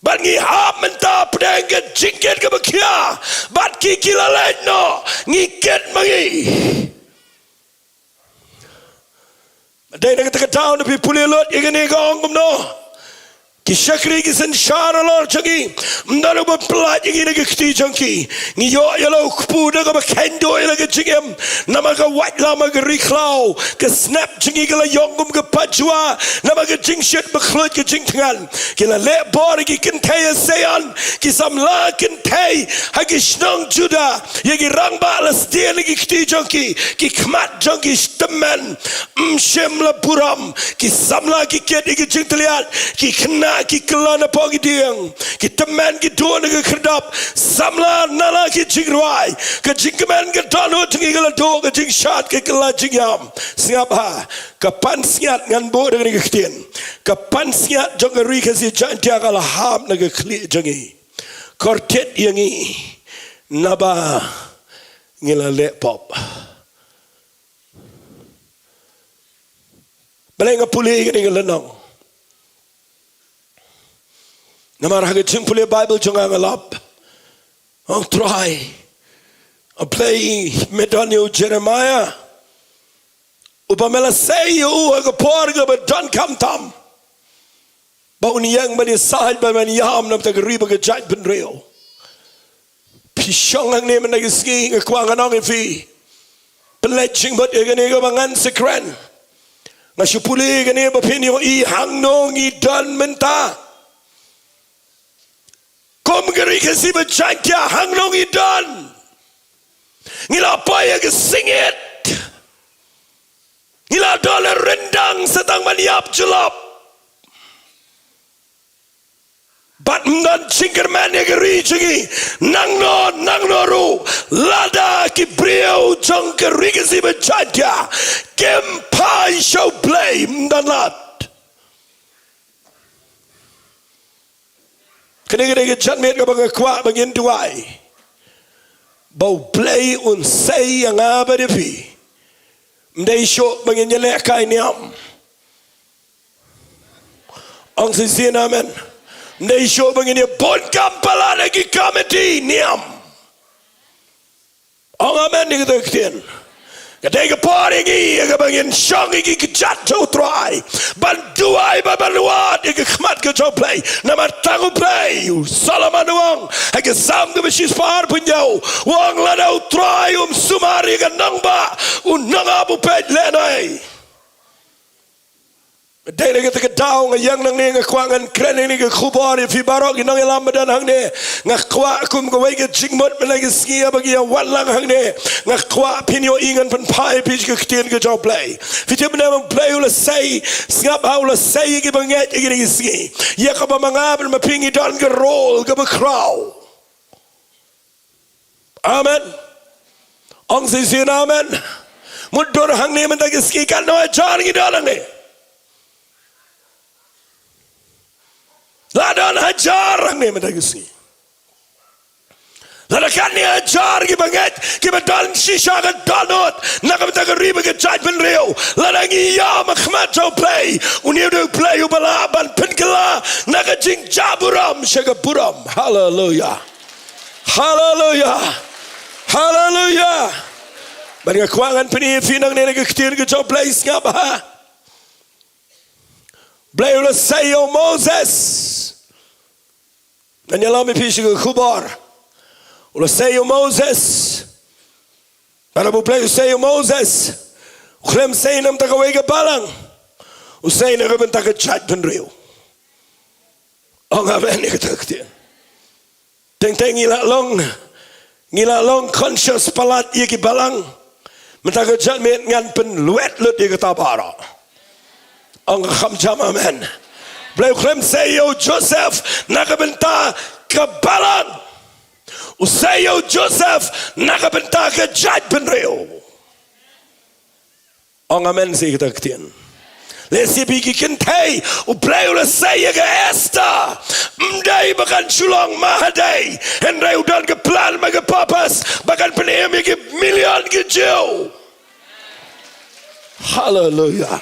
Bad ngi hap mynta pdeng ka jingkit kaba khia. Bad ki ki la leit noh, ngi kit ma ngi. Dei na kata ka daw, na phi pule lut ïa kane ka ong kumno. Ki shakri ki synshar halor jong ngi, ym don uba pyllait ïa ngi na ka kti jong ki. Ngi ïoh ïa la u kpu da kaba kheiñ duh ïa la ka jingim. Namar ka waitlam ha ka ri khlaw, ka snep jong ngi ka la ïong kum ka pajua. Namar ka jingshit bakhlad ka jingthngan. Ki la leh bor ïa ki kynthei Zion, ki samla kynthei ha ki shnong Judah. Ïa ki rangbah la sdien ha ki kti jong ki, ki khmat jong ki tymmen. Ym shym la burom, ki samla ki kit ïa ki jingtylliat, ki khynnah ki kylla na pok ki dieng, ki tymmen ki duh na ka khyrdop, samla na la ki jingrwai, ka jingkmen ka dohnud jong ngi ka la duh, ka jingshad ka kylla jingïam. Sngap ha, ka pansngiat ngan buh da kane ka ktien. Ka pansngiat jong ka ri Khasi Jaiñtia ka la hap na ka khlieh jong ngi. Kordit ïa ngi, naba ngi la leh pop. Balei nga pule ïa kane ka lynnong? Namar ha ka jingpule Baibl jong nga nga lap, ong Trai, A Blei, me don ïa u Jeremaïah, uba me la sei ïa u ha ka por kaba donkam tam, ba un ïeng ban ïasaid bad ban ïam na bynta ka ri bad ka jaitbynriew. Phi shong hangne mynta ka sngi, nga kwah ngan ong ïa phi, pynleit jingmut ïa kane kaba ngan sa kren. Nga shu pule ïa kane ba phin ïohi hangno ngi don mynta. Kum ka ri Khasi Jaiñtia, hangno ngi don. Ngi la poi ha ka singit. Ngi la don ha ryndang sa tang ban ïap jyllop. Bad ym don jingkyrmen ïa ka ri jong ngi. Nangno nangno ruh, lada ki briew jong ka ri Khasi Jaiñtia kim phai sha U Blei, ym don lad. Kane ka dei ka janmiet kaba nga kwah ba ngin duwai, ba U Blei un sei ïa nga bad ïa phi. Ym dei shuh ba ngin ïalehkai niam. Ong shisien amen. Ym dei shuh ba ngin ïabun kam palat ha ki komiti niam. Ong amen ïa kata ka ktien. Ka dei ka por ïa ngi ïa kaba ngin shong ïa ki kjat jong U Trai, ban duwai bad ban wad ïa ka khmat ka jong U Blei. Namar tang U Blei, u Solomon u ong ha ka Salm kaba shispah arphew hynñiew, u ong, lada U Trai um sumar ïa ka nongbah, u nongap u peit lehnoh. Dei na kata ka daw nga ïeng nangne, nga kwah ngan kren ïa kane ka khubor ïa phi baroh ki nongïalam ba don hangne. Nga kwah kum kawei ka jingmut mynta ka sngi ïa ba ngi ïa wan lang hangne, nga kwah phin ïohi ngan pynphai ïa phi ka ktien ka jong U Blei. Phi tip ne em, U Blei u la sei, sngap ha, u la sei ïa ki bangeit ïa kine ki sngi. Ïa kaba ma nga bad ma phi ngi don ka role kaba khraw. Amen. Ong shisien amen. Mutdur hangne mynta ki sngi katno hajar ngi don hangne. La don hajar hangne mynta ki sngi. Lada katne hajar ki bangeit kiba don shisha ka dohnud na ka bynta ka ri bad ka jaitbynriew, lada ngi ïam ha khmat jong U Blei, une u dei U Blei uba lah ban pynkylla na ka jingjah burom sha ka burom. Haleluia. Haleluia. Haleluia. Bad nga kwah ngan pyni ïa phi nangne na ka ktien ka jong U Blei, sngap ha. U Blei u la sei ïa u Moses. Ngan ïalam ïa phi shi ka khubor. U la sei ïa u Moses. Bad haba U Blei u sei ïa u Moses, u khlem sei na ka bynta kawei ka balang, u sei na ka bynta ka jaitbynriew. Ong amen ïa kata ka ktien. Teng teng ngi la long, ngi la long conscious palat ïa ki balang. Mynta ka janmiet ngan pynlwet lut ïa kata baroh. Ong ka kham jam amen. U Blei u khlem sei ïa u Joseph na ka bynta ka balang, u sei ïa u Joseph na ka bynta ka jaitbynriew. Ong amen sha kata ka ktien. Lehse phi ki kynthei, U Blei u la sei ïa ka Esther, ym dei ba kan shu long mahadei, hynrei u don ka plan bad ka purpose ba kan pynim ïa ki million ki Jiw. Haleluya.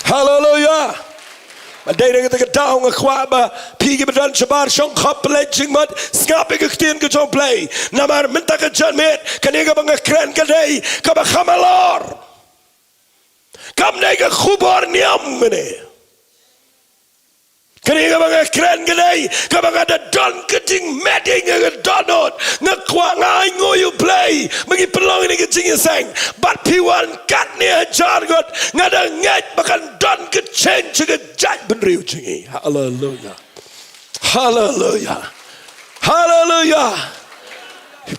Haleluya. Ba dei na kata ka daw nga kwah ba phi kiba don shabar shong khop, pynleit jingmut, sngap ïa ka ktien ka jong U Blei. Namar mynta ka janmiet kane kaba nga kren ka dei kaba kham halor. Kam dei ka khubor niam kane. Kane kaba nga kren ka dei kaba nga da don ka jingmeding, nga ka dohnud, nga kwah, nga ainguh ïa U Blei ba ngi pynlong ïa kane ka jingïaseng. Bad phi wan katne hajar ngut, nga da ngeit ba kan don ka change ha ka jaitbynriew jong ngi. Haleluya. Haleluya. Haleluya.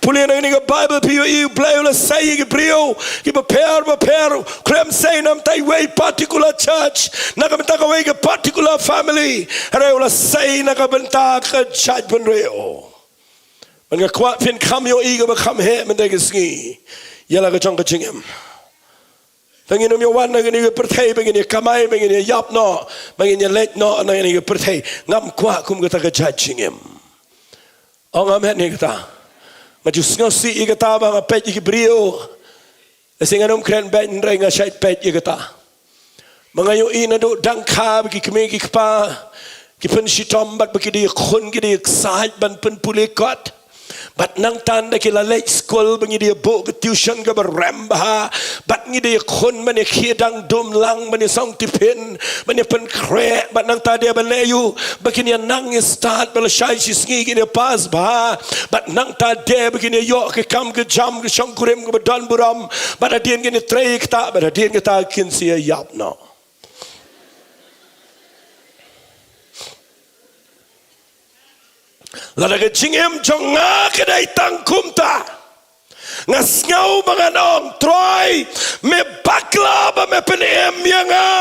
Pule na kane ka Baibl phi ïohi U Blei u la sei ïa ki briew kiba pher bapher, u khlem sei na bynta iwei i particular church, na ka bynta kawei ka particular family, hynrei u la sei na ka bynta ka jaitbynriew. Bad nga kwah phin kham ïohi kaba kham heh mynta ka sngi ïa la ka jong ka jingim. Ba ngin ym ïa wan na kane ka pyrthei ba ngin ïa kamai, ba ngin ïa ïap noh, ba ngin ïa leit noh na kane ka pyrthei. Ngam kwah kum kata ka jait jingim. Ong amen ïa kata. Nga ju sngewsih ïa kata ba nga peit ïa ki briew. Lehse ngan ym kren beit hynrei nga shait peit ïa kata. Ba nga ïohi naduh dang kha ba ki kmie ki kpa ki pynshitom bad ba ki dei ïakhun, ki dei ïaksaid ban pynpule kot. Bad nangta ynda ki la leit skul ba ngi dei ïa buh ka tuition kaba rem bha. Bad ngi dei ïakhun ban ïa khie dang dum lang, ban ïa song tiffin, ban ïa pynkhreh. Bad nangta dei ban leh aïu? Ba kin ïa nang ïa stad ba lashai shisngi kin ïa pass bha. Bad nangta dei ba kin ïa ïoh ka kam ka jam, ka shongkurim kaba don burom. Bad hadien kin ïa trei ïa kata, bad hadien kata kin sa ïa ïap noh. Lada ka jingim jong nga ka dei tang kumta, nga sngew ba ngan ong, Trai, me bakla ba me pynim ïa nga.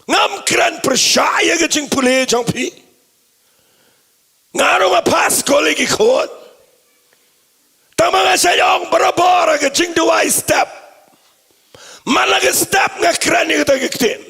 Ngam kren pyrshah ïa ka jingpule jong phi. Nga ruh nga pass skul ïa ki khun. Tang ba nga shait ong barabor ha ka jingduwai step. Man la ka step nga kren ïa kata ka ktien.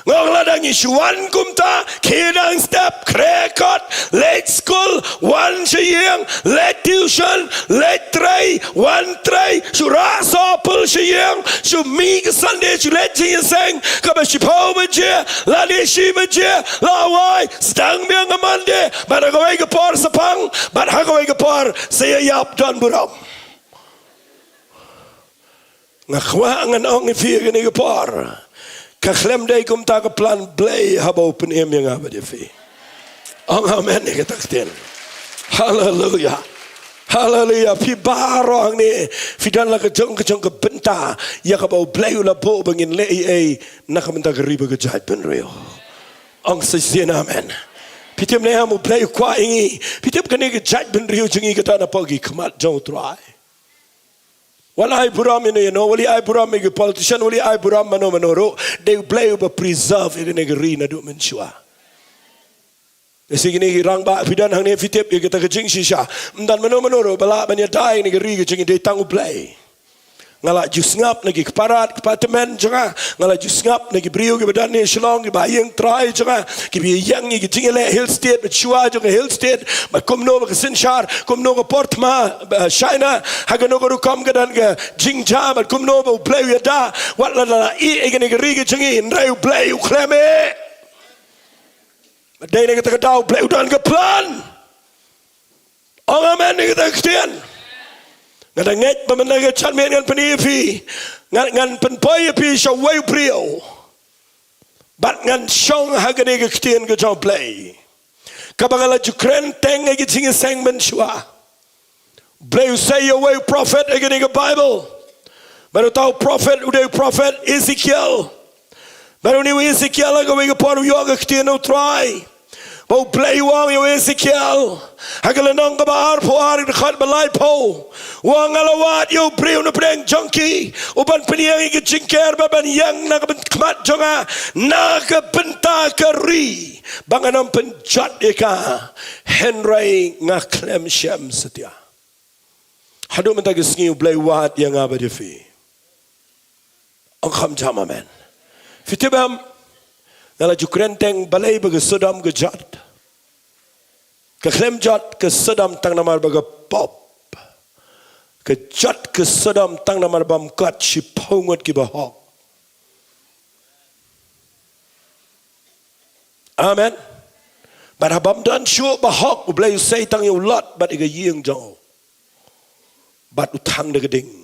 Nga ong lada ngi shu wan kumta, khie dang step, khreh kot, leit skul, wan sha ïing, leit tuition, leit trei, wan trei, shu rah soh pul sha ïing, shu mih ka Sunday, shu leit jingïaseng kaba shiphew baje lane shi baje, la wai, sdang biang ha Monday, bad ha kawei ka por sa pang, bad ha kawei ka por sa ïa ïap don burom. Nga kwah ngan ong ïa phi ha kane ka por, ka khlem dei kumta ka plan Blei haba u pynim ïa nga bad ïa phi. Ong amen ïa kata ka ktien. Haleluya. Haleluya. Phi baroh hangne phi don la ka jong ka jong ka bynta ïa kaba u Blei u la buh ba ngin leh ei ei na ka bynta ka ri bad ka jaitbynriew. Ong sa shisien amen. Phi tip ne em, u Blei u kwah ïa ngi. Phi tip kane ka jaitbynriew jong ngi ka don hapoh ki khmat jong u Trai. Wat la ai burom ïano ïano, wat la ai burom ïa ki politician, wat la ai burom mano mano ruh, dei u Blei uba preserve ïa kane ka ri naduh mynshuwa. Lehse kine ki rangbah phi don hangne phi tip ïa kata ka jingshisha. Ym don mano mano ruh ba lah ban ïada ïa kane ka ri ka jong ngi, dei tang u Blei. Nga la ju sngap na ki kpa rat kpa tymmen jong nga, nga la ju sngap na ki briew kiba don ne Shillong kiba ïeng trai jong nga, kiba ïeng ïa ki jingïaleh Hill State bad shuwa jong ka Hill State, bad kumno ba ka synshar, kumno ka por thma, ba, China, ha kano ka rukom ka don ka jingjia, bad kumno ba u Blei u ïada, wat la la ïeh ïa kane ka ri ka jong ngi, hynrei u Blei u khlem ïeh. Bad dei na kata ka daw u Blei u don ka plan. Ong amen ïa kata ka ktien. Nga da ngeit ba mynta ka janmiet ngan pyni ïa phi, ngan, ngan pynpoi ïa phi sha uwei u briew. Bad ngan shong ha kane ka ktien ka jong u Blei, kaba nga la ju kren teng ha ki jingïaseng mynshuwa. U Blei u sei ïa uwei u prophet ha kane ka Baibl. Bad uta u prophet u dei u prophet Ezekiel. Bad une u Ezekiel ha kawei ka por u ïoh ka ktien na u Trai. Ba u Blei u ong ïa u Ezekiel ha ka lynnong kaba arphew ar, dkhot ba laiphew. U ong, nga la wad ïa u briew na pdeng jong ki, u ban pynïeng ïa ka jingker bad ban ïeng na ka byn-, khmat jong nga na ka bynta ka ri, ba ngan ym pynjot ïa ka, hynrei nga khlem shem satia. Haduh mynta ka sngi u Blei u wad ïa nga bad ïa phi. Ong kham jam amen. Phi tip em, nga la ju kren teng balei ba ka Sodom ka jot. Ka khlem jot ka Sodom tang namar ba ka pop. Ka jot ka Sodom tang namar ba ym kot shiphew ngut kiba hok. Amen. Bad haba ym don shuh ba hok, U Blei u sei tang ïa u Lot bad ïa ka ïing jong u. Bad u thang da ka ding.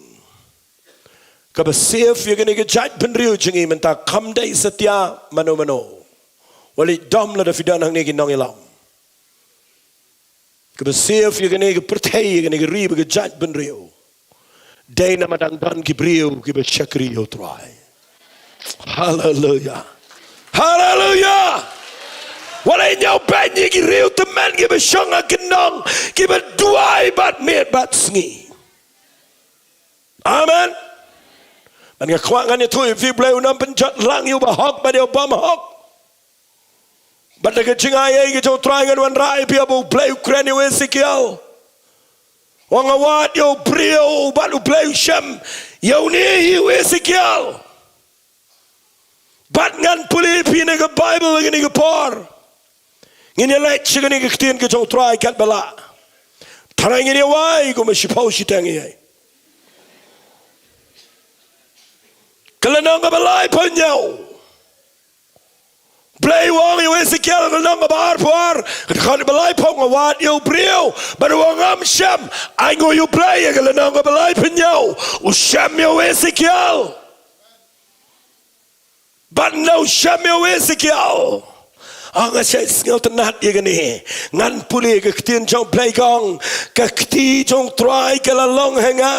Kaba save ïa kane ka jaitbynriew jong ngi mynta kam dei satia mano mano. Wat leit dom lada phi don hangne ki nongïalam. Kaba save ïa kane ka pyrthei, ïa kane ka ri bad ka jaitbynriew, dei namar dang don ki briew kiba shakri ïa U Trai. Haleluia. Haleluia. Wat leit ñiewbeiñ ïa ki riew tymmen kiba shong ha kyndong, kiba duwai bad miet bad sngi. Amen. Bad nga kwah ngan ïathuh ïa phi, U Blei un ym pynjot lang ïa uba hok bad ïa uba ym hok. Bad da ka jingai ei ka jong U Trai ngan wanrah ïa phi, haba U Blei u kren ïa u Esekiel, u ong, nga wad ïa u briew, bad U Blei u shem ïa une hi u Esekiel. Bad ngan pule ïa phi na ka Baibl ha kane ka por. Ngin ïa leit sha kane ka ktien ka jong U Trai katba lah. Tharai ngin ïa wai kumba shiphew shiteng ïa. Ka lynnong kaba laiphew hynñiew. Blei u ong ïa u Esekiel, lynnong kaba arphew ar, ka dkhot ba laiphew, nga wad ïa u briew, bad u ong, ngam shym, ainguh ïa u Blei. Ïa ka lynnong kaba laiphew hynñiew, u shem ïa u Esekiel. Bad ynda u shem ïa u Esekiel, ah, nga shait sngewtynnat ïa kane. Ngan pule ka ktien jong U Blei, ka ong, ka kti jong U Trai ka la long ha nga,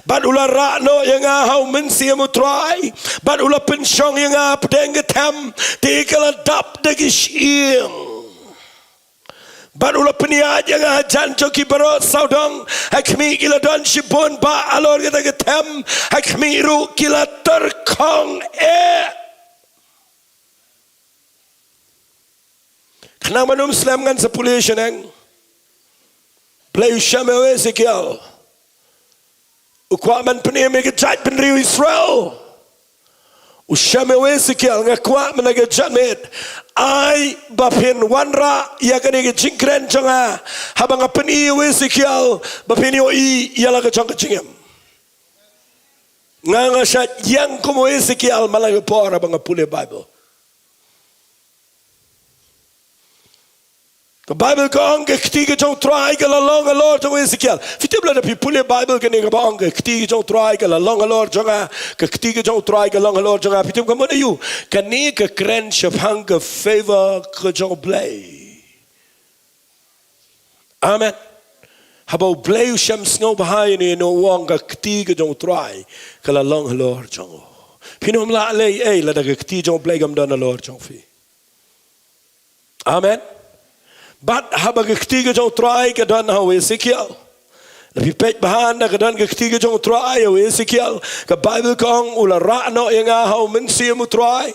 bad u la rah noh ïa nga ha U Mynsiem U Trai, bad u la pynshong ïa nga hapdeng ka them, te ka la dap da ki shyieng. Bad u la pynïaid ïa nga hajan jong ki baroh sawdong, ha khmih ki la don shibun bah halor kata ka them, ha khmih ruh ki la tyrkhong eh. Khnang ban ym slem ngan sa pule shaneng. Blei u shem ïa u Esekiel. U kwah ban pynim ïa ka jaitbynriew Israel. U shem ïa u Esekiel, nga kwah mynta ka janmiet, ai ba phin wanrah ïa kane ka jingkren jong nga, haba nga pyni ïa u Esekiel, ba phin ïohi ïa la ka jong ka jingim. Nga, nga shait ïeng kum u Esekiel man la ka por haba nga pule Baibl. Ka Baibl ka ong ka kti ka jong U Trai ka la long halor jong u Esekiel. Phi tip, lada phi pule Baibl kane kaba ong ka kti ka jong U Trai ka la long halor jong nga, ka kti ka jong U Trai ka long halor jong nga, phi tip ka mut aïu? Kane ka kren shaphang ka favor ka jong U Blei. Amen. Haba U Blei u shem sngewbha ïa une, u ong ka kti ka jong U Trai ka la long halor jong u. Phin ym lah leh ei lada ka kti jong U Blei kam don halor jong phi. Amen. Bad haba ka kti ka jong U Trai ka don ha u Esekiel. Lada phi peit bha ynda ka don ka kti ka jong U Trai ha u Esekiel, ka Baibl ka ong u la rah noh ïa nga ha u Mynsiem U Trai.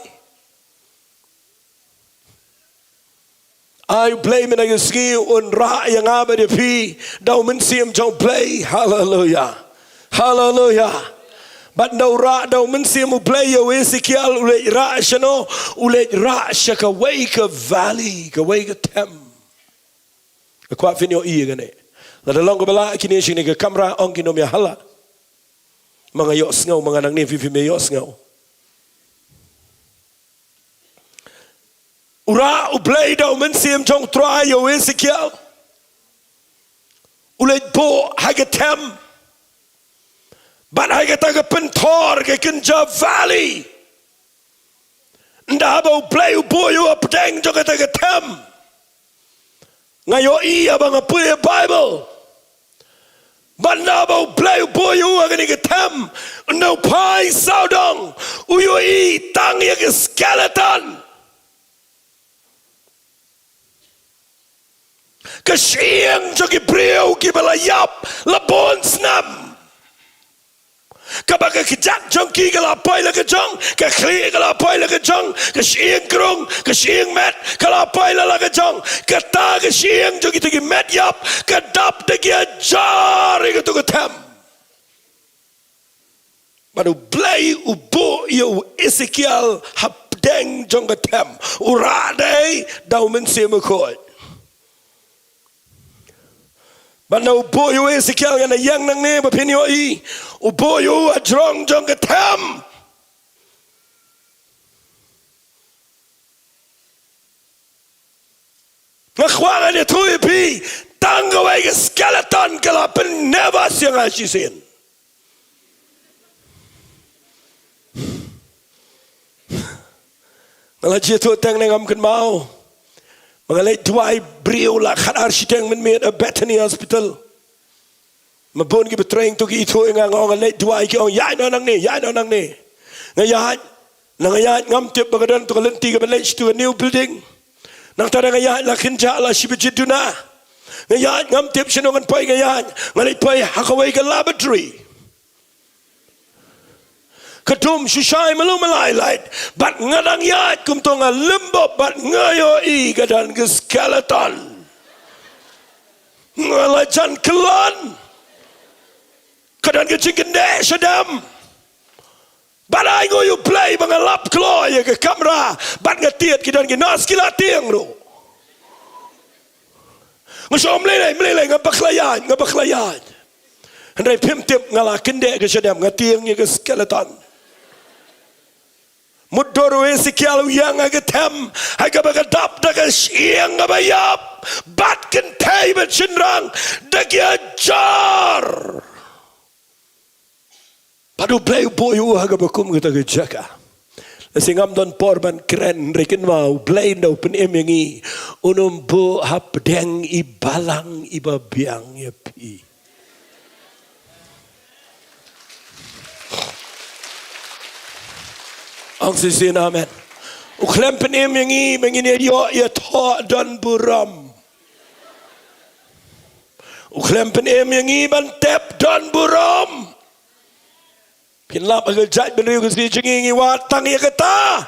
Ai U Blei mynta ka sngi un rah ïa nga bad ïa phi da u Mynsiem jong U Blei. Haleluia. Haleluia. Bad ynda u rah da u Mynsiem U Blei ïa u Esekiel, u leit rah shano? U leit rah sha kawei ka valley, kawei ka them. Nga kwah phin ïohi ïa kane. Lada long kaba lah kine sha kane ka kamra, ong kine ym ïa hala. Ma nga ïohsngew, ma nga nangne, phi phim ïohsngew. U rah U Blei da u Mynsiem jong U Trai ïa u Esekiel. U leit buh ha ka them. Bad ha kata ka pynthor, ka kynja valley, ynda haba U Blei u buh ïa u hapdeng jong kata ka them, nga ïohi haba nga pule Baibl. Bad ynda haba U Blei u buh ïa u ha kane ka them, ynda u phai sawdong, u ïohi tang ïa ka skeleton. Ka shyieng jong ki briew kiba la ïap la bun snem. Kaba ka kjat jong ki ka la poi la ka jong, ka khlieh ka la poi la ka jong, ka shyieng krung, ka shyieng met ka la poi la la ka jong. Kata ka shyieng jong kita ki met ïap ka dap da ki hajar ïa kato ka them. Bad U Blei u buh ïa u Esekiel hapdeng jong ka them. U rah dei da u Mynsiem Bakhuid. Bad na u buh ïa u Esekiel, ngan ïeng nangne ba phin ïohi. U buh ïa u hajrong jong ka them. Nga kwah ngan ïathuh ïa phi, tang kawei ka skeleton ka la pynïap ïa nga shisien. Nga la ju ïathuh tang ne ngam kynmaw. Ba nga leit duwai briew la khatar shiteng mynmiet ha Bethany Hospital. Ma bun ki ba treng to ki ithuh ïa nga, nga ong nga leit duwai, ki ong ïaid noh nangne, ïaid noh nangne. Nga ïaid, na nga ïaid ngam tip ba ka don to ka lynti ka ban leit sha to ka new building. Nangta da nga ïaid la kynjah la shi baje duna. Nga ïaid ngam tip shano ngan poi, nga ïaid, nga leit poi ha kawei ka laboratory. Ka dum shisha malu malai lait. Bad nga dang ïaid kumto nga lynbop bad nga ïohi ka don ka skeleton. Nga la jan kyllon. Ka don ka jingkyndeh shadem. Bad ai nguh ïa U Blei ba nga lap kloi ïa ka kamra. Bad nga tied ki don ki nurse ki la tieng ruh. Nga shu ong, "Mlei lei, mlei lei, nga bakla ïaid, nga bakla ïaid." Hynrei phim tip nga la kyndeh ka shadem, nga tieng ïa ka skeleton. Mutdur u Esekiel u ïeng ha ka them, ha kaba ka dap da ka shyieng kaba ïap, bad kynthei bad shynrang da ki hajar. Bad U Blei u buh ïa u ha kaba kum kata ka jaka. Lehse ngam don por ban kren, hynrei kynmaw U Blei ynda u pynim ïa ngi, un ym buh hapdeng i balang iba biang ïa phi. Ong shisien amen. U khlem pynim ïa ngi ba ngin ïoh ïathoh don burom. U khlem pynim ïa ngi ban tep don burom. Phin lap ha ka jaitbynriew ka sngi jong ngi, ngi wad tang ïa kata.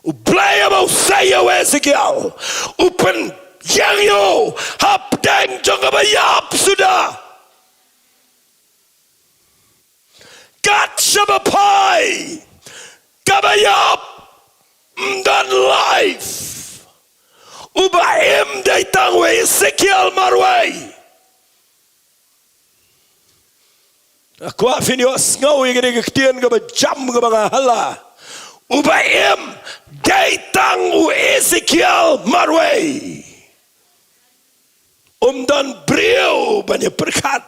U Blei haba u sei ïa u Esekiel, u pynïeng ïa u hapdeng jong kaba ïap suda. Kat shaba phai kaba ïap, ym don life. Uba im dei tang u Esekiel marwei. Nga kwah phin ïohsngew ïa kane ka ktien kaba jam kaba nga hala. Uba im dei tang u Esekiel marwei. Um don briew ban ïa pyrkhat.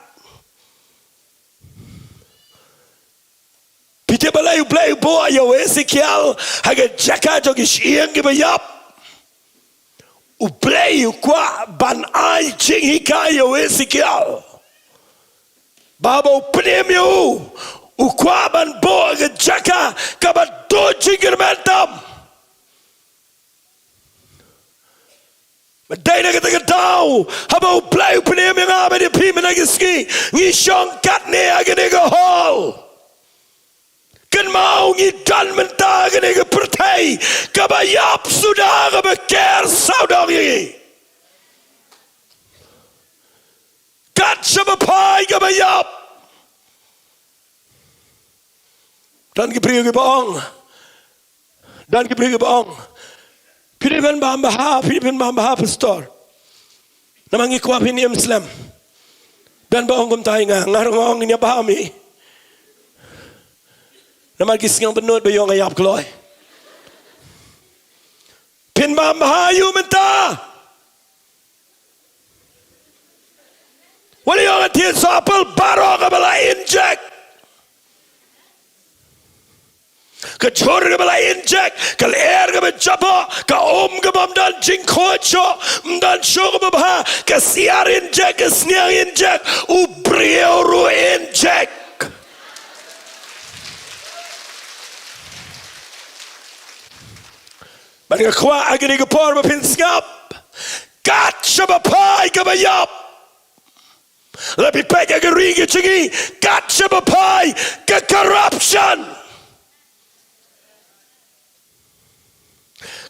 Phi tip balei U Blei u buh ïa u Esekiel ha ka jaka jong ki shyieng kiba ïap? U Blei u kwah ban ai jinghikai ïa u Esekiel. Ba haba u pynim ïa u, u kwah ban buh ha ka jaka kaba duh jingkyrmen tam. Ba dei na kata ka daw, haba U Blei u pynim ïa nga bad ïa phi mynta ka sngi, ngi shong katne ha kane ka hall. Kynmaw ngi don mynta ha kane ka pyrthei kaba ïap suda, kaba ker sawdong ïa ngi. Kat shaba phai kaba ïap. Don ki briew kiba ong. Don ki briew kiba ong. Phi dei ban bam bha, phi dei ban bam bha, pastor. Namar ngi kwah phin im slem. Don ba ong kumta ïa nga, nga ruh nga ong ngin ïa bam hi. Namar ki sngew bynnud ba ïoh nga ïap kloi. Phin bam bha ïa u mynta. Wat la ïoh nga thied soh apple baroh kaba la inject. Ka jhur kaba la inject, ka lyer kaba jaboh, ka um kaba ym don jingkhuid shuh, ym don shuh kaba bha, ka siar inject, ka sniang inject, u briew ruh inject. Bad nga kwah ha kane ka por ba phin sngap. Kat shaba phai kaba ïap. La phi peit ha ka ri ka jong ngi, kat shaba phai ka corruption.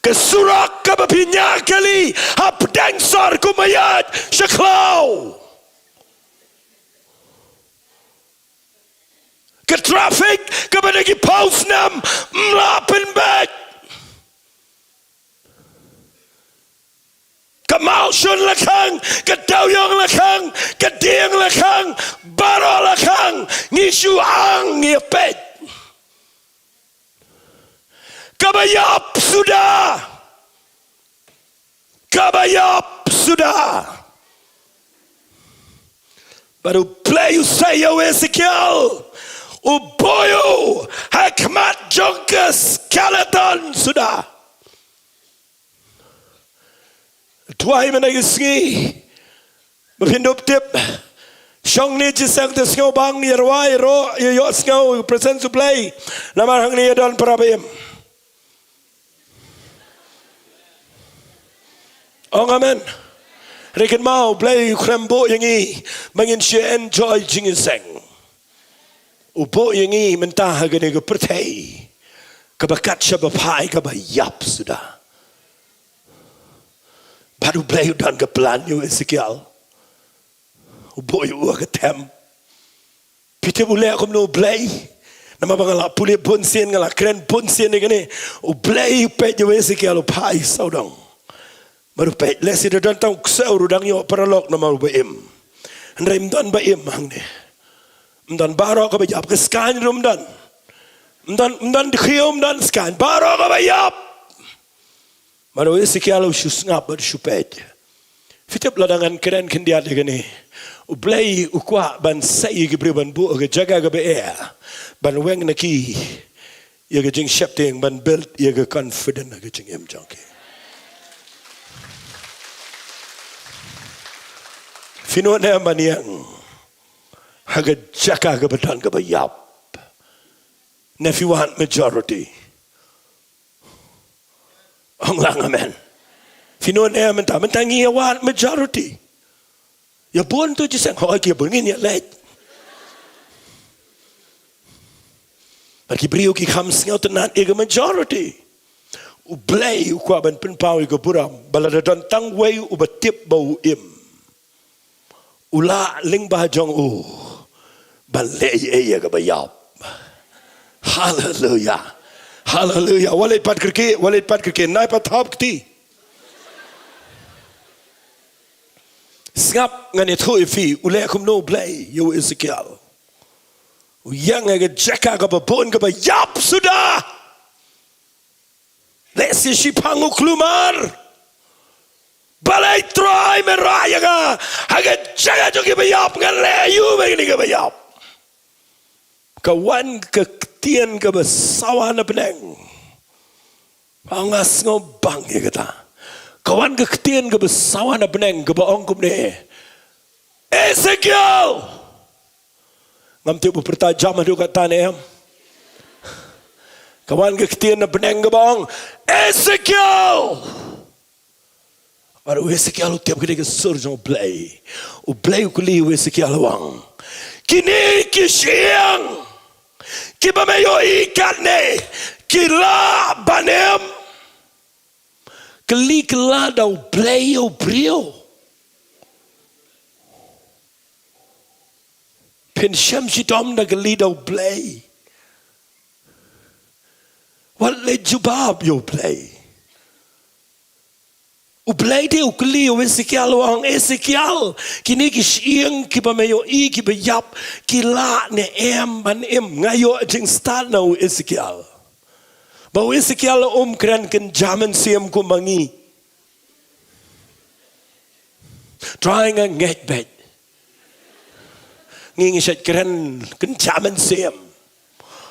Ka surok kaba phi ñiah kali hapdeng sor kum ïaid sha khlaw. traffic kaba na ki phaw snem ym lah pynbeit. Ka mawshun la khang, ka dewiong la khang, ka dieng la khang, baroh la khang, ngi shu ang ngi peit. Kaba ïap suda. Kaba ïap suda. Bad U Blei u sa ïa u Esekiel, u buh ïa u ha khmat jong ka skeleton suda. Duwai mynta ka sngi ba phin dup tip. Shong ne jingïaseng te sngewbang ïa rwai ro ïa ïohsngew presence U Blei. Namar hangne ïa don para ba im. Ong amen. Hynrei kynmaw, U Blei u khlem buh ïa ngi ba ngin shu enjoy jingïaseng. U buh ïa ngi mynta ha kane ka pyrthei kaba kat shaba phai kaba ïap suda. Bad U Blei u don ka plan ïa u Esekiel. U buh ïa u ha ka them. Phi tip u leh kumno U Blei? Namar ba nga la pule bun sien, nga la kren bun sien ïa kane. U Blei u peit ïa u Esekiel u phai sawdong. Bad u peit, lehse da don tang u ksew ruh dang ïoh paralok namar uba im. Hynrei ym don ba im hangne. Ym don baroh kaba ïap, ka skaiñ ruh ym don. Ym don, ym don dkhiew, ym don skaiñ, baroh kaba ïap. Bad u Esekiel u shu sngap bad u shu peit. Phi tip lada ngan kren khyndiat ïa kane. U Blei u kwah ban sei ïa ki briew ban buh ha ka jaka kaba eh. Ban weng na ki ïa ka jingsheptieng, ban build ïa ka confident ha ka jingim jong ki. Phin wan ne em ban ïeng ha ka jaka kaba don kaba ïap? Ne phi want majority? Ong lang amen. Phin wan ne em mynta, mynta ngi ïa want majority. Ïa bun tu jingïaseng, hooid ki ïa bun ngin ïa leit. Bad ki briew ki kham sngewtynnat ïa ka majority. U Blei u kwah ban pynpaw ïa ka burom ba lada don tang uwei uba tip ba u im, u lah lyngba jong u ban leh ïa kaba ïap. Haleluya. Haleluya. Wat leit pat kyrkieh, wat leit pat kyrkieh, nai pat thap kti. Sngap, ngan ïathuh ïa phi u leh kumno U Blei ïa u Esekiel. U ïeng ha ka jaka kaba bun kaba ïap suda. Lehse shiphang u kulmar. Balei Trai me rah ïa nga ha ka jaka jong kiba ïap, ngan leh aïu ba kine kiba ïap? Ka wan ka ktien kaba sawa na bneng. Ong nga sngewbang ïa kata. Ka wan ka ktien kaba sawa na bneng kaba ong kumne, Esekiel! Ngam tip u pyrta jam haduh katta ne em. Ka wan ka ktien na bneng kaba ong, Esekiel! Bad u Esekiel u tip kane ka sur jong U Blei. U Blei u kylli u Esekiel u ong, kine ki shyieng kiba me ïohi katne ki lah ban im? Kylli kylla da U Blei ïa u briew. Phin shem shitom da kylli da U Blei. Wat leit jubab ïa U Blei. U Blei te u kylli ïa u Esekiel u ong, Esekiel, kine ki shyieng kiba me ïohi kiba ïap ki lah ne em ban im? Nga ïoh jingstad na u Esekiel. Ba u Esekiel um kren kynja mynsiem kum ma ngi. Trai nga ngeit beit. Ngi ngi shet kren kynja mynsiem.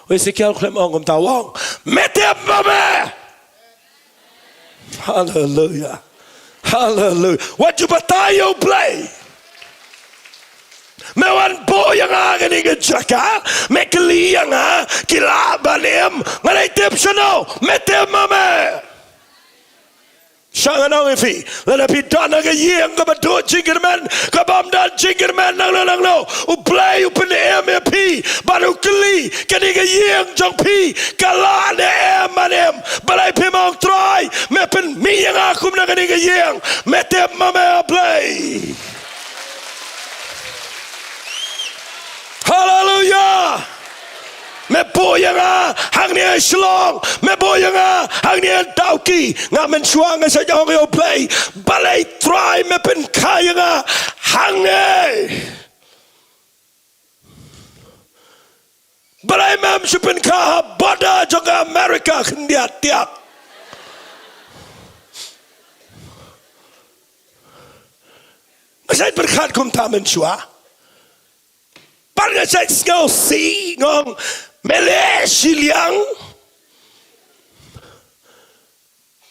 U Esekiel khlem ong kumta, u ong, me tip ma me. Haleluya. Haleluya. Wat ju batai ïa U Blei. Me wan buh ïa nga kane ka jaka, me kylli ïa nga ki lah ban im, nga dei tip shano, me tip ma me. Sha nga ong ïa phi, lada phi don ha ka ïing kaba duh jingkyrmen, kaba ym don jingkyrmen nangno nangno, U Blei u pynim ïa phi bad u kylli, kane ka ïing jong phi ka lah ne em ban im? Balei phim ong, Trai, me pynmih ïa nga kum na kane ka ïing? Me tip ma me, A Blei. Haleluya. hangne Shillong, me buh ïa nga hangne Dawki. Nga mynshuwa nga sa ong ïa U Blei, balei Trai me pynkha ïa nga hangne? Balei mem shu pynkha ha border jong ka America khyndiat tiak? Nga sa pyrkhat kumta mynshuwa. Pat nga sa sngew shi ngong, me leh shiliang.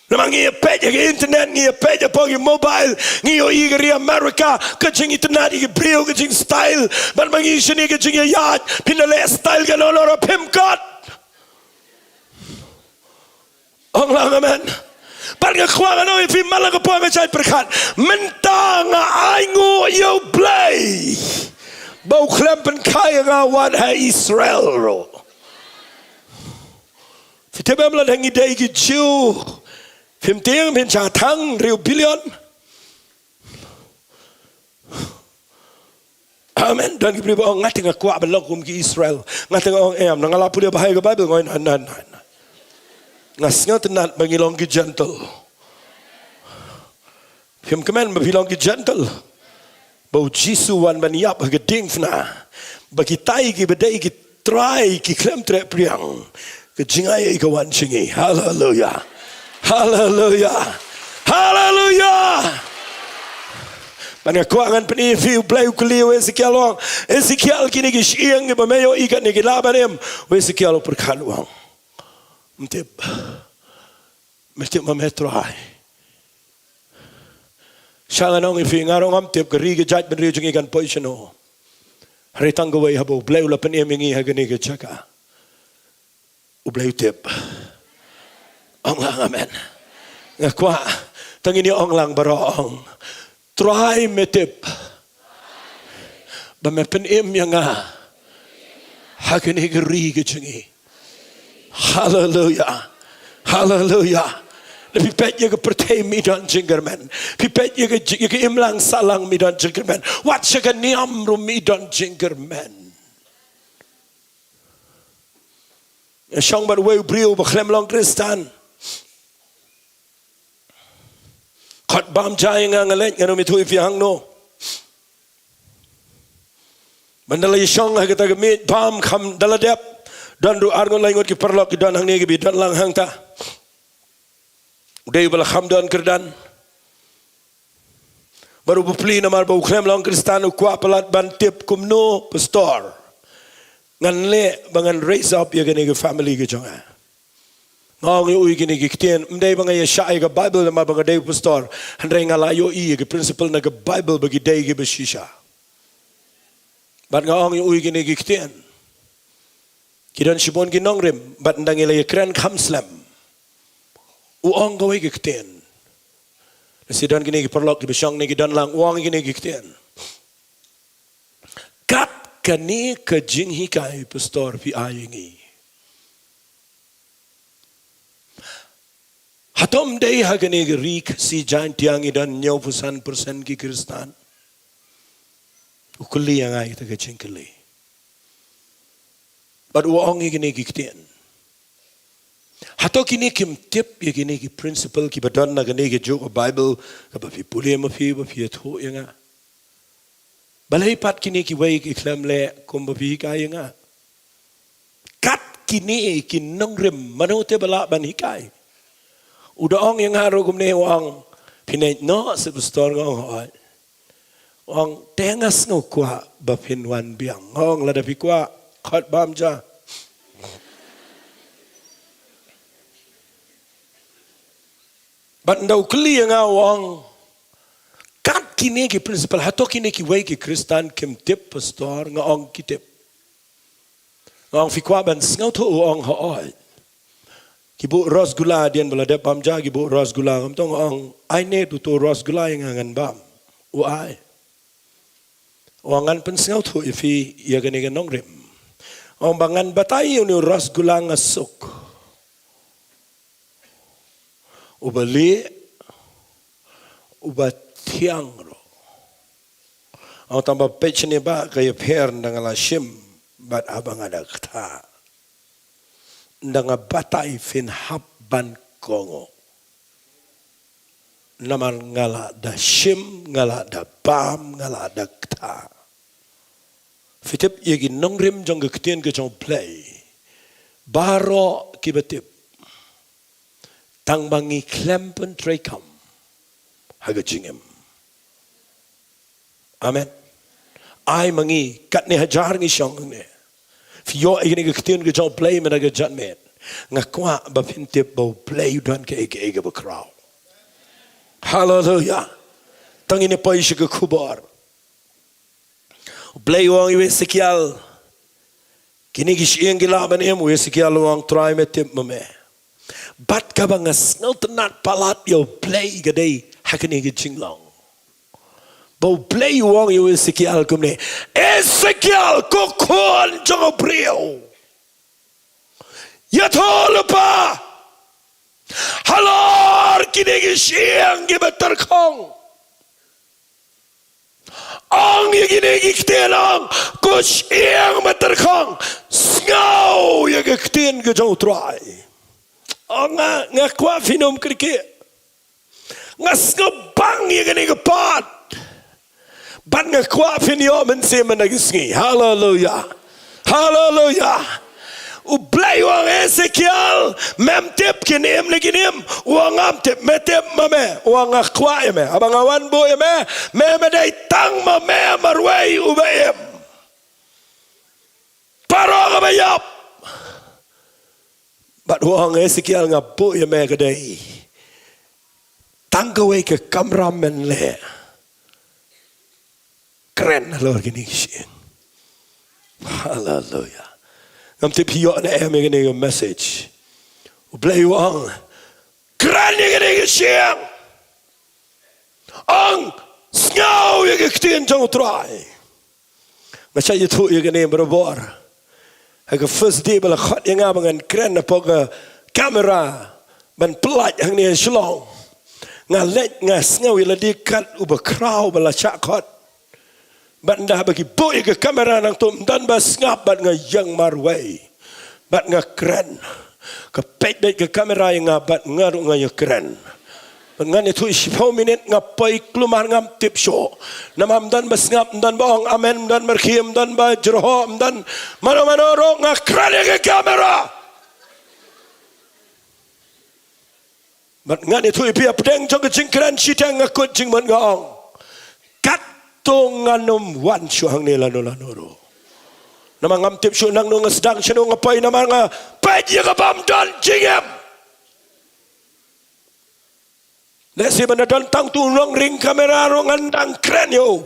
Namar ngi ïa peit ïa ka internet, ngi ïa peit ïa pong ïa mobile, ngi ïohi ka ri America, ka jingitynnad ïa ki briew, ka jingstyle, bad ma ngi shane ka jingïaid, phin da leh style kano kano ruh phim kot. Ong lang amen. Bad nga kwah ngan ong ïa phi man la ka por nga sa pyrkhat, mynta nga ainguh ïa U Blei ba u khlem pynkha ïa nga wat ha Israel ruh. Phi tip em, lada ngi dei ki Jiw, phim tieng phin shah thang hynriew billion. Amen. Don ki briew ba ong, nga te nga kwah ban long kum ki Israel. Nga te nga ong, em, na nga la pule bha ïa ka Bible, nga ong, na, na, na, na. Nga sngewtynnad ba ngi long ki Gentile. Phim kmen ba phi long ki Gentile? Ba U Jisu u wan ban ïap ha ka diengphna, ba kitai kiba dei ki trai ki khlem treh phriang, ka jingai ka wan jong ngi. Haleluia. Haleluia. Haleluia. Bad nga kwah ngan pyni ïa phi, U Blei u kylli ïa u Esekiel, u ong, Esekiel, kine ki shyieng kiba me ïohi katne ki lah ban im? U Esekiel u pyrkhat, u ong, ym tip. Me tip ma me Trai? Sha ngan ong ïa phi, nga ruh ngam tip ka ri ka jaitbynriew jong ngi kan poi shano. Hynrei tang kawei, haba U Blei u la pynim ïa ngi ha kane ka jaka, U Blei u tip. Ong lang amen. Nga kwah tang ngin ïa ong lang baroh, ong, Trai me tip ba me pynim ïa nga ha kane ka ri ka jong ngi. Haleluia. Haleluia. Lada phi peit ïa ka pyrthei, mi don jingkyrmen. Phi peit ïa ka ji-, ïa ka imlang sahlang, mi don jingkyrmen. Wat sha ka niam ruh mi don jingkyrmen. Nga shong bad uwei u briew ba khlem long Khristan. Khot bam ja ïa nga, nga leit, ngan ym ïathuh ïa phi hangno. Ban da la ïashong ha kata ka miej bam, kham da la dep, don ruh ar ngut lai ngut ki paralok ki don hangne kiba ïadon lang hangta. U dei uba la kham don kyrdan. Bad u bapli namar ba u khlem long Khristan, u kwah palat ban tip kumno, pastor, ngan leh ba ngan raise up ïa kane ka family ka jong nga. Nga ong ïa u ïa kine ki ktien, ym dei ba nga ïa shah ïa ka Bible namar ba nga dei u pastor, hynrei nga la ïohi ïa ki principle na ka Bible ba ki dei kiba shisha. Bad nga ong ïa u ïa kine ki ktien, ki don shibun ki nongrim, bad ynda ngi la ïakren kham slem. U ong kawei ka ktien. Lehse don kine ki paralok kiba shong ne ki don lang, u ong ïa kine ki ktien. Kat kane ka jinghikai, pastor, phi ai ïa ngi, hato ym dei ha kane ka ri Khasi Jaintia ngi don hynñiewphew san percent ki Khristan? U kylli ïa nga ïa kata ka jingkylli. Bad u ong ïa kine ki ktien. Hato kine kim tip ïa kine ki principle kiba don na kane kajuh ka Bible, kaba phi pule ma phi, ba phi ïathuh ïa nga? Balei pat kine kiwei ki khlem leh kumba phi hikai ïa nga? Kat kine ki nongrim, mano te ba lah ban hikai? U da ong ïa nga ruh kumne, u ong, phin ïaid noh sha pastor? Nga ong hooid. U ong, te nga sngew kwah ba phin wan biang. Nga ong, lada phi kwah, khot bam ja. Bad ynda u kylli ïa nga, u ong, kat kine ki principle, hato kine kiwei ki Khristan kim tip, pastor? Nga ong ki tip. Nga ong, phi kwah ban sngewthuh? U ong hooid. Ki buh rasgulla, hadien ba la dep bam ja ki buh rasgulla, ngam tong. Nga ong, ai ne uto u rasgulla ïa nga ngan bam. U ai. U ong, ngan pynsngewthuh ïa phi ïa kane ka nongrim. U ong ba ngan batai ïa une u rasgulla nga suk. Uba lieh, uba thiang ruh. Ong tang ba peit shane ba ka ïapher ynda nga la shim bad haba nga da kta. Nda nga batai phin hap ban kohnguh. Namar nga la da shim, nga la da bam, nga la da kta. Phi tip ïa ki nongrim jong ka ktien ka jong U Blei. Baroh kiba tip. Tang ba ngi khlem pyntreikam ha ka jingim. Amen. Ai ma ngi katne hajar ngi shong ne. Phi ïoh ïa kane ka ktien ka jong U Blei mynta ka janmiet. Nga kwah ba phin tip ba U Blei u don kaei kaei kaba khraw. Haleluia. Tang ïa ne poi sha ka khubor. U Blei u ong ïa u Esekiel. Kine ki shyieng ki lah ban im, u Esekiel u ong Trai me tip ma me. Bad kaba nga sngewtynnat palat ïa U Blei ka dei ha kane ka jinglong. Ba U Blei u ong ïa u Esekiel kumne. Esekiel ko khun jong u briew. Ïathuh lypa. Halor kine ki shyieng kiba tyrkhong. Ong ïa kine ki ktien ong, ko shyieng ba tyrkhong, sngew ïa ka ktien ka jong U Trai. Ong nga, nga kwah phin ym kyrkieh. Nga sngew bang ïa kane ka pat. Bad nga kwah phin ïoh mynsiem mynta ka sngi. Haleluia. Haleluia. U Blei u ong Esekiel, mem tip kin im ne kin im, u ong ngam tip, me tip ma me, u ong nga kwah ïa me, haba nga wan buh ïa me, me me dei tang ma me marwei uba im. Baroh kaba ïap. Bad u ong Esekiel nga buh ïa me ka dei tang kawei ka kamra men leh. Kren halor kine ki shyieng. Haleluia. Ngam tip phi ïoh ne em ïa kane ka message. U Blei u ong. Kren ïa kine ki shyieng. Ong sngew ïa ka ktien jong U Trai. Nga shah ïathuh ïa kane barabor. Ha ka first day ba la khot ïa nga ba ngan kren hapoh ka kamera ban pyllait hangne ha Shillong. Nga leit nga sngew ïa lade kat uba khraw ba la shah khot. Bad ynda ba ki buh ïa ka kamera nangta ym don ba sngap bad nga ïeng marwei. Bad nga kren. Ka peit beit ka kamera ïa nga bad nga ruh nga ïakren. Bad ngan ïathuh shiphew minit nga poi kulmar ngam tip shuh. Namar ym don ba sngap, ym don ba ong amen, ym don ba rkhie, ym don ba jyrhoh, ym don mano mano ruh, nga kren ïa ka kamera. Bad ngan ïathuh ïa phi hapdeng jong ka jingkren shiteng nga kut jingmut nga ong. Katto ngan ym wan shuh hangne lano lano ruh. Namar ngam tip shuh nangno nga sdang shano nga poi namar nga peit ïa ka bym don jingim. Lehse ban da don tang utu u nongring kamera ruh ngan dang kren ïa u.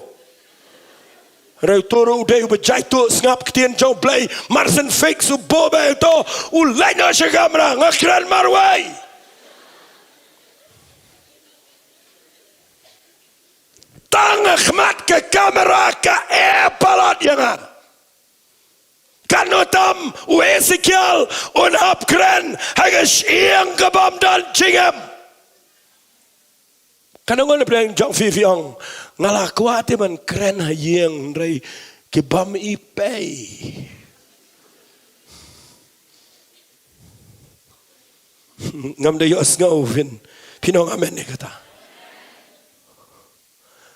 Hynrei utu ruh u dei uba jaituh sngap ktien jong U Blei, mar shen fix u buh beit utu, u leit noh sha kamera, nga kren marwei. Tang ha khmat ka kamera ka e palat ïa nga. Katno tam u Esekiel un hap kren ha ka shyieng ka bym don jingim. Katno ngut na pdeng jong phi phi ong nga la kwah te ban kren ha ïing hynrei ki bym i pei. Ngam da ïohsngew phin, phin ong amen ïa kata.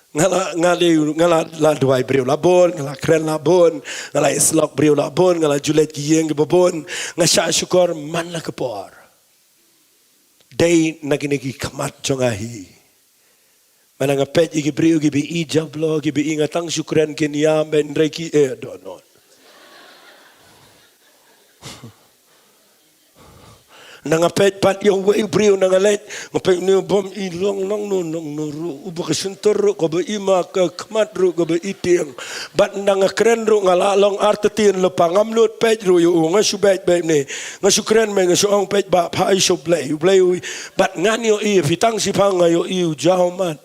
Nga la, nga la, nga la, la duwai briew la bun, nga la kren la bun, nga la ïasyllok briew la bun, nga la ju leit ki ïing kiba bun, nga shah shukor man la ka por. Dei na kine ki khmat jong nga hi. Mana nga peit ïa ki briew kiba i jablo, kiba i nga tang shu kren kin ïam beit hynrei ki eh dohnud. Na nga peit pat ïa uwei u briew na nga leit, nga peit une u bym i long nangno nangno ruh, uba ka shyntur ruh kaba i ma ka khmat ruh kaba i tieng. Bad na nga kren ruh nga la long artatien lypa, ngam nud peit ruh ïa u, nga shu beit beit ne, nga shu kren beit, nga shu ong peit ba phai sha U Blei, U Blei u, bad ngan ïohi phi tang shiphang nga ïohi u jaw mat.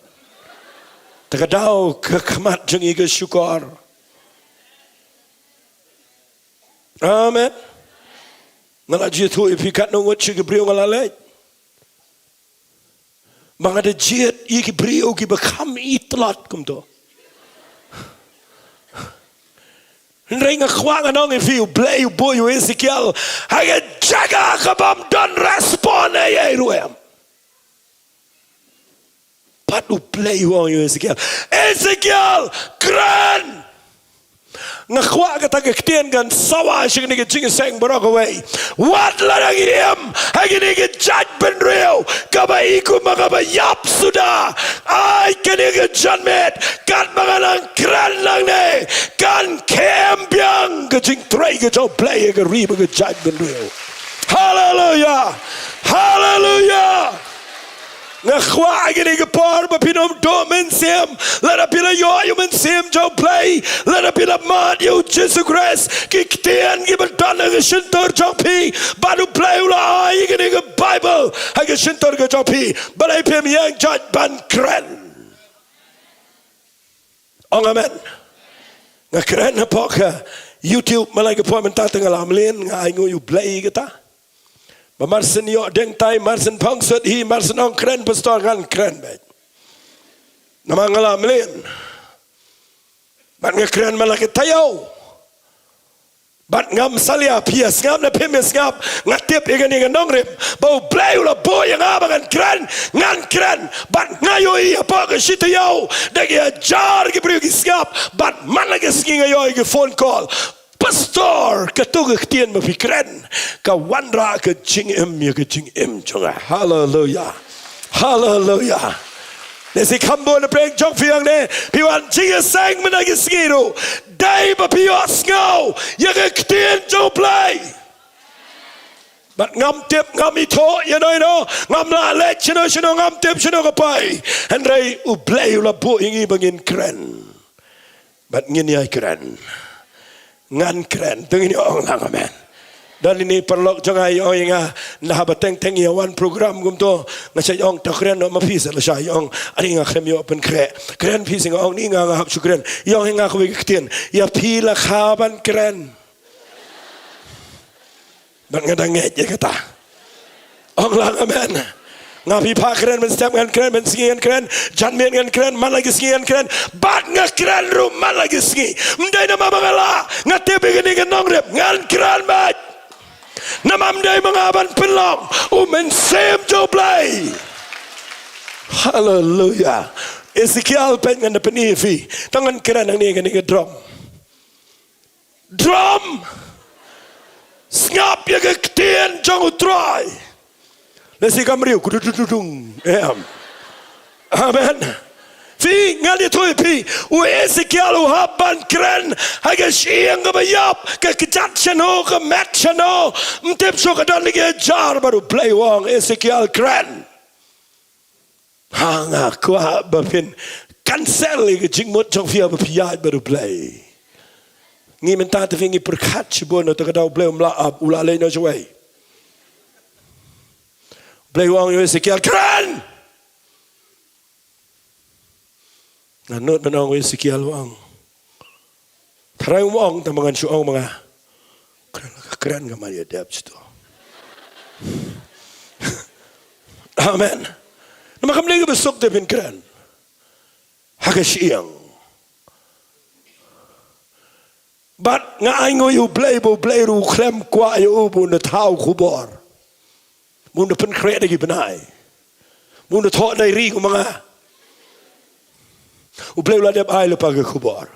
Te ka daw ka khmat jong i ka shukor. Amen. Nga la jied thuh ïa phi katno ngut shi ki briew nga la leit. Ba nga da jied ïa ki briew kiba kham i tlot kumto. Hynrei nga kwah ngan ong ïa phi, U Blei u buh ïa u Esekiel ha ka jaka ka bym don respond ei ei ruh em. Bad U Blei u ong ïa u Esekiel, Esekiel, kren! Nga kwah kata ka ktien kan sawa sha kane ka jingïaseng baroh kawei. Wat la dang im ha kane ka jaitbynriew kaba i kumba kaba ïap suda. Ai kane ka janmiet katba nga nang kren nangne, kan khem biang ka jingtrei ka jong U Blei ha ka ri bad ka jaitbynriew. Haleluya. Haleluya. Nga kwah ha kane ka por ba phin ym duh mynsiem. Lada phi la ïoh ïa u Mynsiem jong U Blei, lada phi la mad ïa u Jisu Khrist, ki ktien kiba don ha ka shyntur jong phi, bad U Blei u la ai ïa kane ka Baibl ha ka shyntur ka jong phi, balei phim ïeng jait ban kren? Ong amen. Nga kren hapoh ka YouTube, ma la ka por mynta te nga la mlien, nga ainguh ïa U Blei kata. Ba mar syn ïoh deng tai, mar syn phong sut hi, mar syn ong kren pastor, ngan kren beit. Namar nga la mlien. Bad nga kren man la ka taïew. Bad ngam salia, phi ïa sngap ne phim ïa sngap, nga tip ïa kane ka nongrim ba U Blei u la buh ïa nga ba ngan kren, ngan kren. Bad nga ïohi hapoh ka shi taïew da ki hajar ki briew ki sngap, bad man la ka sngi nga ïohi ki phone call. Pastor, kato ka ktien ba phi kren ka wanrah ka jingim ïa ka jingim jong nga. Haleluya. Haleluya. Lehse kham bun na pdeng jong phi hangne phi wan jingïaseng mynta ka sngi ruh. Dei ba phi ïohsngew ïa ka ktien jong U Blei. Bad ngam tip, ngam ithuh ïano ïano, ngam lah leit shano shano, ngam tip shano ka poi. Hynrei U Blei u la buh ïa ngi ba ngin kren. Bad ngin ïai kren. Ngan kren. To ngin ïa ong lang amen. Don ine i paralok jong nga i ong ïa nga, naba teng teng ïa wan program kumto, nga sa ïa ong to kren noh ma phi, sa lashai i ong, ani nga khlem ïoh pynkhreh. Kren phi, sa nga ong ni nga, nga hap shu kren. I ong ïa nga kawei ka ktien, ïa phi la kha ban kren. Bad nga dang ngeit ïa kata. Ong lang amen. Nga phi phah kren mynstep, ngan kren mynsngi, ngan kren janmiet, ngan kren man la ki sngi, ngan kren bad nga kren ruh man la ki sngi. Ym dei namar ba nga lah, nga tip ïa kane ka nongrim, ngan kren beit. Namar ym dei ma nga ban pynlong, u Mynsiem jong U Blei. Haleluya. Esekiel, peit, ngan da pyni ïa phi. Tang ngan kren hangne, kane ka drum. Drum. Sngap ïa ka ktien jong U Trai. Lehse ka mriew, kududududung. Em. Amen. Phi, ngan ïathuh ïa phi, u Esekiel u hap ban kren ha ka shyieng kaba ïap, ka kjat shano, ka met shano. Ym tip shuh, ka don lagi hajar, bad U Blei u ong, Esekiel, kren. Ha, nga kwah ba phin cancel ïa ka jingmut jong phi ba phi ïaid bad U Blei. Ngi mynta te phi ngi pyrkhat shibun, te ka daw U Blei um lah ap, u la leit noh shawei. U Blei u ong ïa u Esekiel, kren! Nga nud ban ong, u Esekiel u ong, tharai um ong, tang ba ngan shu ong ma nga. Kren la ka kren, ka man ïa dep shito. Amen. Namar kam dei kaba suk te phin kren ha ka shyieng. Bad nga ainguh ïa U Blei ba U Blei ruh u khlem kwah ïa u ba un da thaw khubor, ba un da pynkhreh da ki bnai, ba un da thoh diary kum ma nga. U Blei u la dep ai lypa ka khubor.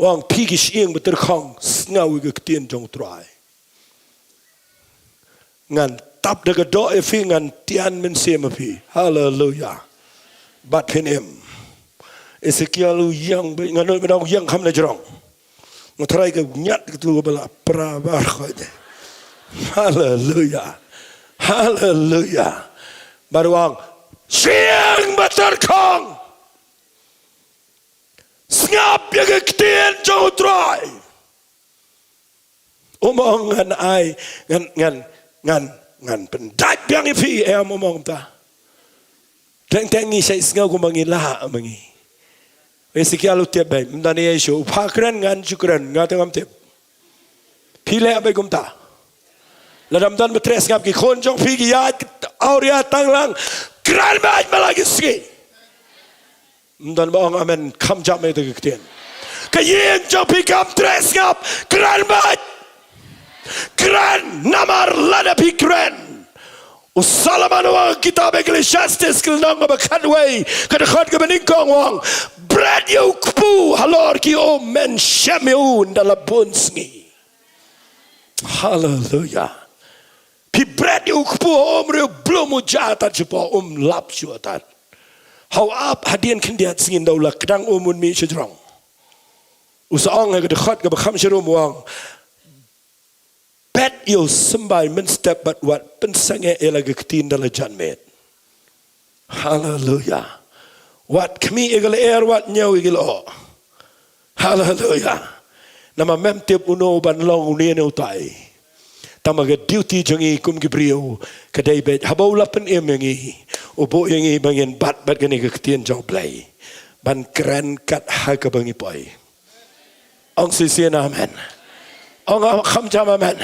U ong, phi ki shyieng ba tyrkhong, sngew ïa ka ktien jong U Trai. Ngan tap da ka doh ïa phi, ngan tian mynsiem ïa phi. Haleluya. Bad phin im. Esekiel u ïeng, ba nga nud ban ong u ïeng kham na jrong. Nga tharai ka ñiat ka tu ba la pra bar khoit. Haleluya. Haleluya. Bad u ong, shyieng ba tyrkhong, sngap ïa ka ktien jong U Trai. Um ong ngan ai, ngan, ngan, ngan, ngan pyndait biang ïa phi, em, um ong ta. Teng teng ngi sa sngew kumba ngi lah ma ngi. Esekiel u tip beit, ym don ei ei shuh, u phah kren ngan shu kren, nga te ngam tip. Phi leh beit kumta. Lada ym don ba treh sngap, ki khun jong phi ki ïaid awria tang lang, kren beit man la ki sngi. Ym don ba ong amen, kham jam ïa ka ktien. Ka ïing jong phi kam treh sngap. Kren beit. Kren namar lada phi kren. U Solomon u ong ha ka kitab Ecclesiastes ka lynnong kaba khatwei, ka dkhot kaba nyngkong u ong, bret ïa u kpu halor ki um, men shem ïa u ynda la bun sngi. Haleluya. Phi bret ïa u kpu ha um ruh, blum u jia tad shapoh, um lap shuh tad. Ha u ap hadien khyndiat sngi ynda u la kdang um un mih shajrong. U sa ong ha ka dkhot kaba kham sharum u ong, peit ïa u symbai mynstep bad wat pynsangeh ïa la ka ktien da la janmiet. Haleluya. Wat khmih ïa ka lyer, wat ñiew ïa ki lyoh. Haleluya. Namar mem tip uno ban long une ne utai. Tangba ka duty jong ngi kum ki briew ka dei beit haba u la pynim ïa ngi, u buh ïa ngi ba ngin bat bad kane ka ktien jong U Blei, ban kren kat ha kaba ngi poi. Ong shisien amen. Ong kham jam amen.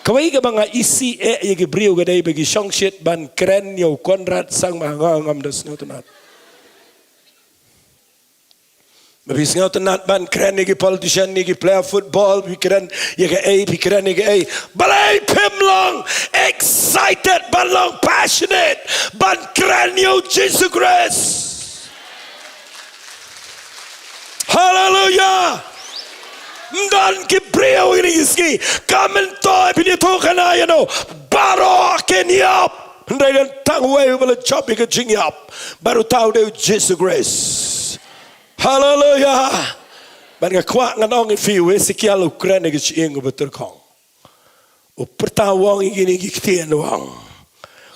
Kawei kaba nga isih eh ïa ki briew ka dei ba ki shongshit ban kren ïa u Conrad Sangma, nga ngam da sngewtynnat. Ba phi sngewtynnat ban kren ïa ki politician, ïa ki player football, phi kren ïa kaei, phi kren ïa kaei. Balei phim long excited, ban long passionate ban kren ïa u Jisu Khrist? Haleluya. Ym don ki briew ïa kine ki sngi. Ka myntoi phin ïathuh khana ïa no? Baroh kin ïap. Hynrei don tang uwei uba la jop ïa ka jingïap, bad uta u dei u Jisu Khrist. Haleluya. Bad nga kwah ngan ong ïa phi, u Esekiel u kren ïa ka shyieng kaba tyrkhong. U pyrta u ong ïa kine ki ktien u ong,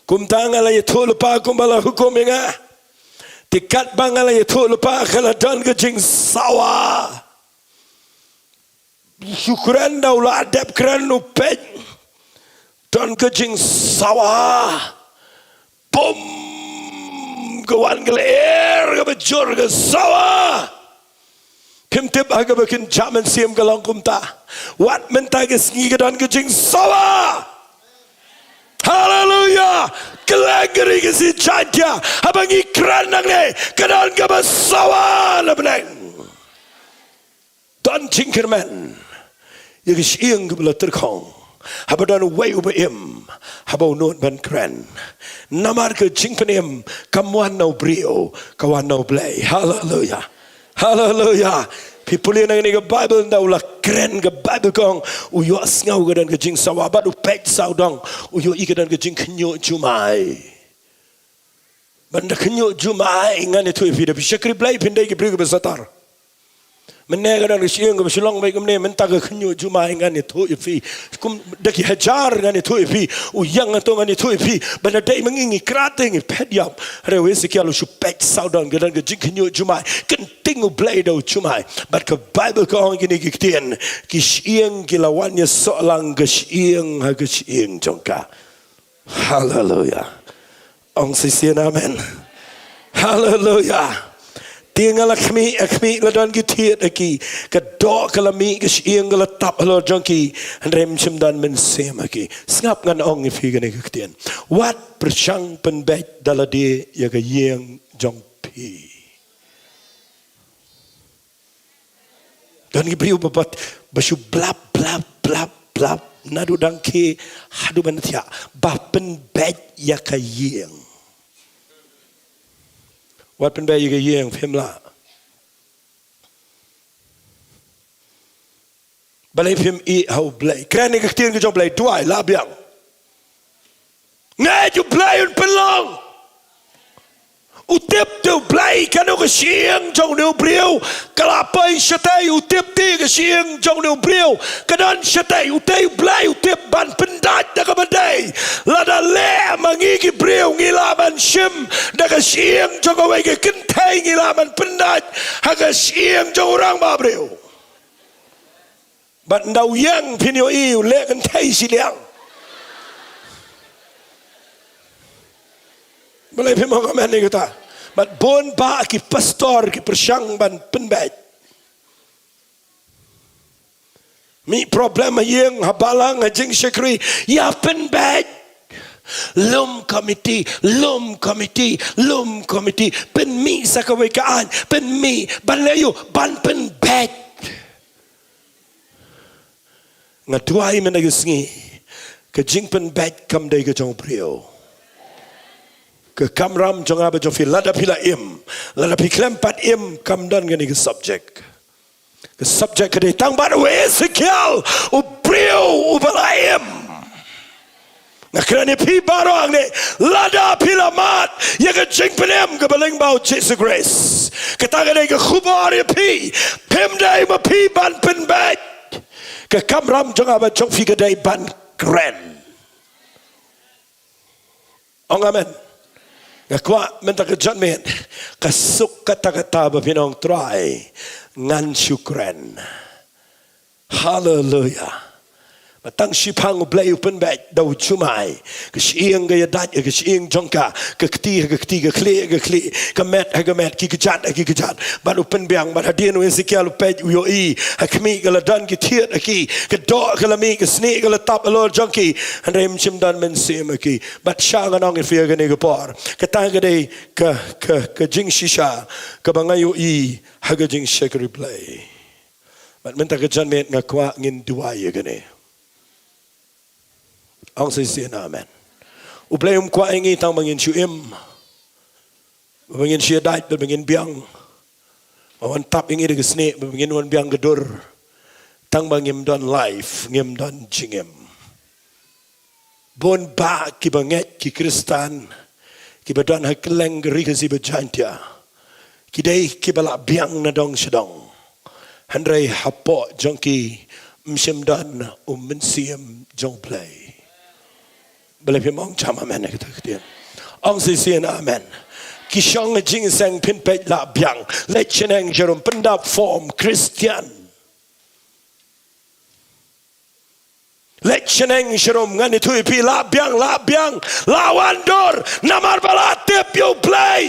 kumta nga la ïathuh lypa kumba la hukum ïa nga. Te katba nga la ïathuh lypa ka la don ka jingsawa. Shu kren da u la dep kren u peit. Don ka jingsawa. Bum! Ka wan ka lyer kaba jur, ka sawa. Phim tip ha kaba kin jam mynsiem ka long kumta. Wat mynta ka sngi ka don ka jingsawa. Haleluya. Kylleng ka ri ka sngi Jaiñtia, haba ngi kren nangne, ka don kaba sawa na bneng. Don jingkyrmen ïa ka shyieng kaba la tyrkhong haba don uwei uba im, haba u nud ban kren. Namar ka jingpynim kam wan na u briew, ka wan na U Blei. Haleluya. Haleluya. Phi pule nangne ka Baibl, ynda u la kren, ka Baibl ka ong, u ïohsngew ka don ka jingsawa bad u peit sawdong, u ïohi ka don ka jingkhynñiuh jumai. Ban da khynñiuh jumai ngan ïathuh ïa phi, da phi shakri Blei phin dei ki briew kiba satar. Mynne ka don ka shyieng kaba shu long beit kumne, mynta ka khynñiuh jumai ngan ïathuh ïa phi. Kum da ki hajar ngan ïathuh ïa phi. U ïeng hato ngan ïathuh ïa phi. Ban da dei ma ngi, ngi kra te ngi phet ïap. Hynrei u Esekiel u shu peit sawdong, ka don ka jingkhynñiuh jumai. Kynting U Blei da u jumai. Bad ka Baibl ka ong kine ki ktien, ki shyieng ki la wan ïasoh lang ka shyieng ha ka shyieng jong ka. Haleluya. Ong shisien amen. Haleluya. Te nga la khmih, ha khmih la don ki thied ha ki, ka doh ka la mih, ka shyieng ka la tap halor jong ki, hynrei ym shym don mynsiem ha ki. Sngap, ngan ong ïa phi kane ka ktien. Wat pyrshang pynbeit da lade ïa ka ïing jong phi. Don ki briew ba, ba, ba shu blap, blap, blap, blap. Naduh dang khie haduh ban thiah. Ba pynbeit ïa ka ïing. Wat pynbeit ïa ka ïing, phim lah. Balei phim ïeh ha U Blei? Kren ïa ka ktien ka jong U Blei, duwai, lah biang. Ngeit U Blei un pynlong. U tip te U Blei kano ka shyieng jong une u briew ka la poi shatei, u tip te ka shyieng jong une u briew ka don shatei, u tei U Blei u tip ban pyndait da kaba dei. Lada leh ma ngi ki briew ngi lah ban shim da ka shyieng jong kawei ka kynthei, ngi lah ban pyndait ha ka shyieng jong u rangbah briew. Bad ynda u ïeng phin ïohi u leh kynthei shiliang. Balei phim ong amen ïa kata? Bad bun bah ki pastor ki pyrshang ban pynbeit. Mih problem ha ïing, ha balang, ha jingshakri, ïa pynbeit. Lum committee, lum committee, lum committee. Pynmih sa kawei ka aiñ, pynmih ban leh ïa u, ban pynbeit. Nga duwai mynta ka sngi, ka jingpynbeit kam dei ka jong u briew. Ka kamram jong nga bad jong phi, lada phi la im, lada phi khlem pat im, kam don kane ka subject. Ka subject ka dei tang bad u Ezekiel, u briew uba la im. Nga kren ïa phi baroh hangne, lada phi la mad ïa ka jingpynim kaba lyngba u Jisu Khrist, kata ka dei ka khubor ïa phi. Phim dei ma phi ban pynbeit. Ka kamram jong nga bad jong phi ka dei ban kren. Ong amen. Nga kwah mynta ka janmiet, ka suk kata kata ba phin ong Trai, ngan shu kren. Haleluia. Ba tang shiphang u Blei u pynbeit da u jumai. Ka shyieng ka ïadait ha ka shyieng jong ka. Ka kti ha ka kti, ka khlieh ha ka khlieh, ka met ha ka met, ki kjat ha ki kjat. Bad u pynbiang, bad hadien u Ezekiel u peit u ïohi, ha khmih ka la don ki thied ha ki, ka doh ka la mih, ka snieh ka la tap halor jong ki. Hynrei ym shym don mynsiem ha ki. Bad sha ngan ong ïa phi ha kane ka por, kata ka dei ka, ka, ka jingshisha kaba nga ïohi ha ka jingshakri Blei. Bad mynta ka janmiet nga kwah ngin duwai ïa kane. Ong shisien amen. U Blei um kwah ïa ngi tang ba ngin shu im, ba ngin shu ïadait, ba ngin biang, ba wan tap ïa ngi da ka snieh, ba ngin wan biang ka dur, tang ba ngim don life, ngim don jingim. Bun bah kiba ngeit ki Khristan kiba don ha kylleng ka Ri Khasi ba Jaiñtia, ki dei kiba la biang na dong sha dong, hynrei hapoh jong ki ym shym don u Mynsiem jong u Blei. Balei phim ong jam amen ha kata ka ktien? Ong shisien amen. Ki shong ha jingïaseng, phin peit la biang, leit shaneng sharum, pyndap form Khristan. Leit shaneng sharum, ngan ïathuh ïa phi, la biang, la biang, la wan dur, namar ba la tip ïa u Blei.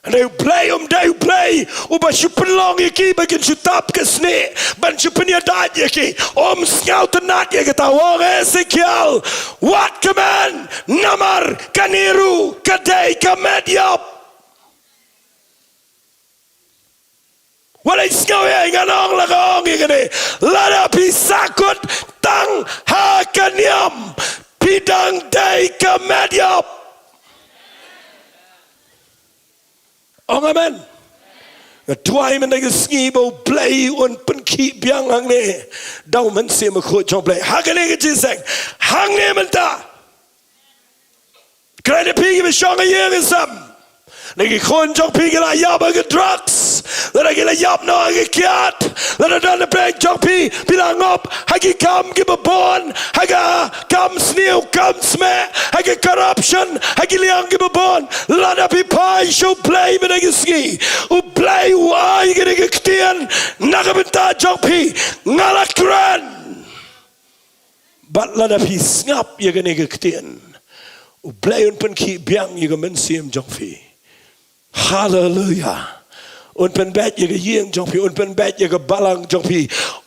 Hynrei u Blei um dei u Blei uba shu pynlong ïa ki ba kin shu tap ka snieh, ban shu pynïadait ïa ki. Um sngewtynnat ïa kata. Ong Ezekiel, wat kmen, namar kane ruh ka dei ka met ïap. Wat leit sngew ïa ngan ong, la ka ong ïa kane, lada phi sahkut tang ha ka niam, phi dang dei ka met ïap. Ong amen. Nga duwai mynta ka sngi ba u Blei un pynkhih biang hangne da u Mynsiem Bakhuid jong u Blei ha kane ka jingïaseng hangne mynta. Kren ïa phi kiba shong ha ïing ha sem. Lada ki khun jong phi ki la ïap ha ki drugs, lada ki la ïap noh ha ki kiad, lada don na pdeng jong phi, phi la ngop ha ki kam kiba bun, ha ka kam sniew kam smeh, ha ki corruption, ha ki liang kiba bun. Lada phi phai sha u Blei mynta ka sngi, u Blei u ai kane ka ktien na ka bynta jong phi. Nga la kren. Bad lada phi sngap ïa kane ka ktien, u Blei un pynkhih biang ïa ka mynsiem jong phi. Haleluia. Un pynbeit ïa ka ïing jong phi, un pynbeit ïa ka balang jong phi,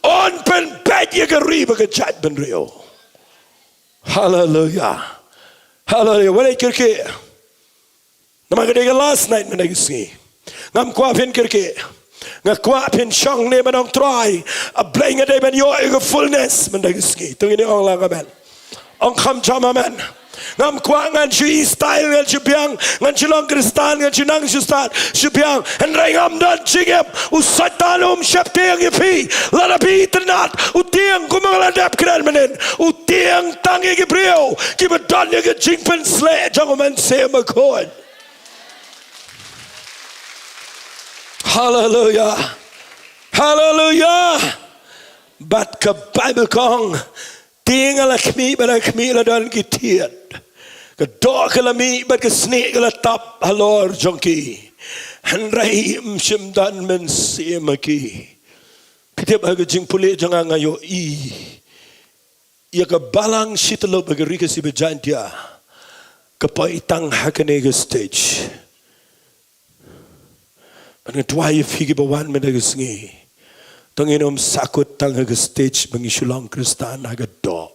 un pynbeit ïa ka ri bad ka jaitbynriew. Haleluia. Haleluia. Wat leit kyrkieh. Namar ka dei ka last night mynta ka sngi. Ngam kwah phin kyrkieh. Nga kwah phin shong ne ban ong Trai, a Blei nga dei ban ïoh ïa ka fullness mynta ka sngi. To ngin ong lang amen. Ong kham jam amen. Ngam kwah ngan shu i style, ngan shu biang, ngan shu long Khristan, ngan shu nang shu stad, shu biang. Hynrei ngam don jingim. U Soitan um sheptieng ïa phi. Lada phi itynnad, u tieng kumba nga la dep kren mynnin. U tieng tang ïa ki briew kiba don ïa ka jingpynsleh jong u Mynsiem Bakhuid. Haleluia. Haleluia. Bad ka Baibl ka ong, tieng ha la khmih, bad ha khmih la don ki thied. Ka doh ka la mih bad ka snieh ka la tap halor jong ki. Hynrei ym shym don mynsiem ha ki. Phi tip, ha ka jingpule jong nga, nga ïohi ïa ka balang shi tyllup ha ka Ri Khasi bad Jaiñtia ka poi tang ha kane ka stage. Bad nga duwai ïa phi kiba wan mynta ka sngi, to ngin ym sahkut tang ha ka stage ba ngi shu long Khristan ha ka doh.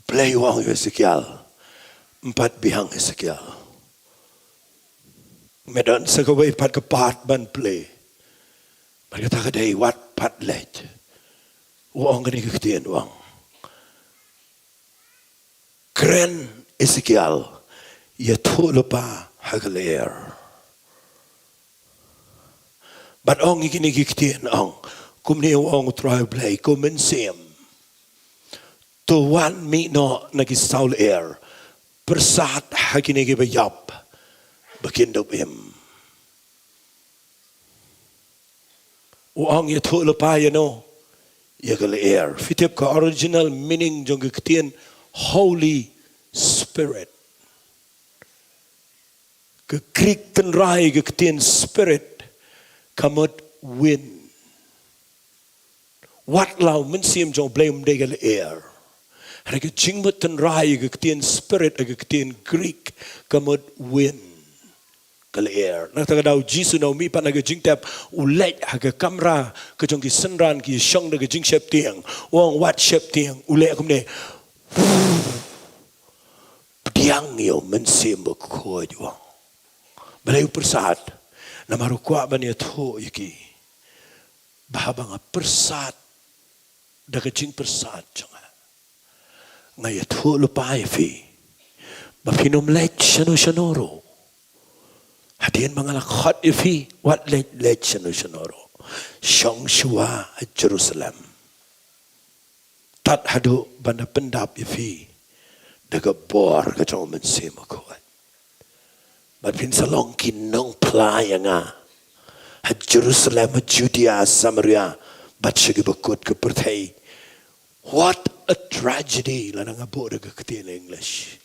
Blei u ong ïa u Esekiel, ym pat biang Esekiel. Me don sa kawei pat ka part ban plie. Bad kata ka dei wat pat leit. U ong kane ka ktien, u ong, kren Esekiel, ïathuh lypa ha ka lyer. Bad ong ïa kine ki ktien, ong, kumne u ong U Trai Blei, ko mynsiem, to wan mih noh na ki saw lyer, pyrsad ha kine kiba ïap ba kin dup im. U ong ïathuh lypa ïano? Ïa ka lyer. Phi tip ka original meaning jong ka ktien Holy Spirit? Ka Greek tynrai ka ktien spirit ka mut wind. Wat la u Mynsiem jong U Blei um dei ka lyer. Hynrei ka jingmut tynrai ka ktien spirit ha ka ktien Greek ka mut wind. Ka lyer. Na kata ka daw U Jisu na u mih pat na ka jingtep, u leit ha ka kamra ka jong ki synran ki shong da ka jingsheptieng. U ong wat sheptieng, u leh kumne. Pdiang ïa u Mynsiem Bakhuid, u ong. Balei u pyrsad? Namar u kwah ban ïathuh ïa ki ba haba nga pyrsad da ka jingpyrsad jong nga, nga ïathuh lypa ïa phi ba phin ym leit shano shano ruh. Hadien ba nga la khot ïa phi, wat leit leit shano shano ruh. Shong shuwa ha Jerusalem. Tad haduh ban da pyndap ïa phi da ka bor ka jong U Mynsiem Bakhuid. Bad phin sa long ki nongphla ïa nga ha Jerusalem, ha Judea, Samaria, bad sha ki bakut ka pyrthei. What a tragedy, lada nga buh da ka ktien English.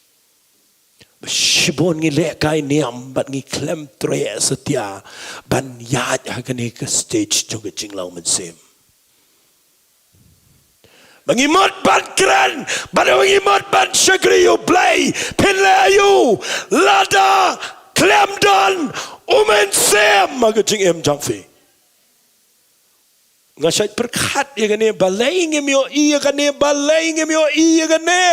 Ba shibun ngi lehkai niam bad ngi khlem treh satia ban ïaid ha kane ka stage jong ka jinglong mynsiem. Ba ngi mut ban kren, ba ngi mut ban shakri ïa U Blei, phin leh aïu lada khlem don U Mynsiem ha ka jingim jong phi? Nga shait pyrkhat ïa kane, balei ngim ïohi ïa kane, balei ngim ïohi ïa kane.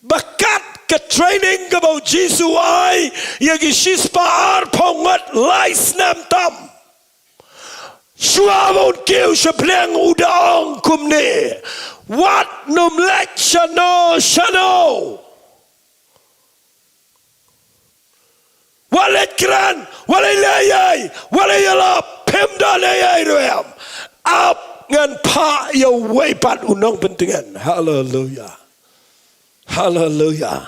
Ba kat ka training kaba U Jisu u ai ïa ki shispah arphew ngut lai snem tam, shuwa ba un kiew sha bneng u da ong kumne: Wat nym leit shano shano. Wat leit kren, wat leit leh ei ei, wat leit ïalap, phim don ei ei ruh em. Ap, ngan phah ïa uwei pat u nongpyntngen. Haleluya. Haleluya.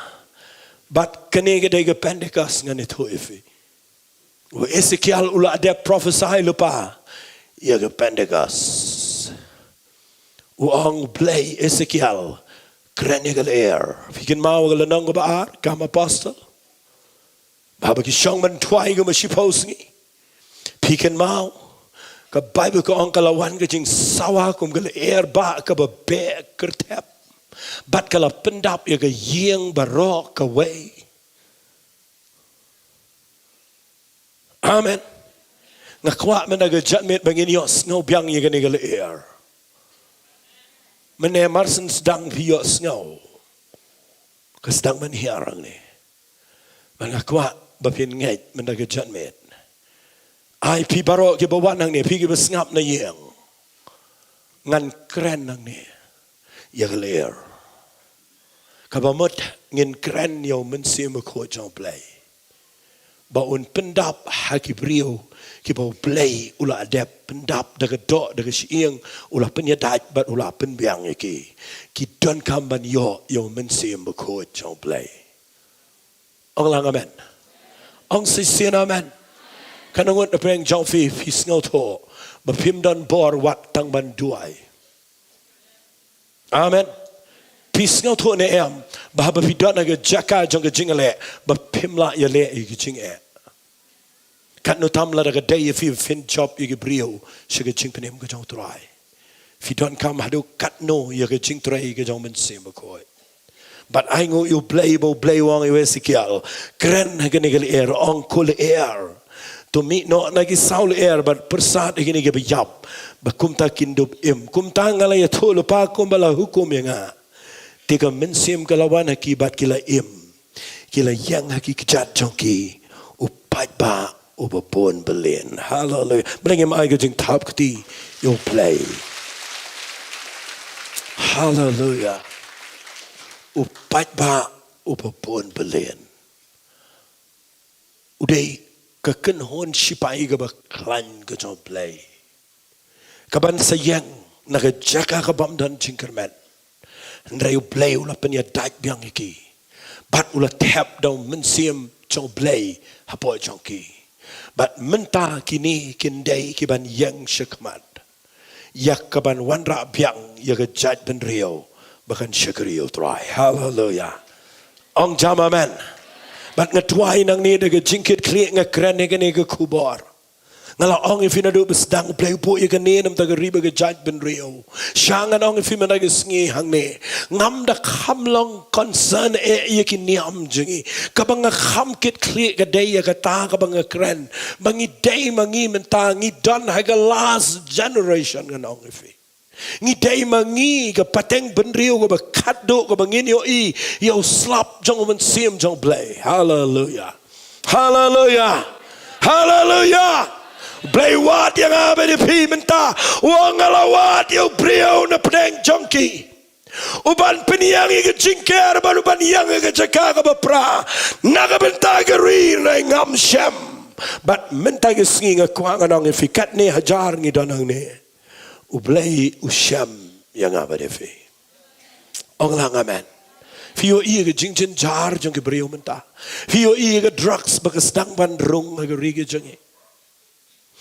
Bad kane ka dei ka Pentecost ngan ïathuh ïa phi. U Esekiel u la dep prophesy lypa ïa ka Pentecost. U ong U Blei, Esekiel, kren ïa ka lyer. Phi kynmaw ka lynnong kaba ar, Kam Apostol? Ba haba ki shong ban duwai kumba shiphew sngi. Phi kynmaw, ka Baibl ka ong ka la wan ka jingsawa kum ka lyer ba kaba beh kyrthep. Bad ka la pyndap ïa ka ïing baroh kawei. Amen. Nga kwah mynta ka janmiet ba ngin ïohsngew biang ïa kane ka lyer. Mynne mar shen sdang phi ïohsngew ka sdang ban hiar hangne. Bad nga kwah ba phin ngeit mynta ka janmiet. Ai phi baroh kiba wan hangne, phi kiba sngap na ïing. Ngan kren hangne ïa ka lyer. Kaba mut ngin kren ïa U Mynsiem Bakhuid jong U Blei. Ba un pyndap ha ki briew kiba U Blei u la dep pyndap da ka doh da ka shyieng, u la pynïadait bad u la pynbiang ïa ki. Ki donkam ban ïoh ïa U Mynsiem Bakhuid jong U Blei. Ong lang amen. Ong shisien amen. Katno ngut na pdeng jong phi, phi sngewthuh ba phim don bor wat tang ban duwai? Amen. Phi sngewthuh ne em ba haba phi don ha ka jaka jong ka jingïaleh ba phim lah ïaleh ïa ka jingeh? Katno tam lada ka dei ïa phi ba phin jop ïa ki briew sha ka jingpynim ka jong U Trai. Phi donkam haduh katno ïa ka jingtrei ka jong U Mynsiem Bakhuid? Bad ai nguh ïa U Blei ba U Blei u ong ïa u Esekiel, kren ha kane ka lyer, ong ko lyer, To mih noh na ki saw lyer bad pyrsad ïa kine kiba ïap, ba kumta kin dup im. Kumta nga la ïathuh lypa kumba la hukum ïa nga. Te ka mynsiem ka la wan ha ki bad ki la im. Ki la ïeng ha ki kjat jong ki. U paidbah uba bun byllian. Haleluia. Balei ngim ai ka jingthap kti ïa U Blei? Haleluia. U paidbah uba bun byllian. U dei ka kynhun shipai kaba khlaiñ ka jong U Blei, kaban sa ïeng na ka jaka ka bym don jingkyrmen. Hynrei U Blei u la pynïadait biang ïa ki, bad u la thep da U Mynsiem jong U Blei hapoh jong ki. Bad mynta kine kin dei kiban ïeng shakhmat ïa kaban wanrah biang ïa ka jaitbynriew ba kan shakri ïa U Trai. Haleluia. Ong jam amen. Bad nga duwai nangne da ka jingkitkhlieh nga kren ïa kane ka khubor. Nga la ong ïa phi naduh ba sdang, U Blei u buh ïa kane na ka bynta ka ri bad ka jaitbynriew. Sha ngan ong ïa phi mynta ka sngi hangne, ngam da kham long concern eh ïa ki niam jong ngi. Kaba nga kham kitkhlieh ka dei ïa kata kaba nga kren, ba ngi dei ma ngi mynta ngi don ha ka last generation, ngan ong ïa phi. Ngi dei ma ngi ka pateng bynriew kaba khatduh kaba ngin ïohi ïa u slap jong U Mynsiem jong U Blei. Haleluia. Haleluia. Haleluia. U Blei u wad ïa nga bad ïa phi mynta. U ong, nga la wad ïa u briew na pdeng jong ki, uban pynïeng ïa ka jingker bad uban ïeng ïa ka jaka kaba pra na ka bynta ka ri, hynrei ngam shem. Bad mynta ka sngi nga kwah ngan ong ïa phi, katne hajar ngi don hangne, U Blei u shem ïa nga bad ïa phi. Ong lang amen. Phi ïohi ïa ka jingjynjar jong ki briew mynta? Phi ïohi ïa ka drugs ba ka sdang ban rung ha ka ri ka jong ngi?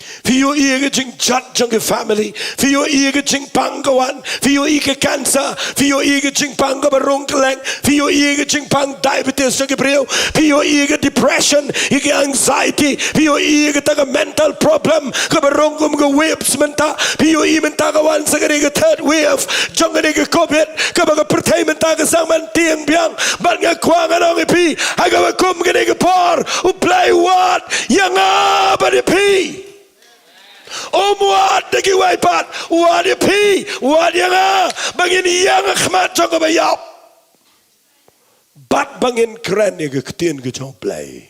Phi ïohi ïa ka jingjot jong ki family? Phi ïohi ïa ka jingpang ka wan? Phi ïohi ka cancer? Phi ïohi ïa ka jingpang kaba rung kylleng? Phi ïohi ïa ka jingpang diabetes jong ki briew? Phi ïohi ïa ka depression, ïa ka anxiety? Phi ïohi ïa kata ka mental problem kaba rung kum ka waves mynta? Phi ïohi mynta ka wan sa kane ka third wave jong kane ka covid, kaba ka pyrthei mynta ka sdang ban tieng biang? Bad nga kwah ngan ong ïa phi, ha kaba kum kane ka por, U Blei u wad ïa nga bad ïa phi. Um wad da kiwei pat, u wad ïa phi, u wad ïa nga, ba ngin ïeng ha khmat jong kaba ïap. Bad ba ngin kren ïa ka ktien ka jong U Blei.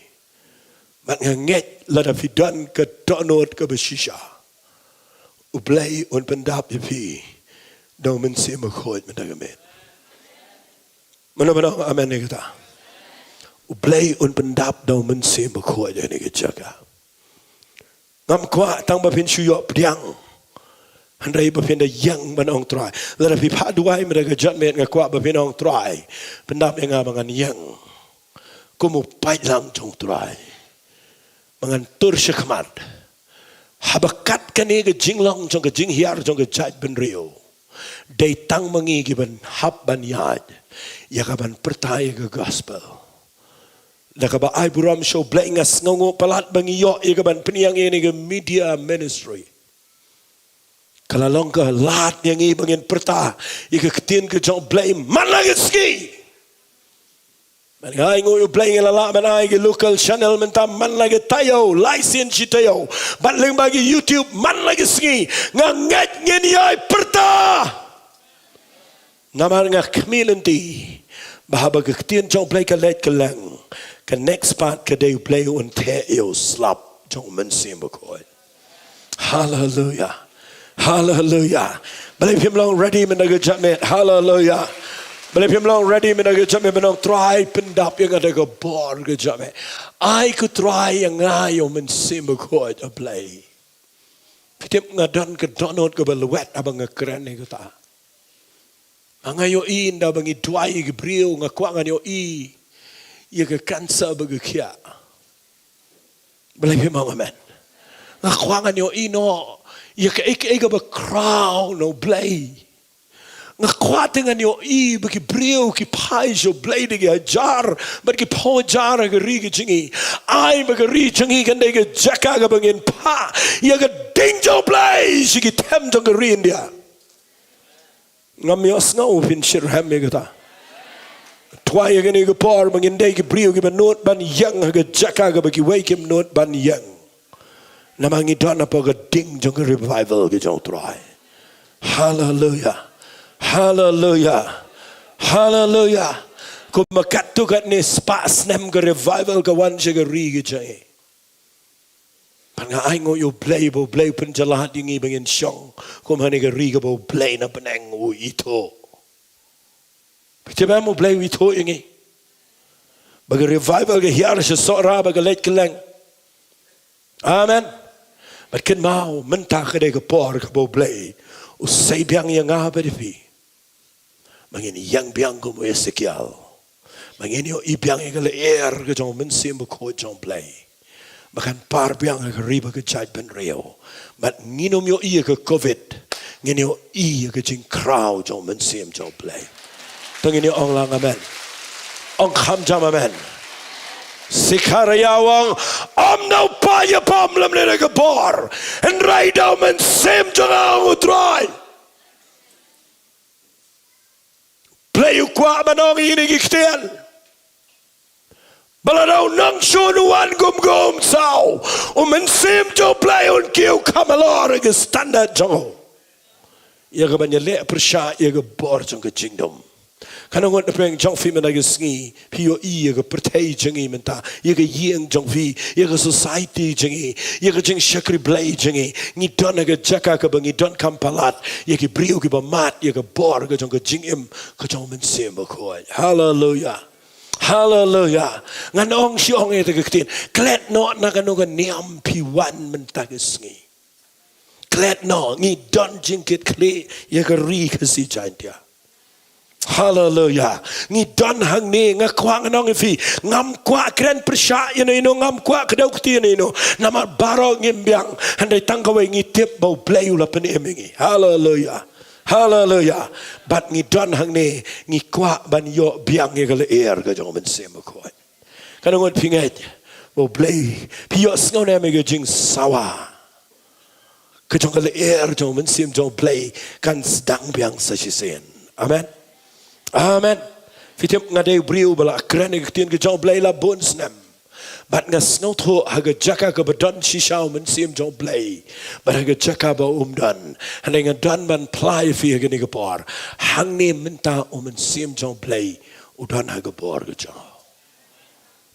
Bad nga ngeit lada phi don ka dohnud kaba shisha, U Blei un pyndap ïa phi da U Mynsiem Bakhuid mynta ka miet. Mano mano amen ïa kata? U Blei un pyndap da U Mynsiem Bakhuid ïa kane ka jaka. Ngam kwah tang ba phin shu ïoh pdiang, hynrei ba phin da ïeng ban ong, Trai, lada phi phah duwai mynta ka janmiet, nga kwah ba phin ong, Trai, pyndap ïa nga ba ngan ïeng kum u paidlang jong U Trai, ba ngan tur shakhmat. Haba kat kane ka jinglong jong ka jinghiar jong ka jaitbynriew, dei tang ma ngi kiban hap ban ïaid ïa kaban pyrta ïa ka gospel. Da kaba ai burom sha U Blei, nga sngewnguh palat ba ngi ïoh ïa kaban pynïeng ïa kane ka media ministry. Ka la long ka lad ïa ngi ba ngin pyrta ïa ka ktien ka jong U Blei man la ka sngi. Bad nga ainguh ïa U Blei, nga la lah ban ai ka local channel mynta man la ka taïew, lai sien shi taïew, bad lyngba ka YouTube man la ka sngi. Nga ngeit ngin ïai pyrta. Namar nga khmih lynti ba haba ka ktien jong U Blei ka leit kylleng, ka next part ka dei U Blei un theh ïa u slap jong U Mynsiem Bakhuid. Haleluia. Haleluia. Balei phim long ready mynta ka janmiet? Haleluia. Balei phim long ready mynta ka janmiet ban ong, Trai, pyndap ïa nga da ka bor ka janmiet. Ai ko Trai ïa nga ïa U Mynsiem Bakhuid, A Blei. Phi tip, nga don ka dohnud kaba lwet haba nga kren ïa kata. Nga ïohi ynda ba ngi duwai ïa ki briew, nga kwah ngan ïohi ïa ka cancer ba ka khiah. Balei phim ong amen? Nga kwah ngan ïohi noh ïa kaei kaei kaba khraw na U Blei. Nga kwah te ngan ïohi ba ki briew ki phai sha U Blei da ki hajar bad ki phew hajar ha ka ri ka jong ngi. Ai ba ka ri jong ngi kan dei ka jaka kaba ngin phah ïa ka ding jong U Blei sha ki them jong ka ri India. Ngam ïohsngew phin shitrhem ïa kata. Twa ïa kane ka por ba ngin dei ki briew kiba nud ban ïeng ha ka jaka kaba kiwei kim nud ban ïeng. Namar ngi don hapoh ka ding jong ka revival ka jong U Trai. Haleluya. Haleluya. Haleluya. Kumba katto katne spah snem ka revival ka wan sha ka ri ka jong ngi. Bad nga ainguh ïa U Blei ba U Blei u pynjlan ïa ngi ba ngin shong kum ha kane ka ri kaba U Blei na bneng u ithuh. Phi tip em, U Blei u ithuh ïa ngi. Ba ka revival ka hiar sha Sohra ba ka leit kylleng. Amen. Bad kynmaw mynta ka dei ka por kaba U Blei u sei biang ïa nga bad ïa phi. Ba ngin ïeng biang kum u Esekiel. Ba ngin ïohi biang ïa ka lyer ka jong U Mynsiem Bakhuid jong U Blei. Ba kan par biang ha ka ri ba ka jaitbynriew. Bad ngin ym ïohi ïa ka covid. Ngin ïohi ïa ka jingkhraw jong U Mynsiem jong U Blei. To ngin ïa ong lang amen. Ong kham jam amen. Sekharïah u ong, ym da u paid ïapom lymne da ka bor, hynrei da U Mynsiem jong nga, ong U Trai. Blei u kwah ban ong ïa kine ki ktien. Ba lada u nongshun u wan kum ka umsaw, U Mynsiem jong U Blei un kiew kham halor ïa ka standard jong u. Ïa kaban ïaleh pyrshah ïa ka bor jong ka jingdum. Kane ngut na pdeng jong phi mynta ka sngi, phi ïohi ïa ka pyrthei jong ngi mynta, ïa ka ïing jong phi, ïa ka society jong ngi, ïa ka jingshakri Blei jong ngi. Ngi don ha ka jaka kaba ngi don kham palat ïa ki briew kiba mad ïa ka bor ka jong ka jingim ka jong U Mynsiem Bakhuid. Haleluya. Haleluya. Ngan ong shi ong ïa kata ka ktien. Klet noh na kano ka niam phi wan mynta ka sngi. Klet noh, ngi don jingkitkhlieh ïa ka ri Khasi Jaintia. Haleluya. Ngi don hangne, nga kwah ngan ong ïa phi, ngam kwah kren pyrshah ïano ïano, ngam kwah kdew kti ïano ïano. Namar baroh ngim biang, hynrei tang kawei ngi tip ba U Blei u la pynim ïa ngi. Haleluya. Haleluya. Bad ngi don hangne, ngi kwah ban ïoh biang ïa ka lyer ka jong U Mynsiem Bakhuid. Kane ngut phi ngeit ba U Blei, phi ïohsngew ne em ïa ka jingsawa ka jong ka lyer jong U Mynsiem jong U Blei kan sdang biang sa shisien. Amen. Amen. Phi tip nga dei u briew ba la kren ïa ka ktien ka jong U Blei la bun snem. Bad nga sngewthuh ha ka jaka kaba don shisha U Mynsiem jong U Blei, bad ha ka jaka ba um don. Hynrei nga don ban phla ïa phi ha kane ka por. Hangne mynta U Mynsiem jong U Blei u don ha ka bor ka jong u.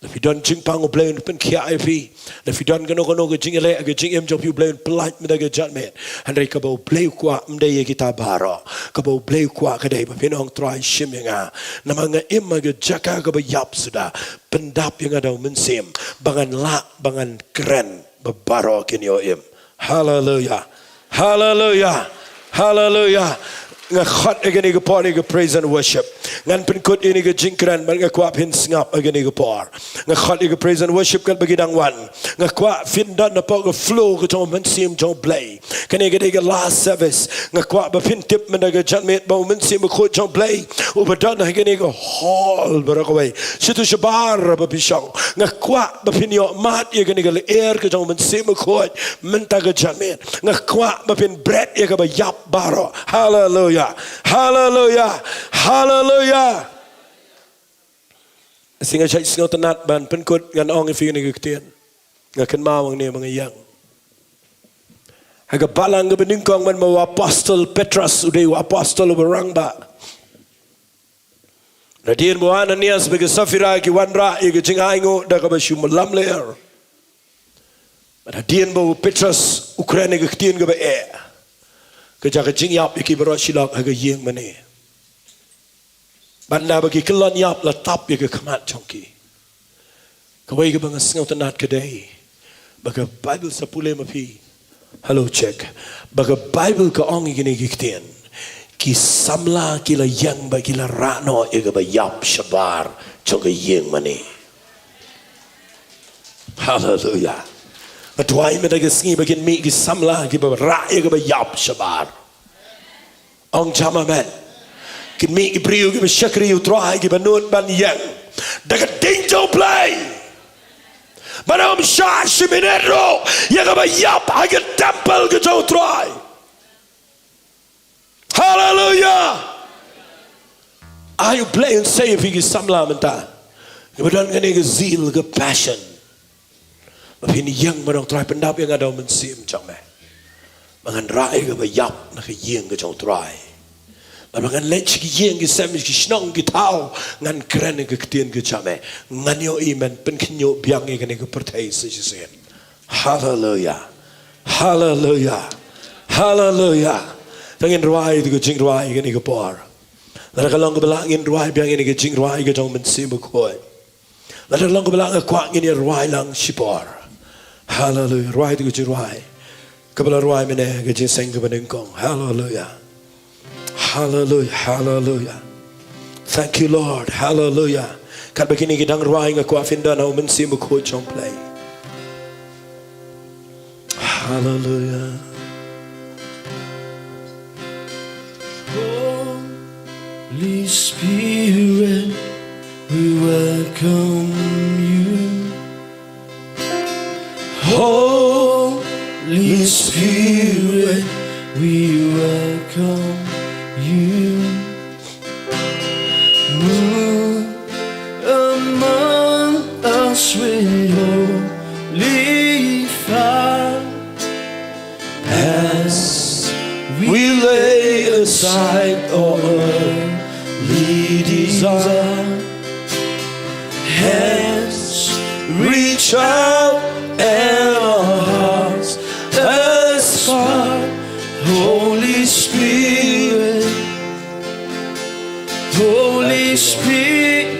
Lada phi don jingpang, U Blei un pynkhiah ïa phi. Lada phi don kano kano ka jingïaleh ka jingim jong phi, U Blei un pyllait mynta ka janmiet. Hynrei kaba U Blei u kwah ym dei ïa kita baroh. Kaba U Blei u kwah ka dei ba phin ong, Trai, shim ïa nga. Namar nga im ha ka jaka kaba ïap suda. Pyndap ïa nga da U Mynsiem ba ngan lah ba ngan kren ba baroh kin ïoh im. Haleluya. Haleluya. Haleluya. Nga khot ïa kane ka por ïa ka praise and worship. Ngan pynkut ïa kane ka jingkren bad nga kwah phin sngap ïa kane ka por. Nga khot ïa ka praise and worship katba ki dang wan. Nga kwah phin don hapoh ka flow ka jong U Mynsiem jong U Blei. Kane ka dei ka last service. Nga kwah ba phin tip mynta ka janmiet ba U Mynsiem Bakhuid jong U Blei uba don ha kane ka hall baroh kawei. Shatu shabar ba phi shong. Nga kwah ba phin ïoh mad ïa kane ka lyer ka jong U Mynsiem Bakhuid mynta ka janmiet. Nga kwah ba phin bret ïa kaba ïap baroh. Haleluya. Haleluya. Haleluya. Shisha nga sngewtynnat ban pynkut, ngan ong ïa phi kane ka ktien. Nga kynmaw hangne ba nga ïeng ha ka balang kaba nyngkong, man ba u apostol Petros u dei u apostol uba rangbah. Hadien ba u Ananias bad ka Saphira ki wanrah ïa ka jingainguh da kaba shu lamler. Bad hadien ba u Petros u kren ïa ka ktien kaba eh, ka jia ka jingïap ïa ki baroh shi lok ha ka ïing mane. Bad naba ki kyllon ïap la tap ïa ka khmat jong ki. Kawei kaba nga sngewtynnat ka dei ba ka Baibl, sa pule ma phi. Hello, check. Ba ka Baibl ka ong ïa kine ki ktien. Ki samla ki la ïeng bad ki la rah noh ïa kaba ïap shabar jong ka ïing mane. Haleluya. Nga duwai mynta ka sngi ba kin mih ki samla kiba rah ïa kaba ïap shabar. Ong jam amen. Kin mih ki briew kiba shakri U Trai, kiba nud ban ïeng da ka ding jong U Blei. Ban ym shah shi minit ruh ïa kaba ïap ha ka temple ka jong U Trai. Haleluya. Ai U Blei un sei ïa phi ki samla mynta kiba don kane ka zeal, ka passion. Ba phin ïeng, Maw Trai, pyndap ïa nga da u Mynsiem jong me. Ba ngan rah ïa kaba ïap na ka ïing ka jong U Trai. Ba ngan leit sha ki ïing ki sem, ki shnong ki thaw, ngan kren ïa ka ktien ka jong me. Ngan ïohi men pynkhynñiuh biang ïa kane ka pyrthei sa shisien. Haleluia. Haleluia. Haleluia. Te ngin rwai ïa ka jingrwai kane ka por. Lada ka long kaba lah ngin rwai biang ïa kane ka jingrwai ka jong U Mynsiem Bakhuid. Lada ka long kaba lah, nga kwah ngin ïa rwai lang shipor. Haleluia. Rwai ïa ka jingrwai kaba la rwai mynne, ka jingïaseng kaba nyngkong. Haleluia. Haleluia. Haleluia. Thank you, Lord. Haleluia. Katba kine ki dang rwai, nga kwah phin don ha U Mynsiem Bakhuid jong U Blei. Haleluia. Holy Spirit, we welcome you. Holy Spirit, we welcome you. Move among us with holy fire. As we lay aside all earthly desire, hands reach out and our hearts aspire. Holy Spirit, Holy Spirit,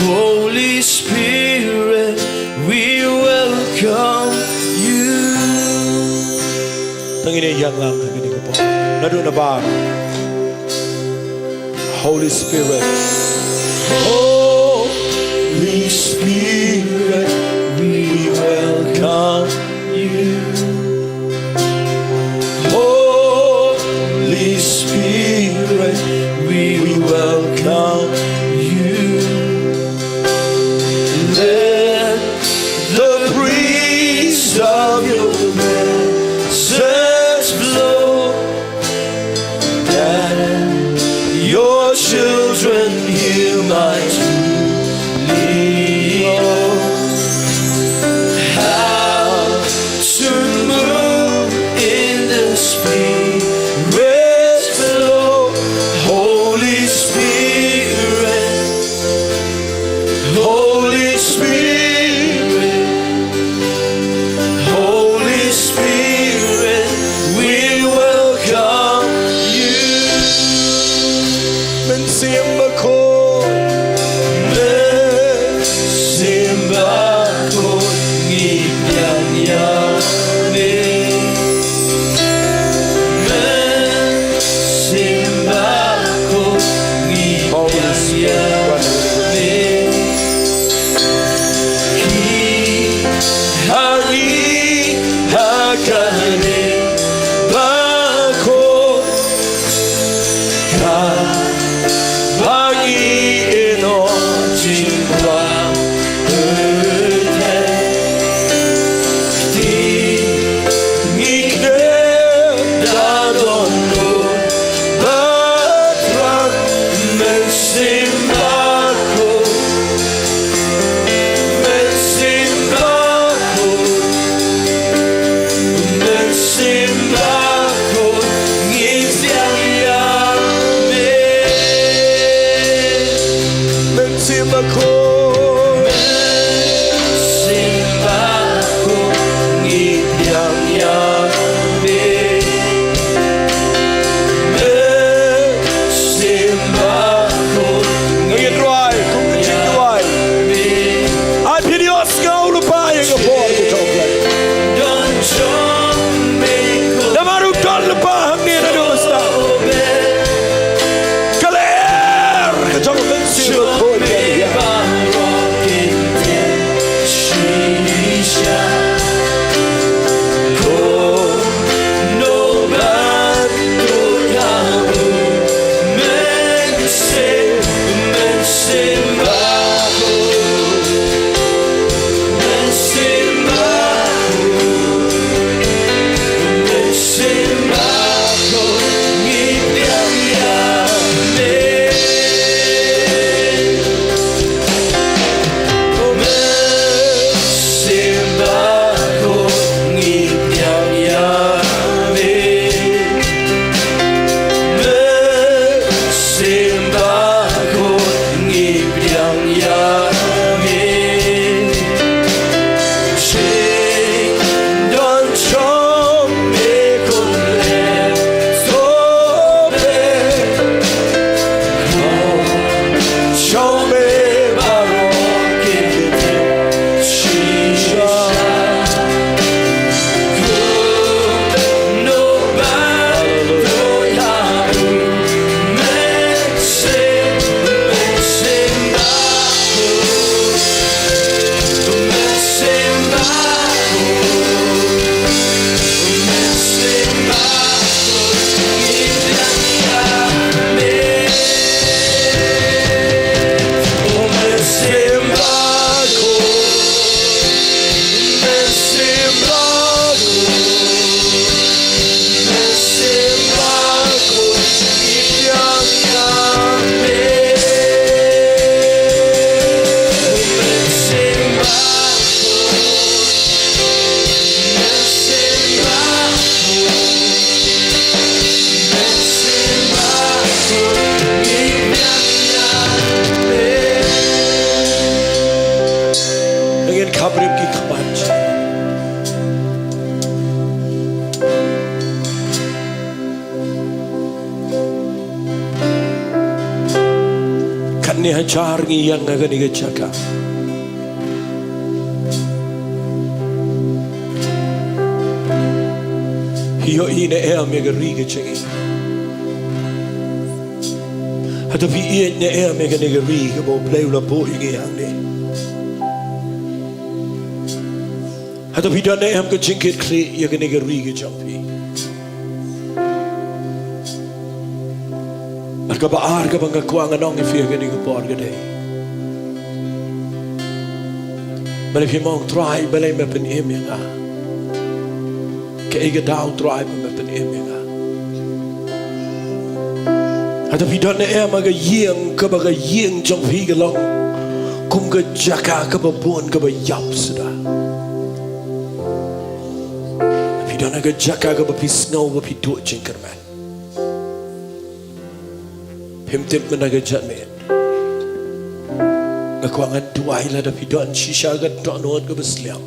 Holy Spirit, we welcome you. Te ngin ïeng lang ha kane ka por. Naduh na bar. Holy Spirit. Holy Spirit, we welcome you. Holy Spirit, we welcome you. Let the breeze of your presence blow, that your children here might truly know how to move in the Spirit's flow. Holy Spirit, Holy Spirit, Holy Spirit, we welcome you. Mynsiem Bakhuid, Mynsiem Bakhuid, ngi pdiang ïa me. Mynsiem Bakhuid, ngi pdiang ïa me. Ki ha ngi ha kane bakhuid, ka ba ngi ïehnoh jingkwah pyrthei. Te ngi kdew da dohnud ba thrang. Mynsiem Bakhuid, Mynsiem Bakhuid, Mynsiem Bakhuid, ngi pdiang ïa me. Mynsiem Bakhuid, Mynsiem Bakhuid, ngi pdiang ïa me. Mynsiem Bakhuid, ngin rwai kum ka jingduwai. Ai phi ïohsngew lypa ïa ka por ka jong U Blei. Namar u don lypa hangne naduh mynstep. Ka lyer ka jong U Mynsiem Bakhuid ka ïa. Tar ngi ïeng ha kane ka jaka. Phi ïohi ne em ïa ka ri ka jong ngi? Hato phi ïeit ne em ïa kane ka ri kaba U Blei u la buh ïa ngi hangne? Hato phi don ne em ka jingkitkhlieh ïa kane ka ri ka jong phi? Bad kaba ar kaba nga kwah ngan ong ïa phi ha kane ka por ka dei, balei phi ong, Trai, balei me pynim ïa nga? Kaei ka daw, Trai, ba me pynim ïa nga? Hato phi don ne em ha ka ïing kaba ka ïing jong phi ka long kum ka jaka kaba bun kaba ïap suda? Phi don ha ka jaka kaba phi sngew ba phi duh jingkyrmen? Phim tip mynta ka janmiet nga kwah ngan duwai lada phi don shisha ka dohnud kaba sliang.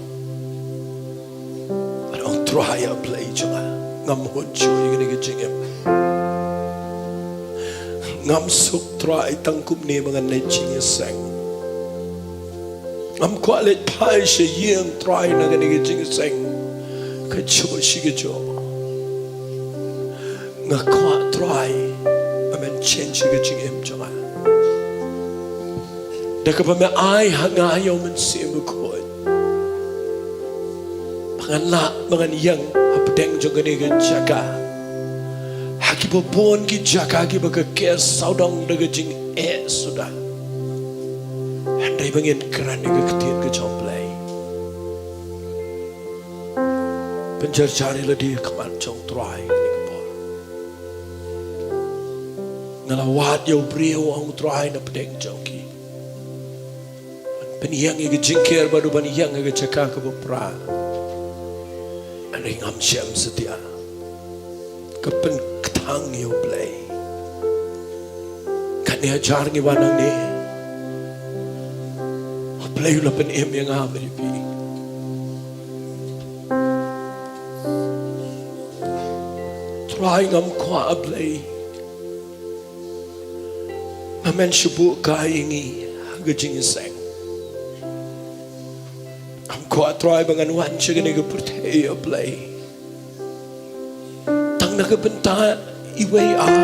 Ngan ong, Trai, A Blei jong nga, ngam hun shuh ïa kane ka jingim. Ngam suk, Trai, tang kumne ba ngan leit jingïaseng. Ngam kwah leit phai sha ïing, Trai, na kane ka jingïaseng kajuh shi kajuh. Nga kwah, Trai, ba men change ïa ka jingim jong nga. Da kaba me ai ha nga ïa U Mynsiem Bakhuid, ba ngan lah, ba ngan ïeng hapdeng jong kane ka jaka ha kiba bun ki jaka kiba ka ker sawdong da ka jingeh suda. Hynrei ba ngin kren ïa ka ktien ka jong U Blei. Pynjynjar ïa lade ha khmat jong U Trai kane ka por. Nga la wad ïa u briew, ong U Trai, na pdeng jong ki, ban pynïeng ïa ka jingker bad u ban ïeng ha ka jaka kaba pra. Hynrei ngam shem satia. Ka pynkthang ïa U Blei. Katne hajar ngi wan hangne, U Blei u la pynim ïa nga bad ïa phi. Trai, ngam kwah, A Blei, ba men shu buh kai ïa ngi ha ka jingïaseng. Ngam kwah, Trai, ba ngan wan sha kane ka pyrthei, A Blei, tang na ka bynta iwei ar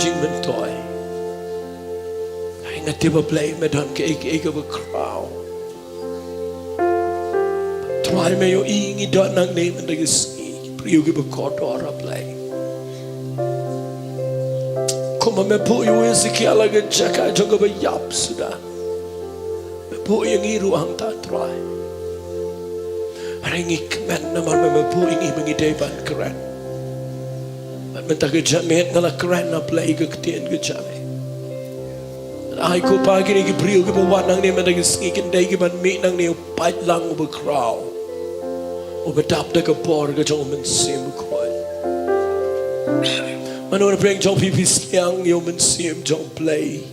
jingmyntoi. Hynrei nga tip, A Blei, me don kaei kaei kaba khraw. Trai, me ïohi ngi don hangne mynta ka sngi, ki briew kiba kordor, A Blei. Kumba me buh ïa u Esekiel ha ka jaka jong kaba ïap suda, me buh ïa ngi ruh hangta, Trai. Hynrei ngi kmen namar ba me buh ïa ngi ba ngi dei ban kren. Bad mynta ka janmiet nga la kren, A Blei, ka ktien ka jong me. Ai ko Pa, kine ki briew kiba wan nangne mynta ka sngi kin dei kiban mih nangne u paidlang uba khraw, uba dap da ka bor ka jong U Mynsiem Bakhuid. Mano na pdeng jong phi phi sliang ïa U Mynsiem jong U Blei?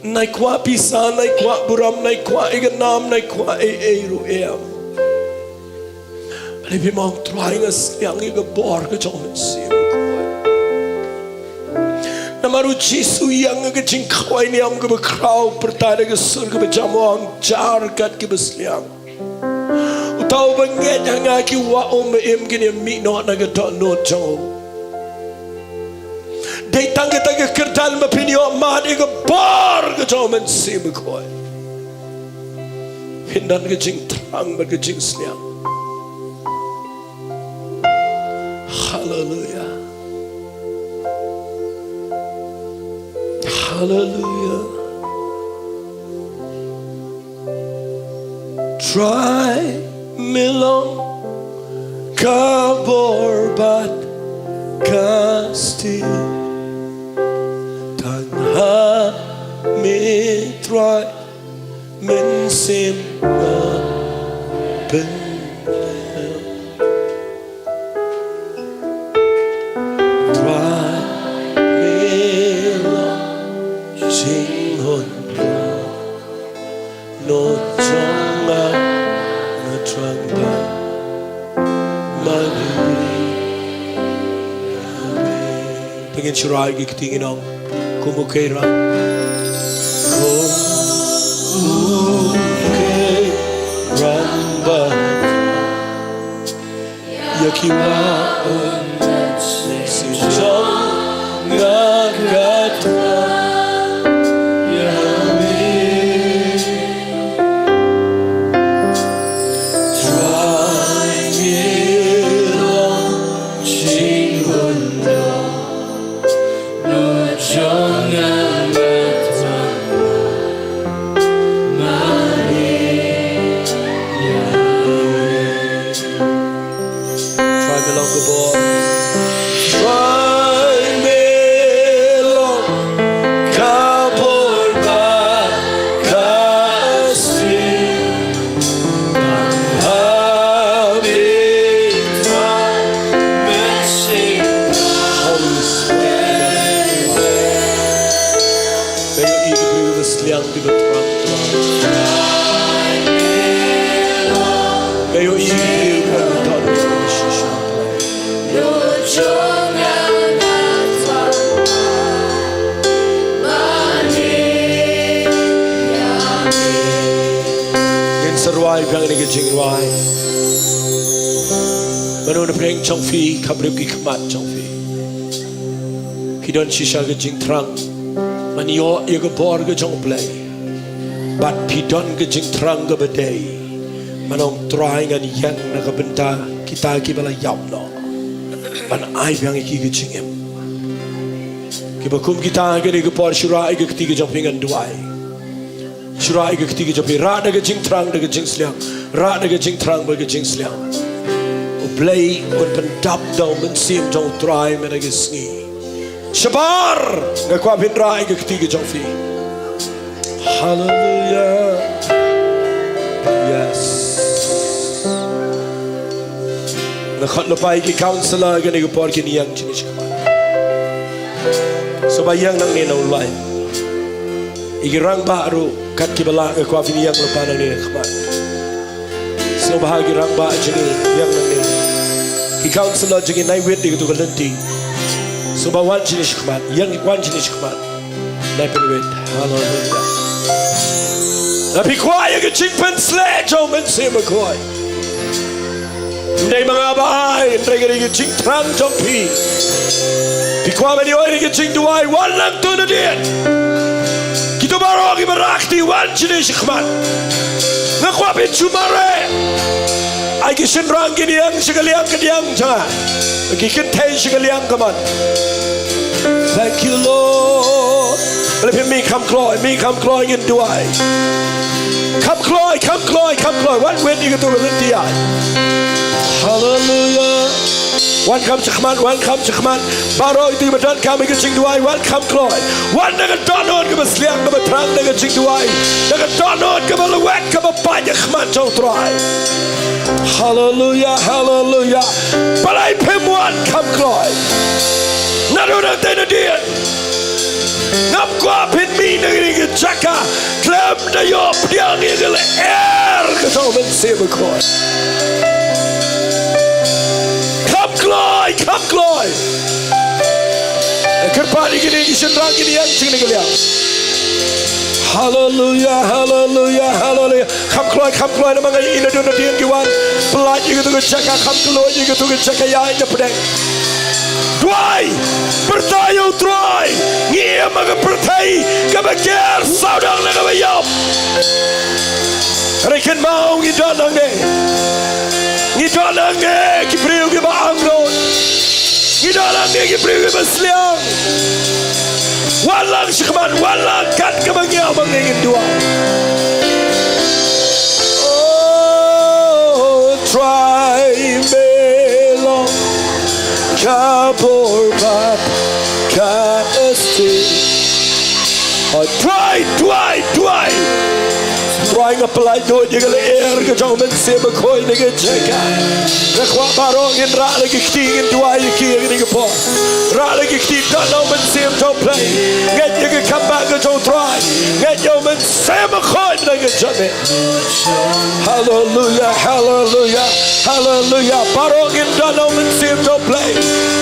Nai kwah pisa, nai kwah burom, nai kwah ïa ka nam, nai kwah ei ei ruh em. Balei phim ong, Trai, nga sliang ïa ka bor ka jong U Mynsiem Bakhuid. Namar U Jisu u ïeng ha ka jingkhawai niam kaba khraw, pyrta da ka sur kaba jam, u ong, jar kat kiba sliang. Uta uba ngeit ha nga, ki wah um ba im kin ïa mih noh na ka dohnud jong u. Dei tang kata ka kyrdan ba phin ïoh mad ïa ka bor ka jong U Mynsiem Bakhuid. Phin don ka jingthrang bad ka jingsliang. Haleluia. Haleluia. Trai, me long ka bor bad ka stieh. Tang ha me, Trai, mynsiem nga pyneh. Trai, me long jinghun noh jong nga, nga thrang ban mane. Amen. Te ngin shah rai ki kti, ngin ong, Ko Mukaira. Rangbah, ïa ki ma un si jong nga kata, ïa mi. Trai ngi long jingmut. Trai me long ka bor. Trai me long ka bor bad ka sting. Holy Spirit. Nga ïohi ki briew kiba sliang kiba thrang. Nga ïohi ki briew kiba thrang. Ngin sa rwai biang ïa ka jingrwai. Mano na pdeng jong phi, kham briew ki khmat jong phi ki don shisha ka jingthrang ban ïoh ïa ka bor ka jong U Blei. Bad phi don ka jingthrang kaba dei, mano Trai ngan ïeng na ka bynta kita kiba la ïap noh, ban ai biang ïa ki ka jingim. Kiba kum kita ha kane ka por, shu rah ïa ka kti ka jong phi, ngan duwai. Shu rah ïa ka kti ka jong phi, rah da ka jingthrang, da ka jingsliang, rah da ka jingthrang bad ka jingsliang. U Blei un pyndap da U Mynsiem jong U Trai mynta ka sngi. Shabar, nga kwah phin rah ïa ka kti ka jong phi. Hallelujah. Yes. Nga khot lypa ïa ki counselor kane ka por, kin ïeng shane shakhmat. Sngewbha ïeng nangne na u line. Ïa ki rangbah ruh kat kiba lah, nga kwah phin ïeng lypa nangne na khmat. Sngewbha ki rangbah jong ngi, ïeng nangne. Ki counselor jong ngi, nai wit ïa katu ka lynti. Sngewbha wan shane shakhmat, ïeng wan shane shakhmat. Nai pynwit. Hallelujah. Lada phi kwah ïa ka jingpynshlur jong U Mynsiem Bakhuid. Ym dei ma nga ba ai, hynrei ka dei ka jingthrang jong phi. Phi kwah ban ïoh ïa ka jingduwai, wan lang tu nadien. Kito baroh kiba rah kti, wan shane shakhmat. Nga kwah phin shu mareh. Ai ki shynrang kin ïeng sha ka liang ka diang jong nga. Ki kynthei sha ka liang kamon. Thank you, Lord. Balei phim mih kham kloi, mih kham kloi, ngin duwai. Kham kloi, kham kloi, kham kloi. Wan wit ïa katu ka lynti ai. Hallelujah. Wan kham shakhmat, wan kham shakhmat. Baroh ïa kito kiba donkam ïa ka jingduwai, wan kham kloi. Wan da ka dohnud kaba sliang, kaba thrang da ka jingduwai. Da ka dohnud kaba lwet, kaba pait ha khmat jong U Trai. Hallelujah, hallelujah. Balei phim wan kham kloi? Naduh nangtei nadien. Ngam kwah phin mih na kane ka jaka khlem da ïoh pdiang ïa ka lyer ka jong U Mynsiem Bakhuid. Kham kloi, kham kloi. Kyrpad ïa kine ki shynrang kin ïeng sha kane ka liang. Hallelujah, hallelujah, hallelujah. Kham kloi, kham kloi, namar nga ïohi naduh nadien ki wan. Pyllait ïa katu ka jaka, kham kloi ïa katu ka jaka, ïaid na pdeng. Duwai, pyrta ïa U Trai. Ngi im ha ka pyrthei kaba ker sawdong na kaba ïap. Hynrei kynmaw, ngi don hangne. Ngi don hangne ki briew kiba angnud. Ngi don hangne ki briew kiba sliang. Wan lang shakhmat, wan lang kat kaba ngi ïoh ba ngin duwai. Oh, Trai me long ka bor bad ka sting. Oh, Trai, Trai, Trai. Trai, nga pyllait ïa ka lyer ka jong U Mynsiem Bakhuid na ka jaka. Nga kwah baroh ngin rah la ki kti, ngin duwai ïa ki ha kane ka por. Rah la ki kti, don la U Mynsiem jong U Blei. Ngeit ïa ka kam bah ka jong U Trai. Ngeit ïa U Mynsiem Bakhuid. Hallelujah, hallelujah, hallelujah. Baroh ngin don ha u Mynsiem jong U Blei.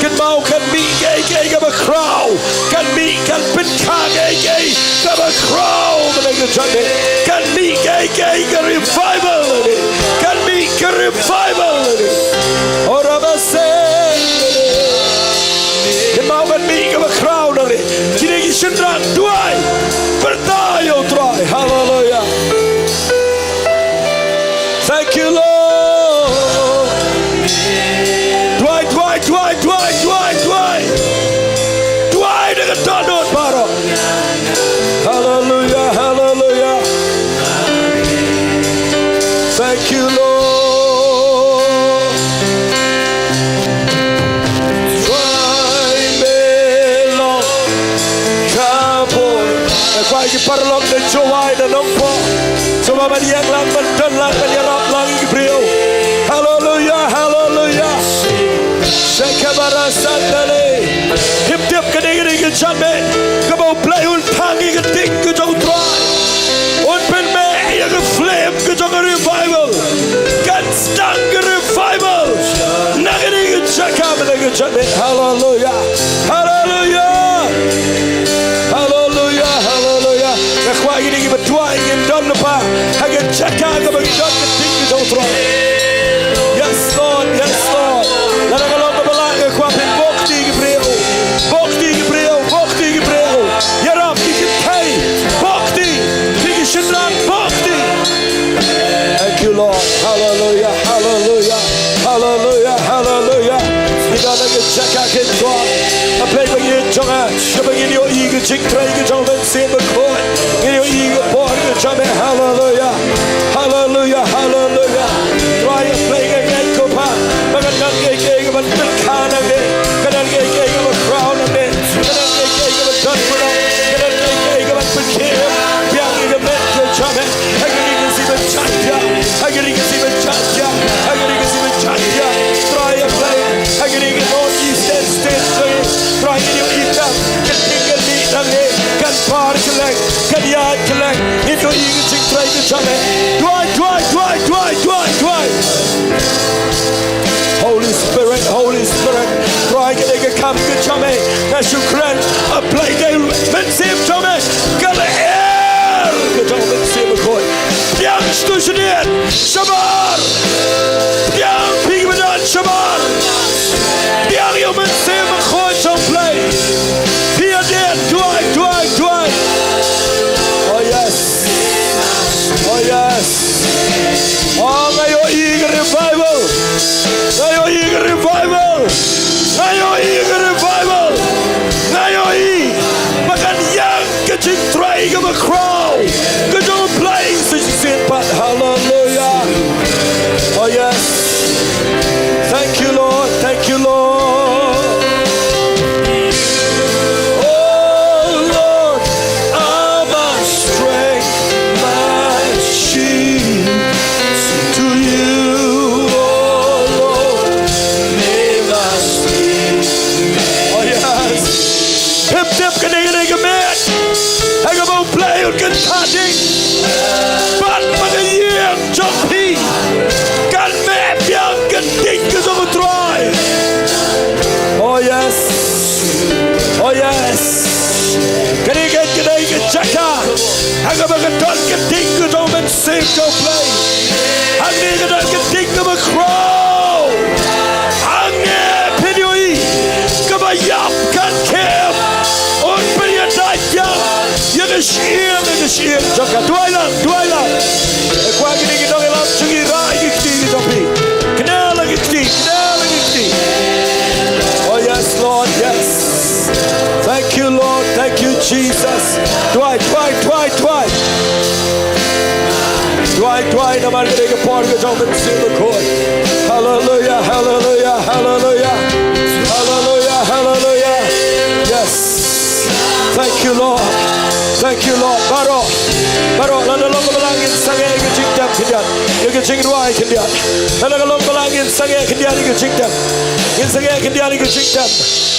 Kynmaw, kan mih kiei kiei kaba khraw. Kan mih, kan pynkhang kiei kiei kaba khraw. Mynta ka jingeh, kan mih kiei kiei ka revival. Kan mih ka revival. Ora ba se. Kynmaw, kan mih kaba khraw nangne. Kine ki shynrang, duwai. Pyrta ïa U Trai. Hallelujah. Thank you, Lord. Duwai, duwai, duwai, duwai, duwai, duwai. Duwai da ka dohnud baroh. Hallelujah, hallelujah. Thank you, Lord. Trai me long ka bor. Nga kwah ïa ki paralok na Jowai, na Nongpoh, sngewbha ban ïeng lang, ban don lang, ban ïarap lang ïa ki briew. Haleluya, haleluya. Shakabara sandale. Ngim tip kane ka dei ka janmiet kaba U Blei un thang ïa ka ding ka jong U Trai. Un pynmih ïa ka flame ka jong ka revival. Kan sdang ka revival na kane ka jaka mynta ka janmiet. Haleluya. Haleluya. Haleluya. Haleluya. Nga kwah ïa kine kiba duwai ngin don lypa ha ka jaka kaba ngi don ka ding ka jong U Trai. Yes, Lord. Yes, Lord. Lada ka long kaba lah, nga kwah phin buh kti ki briew. Buh kti ki briew. Buh kti ki briew. Ïarap ki kynthei. Buh kti. Ki shynrang. Buh kti. Thank you, Lord. Hallelujah, hallelujah, hallelujah, hallelujah. Ngi don ha ka jaka kynjoh. A Blei ba ngi jong nga, kaba ngin ïohi ka jingtrei ka jong U Mynsiem Bakhuid. Ngin ïohi ka bor ka jong me. Hallelujah, hallelujah, hallelujah. Trai, A Blei, nga ngeit ko Pa ba kan don kiei kiei kiban pynkhang nangne. Kan don kiei kiei kiba khraw nangne. Ka don kiei kiei kaba don bulong, ka don kiei kiei kaba pynkhih. Biang ïa ka met ka jong me ha kane ka sngi ba jait ïa, ha kane ka sngi ba jait ïa, ha kane ka sngi ba jait ïa. Trai A Blei, ha kane ka North Eastern State jong ngi, Trai, ngin ïohi ka ding ka ding nangne, kan par kylleng, kan ïaid kylleng. Ngin ïohi ka jingtrei ka jong me. Duwai, duwai, duwai, duwai, duwai, duwai. Holy Spirit, Holy Spirit, Trai, kane ka kam ka jong me, nga shu kren, A Blei, ka mynsiem jong me ka lyer ka jong U Mynsiem Bakhuid. Pdiang shatu shadien, shabar. Pdiang phi ki ba don shabar. Pdiang ïa U Mynsiem Bakhuid jong U Blei. Phi ïa dien, duwai, duwai, duwai. Oh yes. Oh yes. Oh, nga ïohi ka revival. Nga ïohi ka revival. Nga ïohi ka revival. Nga ïohi ba kan ïeng ka jingtrei kaba khraw ka jong U Blei sa shisien pat. Hallelujah. Oh yes. Thank you, Lord. Thank you, Lord. Oh Lord, I must strength my shield to you, oh Lord, may my spirit. Oh yes. Tip tip kane kane ka met ha kaba U Blei un kyntiew. Bad ba ka ïing jong phi kan mih biang ka ding ka jong U Trai. Oh yes. Oh yes. Kane ka dei ka jaka ha kaba ka don ka ding ka jong U Mynsiem jong U Blei. Hangne ka don ka ding kaba khraw. Hangne phin ïohi kaba ïap kan khem. Un pynïadei ïa ka shyieng, ïa ka shyieng jong ka. Duwai lang, duwai lang. Nga kwah kine ki nongïalam jong ngi, rah ïa ki kti ki jong phi. Kynnoh lang ki kti, kynnoh lang ki kti. Oh yes, Lord, yes. Thank you, Lord. Thank you, Jesus. Duwai, duwai, duwai, duwai. Duwai, duwai, namar kane ka por ka jong U Mynsiem Bakhuid. Hallelujah, hallelujah, hallelujah. Hallelujah, hallelujah. Yes. Thank you, Lord. Thank you, Lord. Baroh, baroh, lada long kaba lah, ngin sangeh ïa ka jingtep khyndiat. Ïa ka Jingrwai khyndiat. Nga la ka long ba la ngin sangeh khyndiat ïa ka jingtem. Ngin sangeh khyndiat ïa ka jingtem.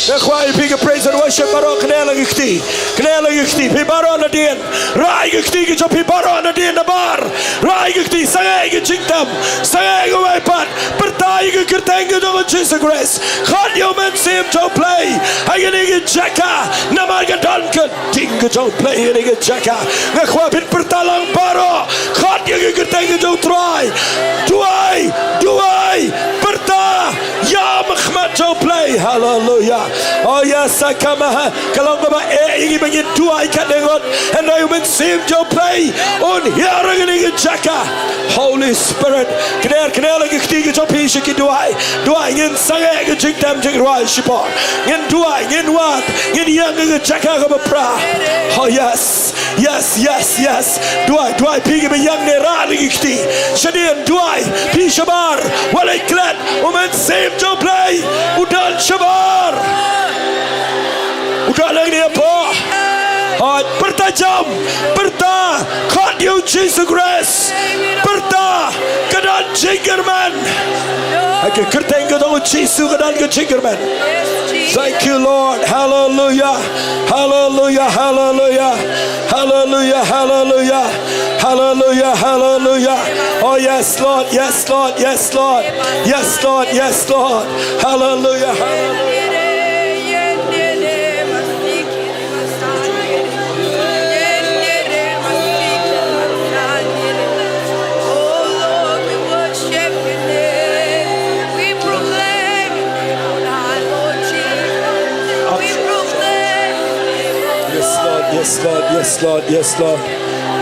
Nga kwah ïa phi ki praise and worship baroh, kane la ki kti. Kane la ki kti. Phi baroh nadien. Rai ki kti ki jong phi baroh nadien nabar. Rai ki kti, sangeh ïa ka jingtem. Sangeh ïa kawei pat. Pyrta ïa ka kyrteng ka jong u Jisu Khrist. Khot ïa u Mynsiem jong U Blei ha kane ka jaka. Namar ka don ka ding ka jong U Blei ha kane ka jaka. Nga kwah phin pyrta lang baroh. Khot ïa ka kyrteng ka jong U Trai. Duwai, duwai, pyrta ïa u khmat jong U Blei. Haleluya. Oh yes, I come, uh, ka long kaba eh ïa ngi ba ngin duwai katne ngut. Hynrei u Mynsiem jong U Blei un hiar ha kane ka jaka. Holy Spirit, kner kner la ki kti ki jong phi sha ki duwai. Duwai, ngin sangeh ka jingtem jingrwai shipor. Ngin duwai, ngin wad, ngin ïeng ha ka jaka kaba pra. Oh yes, yes, yes, yes. Duwai, duwai, phi kiba ïeng ne rah la ki kti. Shadien duwai, phi shabar, wat leit klet, u Mynsiem jong U Blei u don shabar. U don hangne hapoh. Hooid, pyrta jam, pyrta, khot ïa u Jisu Khrist. Pyrta, ka don jingkyrmen. Ha ka kyrteng ka jong u Jisu ka don ka jingkyrmen. Thank you, Lord. Hallelujah. Hallelujah. Hallelujah. Hallelujah. Hallelujah. Hallelujah. Hallelujah. Oh, yes, Lord. Yes, Lord. Yes, Lord. Yes, Lord. Yes, Lord. Hallelujah. Hallelujah. Yes, Lord, yes, Lord, yes, Lord, yes, Lord.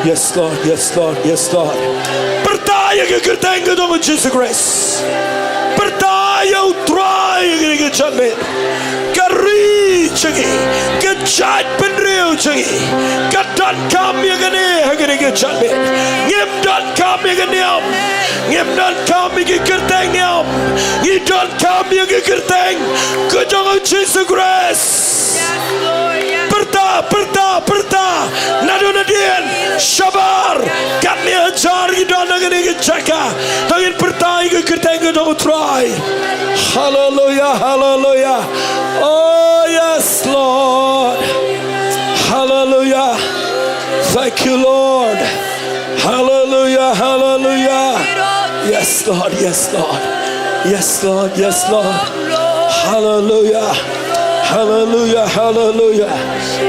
Yes, Lord, yes, Lord, yes, Lord. Pyrta ïa ka kyrteng ka jong u Jisu Khrist. Pyrta ïa u Trai ïa kane ka janmiet. Ka ri jong ngi, ka jaitbynriew jong ngi, ka donkam ïa kane ha kane ka janmiet. Ngim donkam ïa ka niam, ngim donkam ïa ka kyrteng niam. Ngi donkam ïa ka kyrteng ka jong u Jisu Khrist. Pyrta, pyrta, pyrta. Naduh nadien, shabar. Katne hajar ngi don ha kane ka jaka. To ngin pyrta ïa ka kyrteng ka jong u Trai. Hallelujah, hallelujah. Oh, yes, Lord. Hallelujah. Thank you, Lord. Hallelujah, hallelujah. Yes, Lord, yes, Lord. Yes, Lord, yes, Lord. Hallelujah. Hallelujah, hallelujah.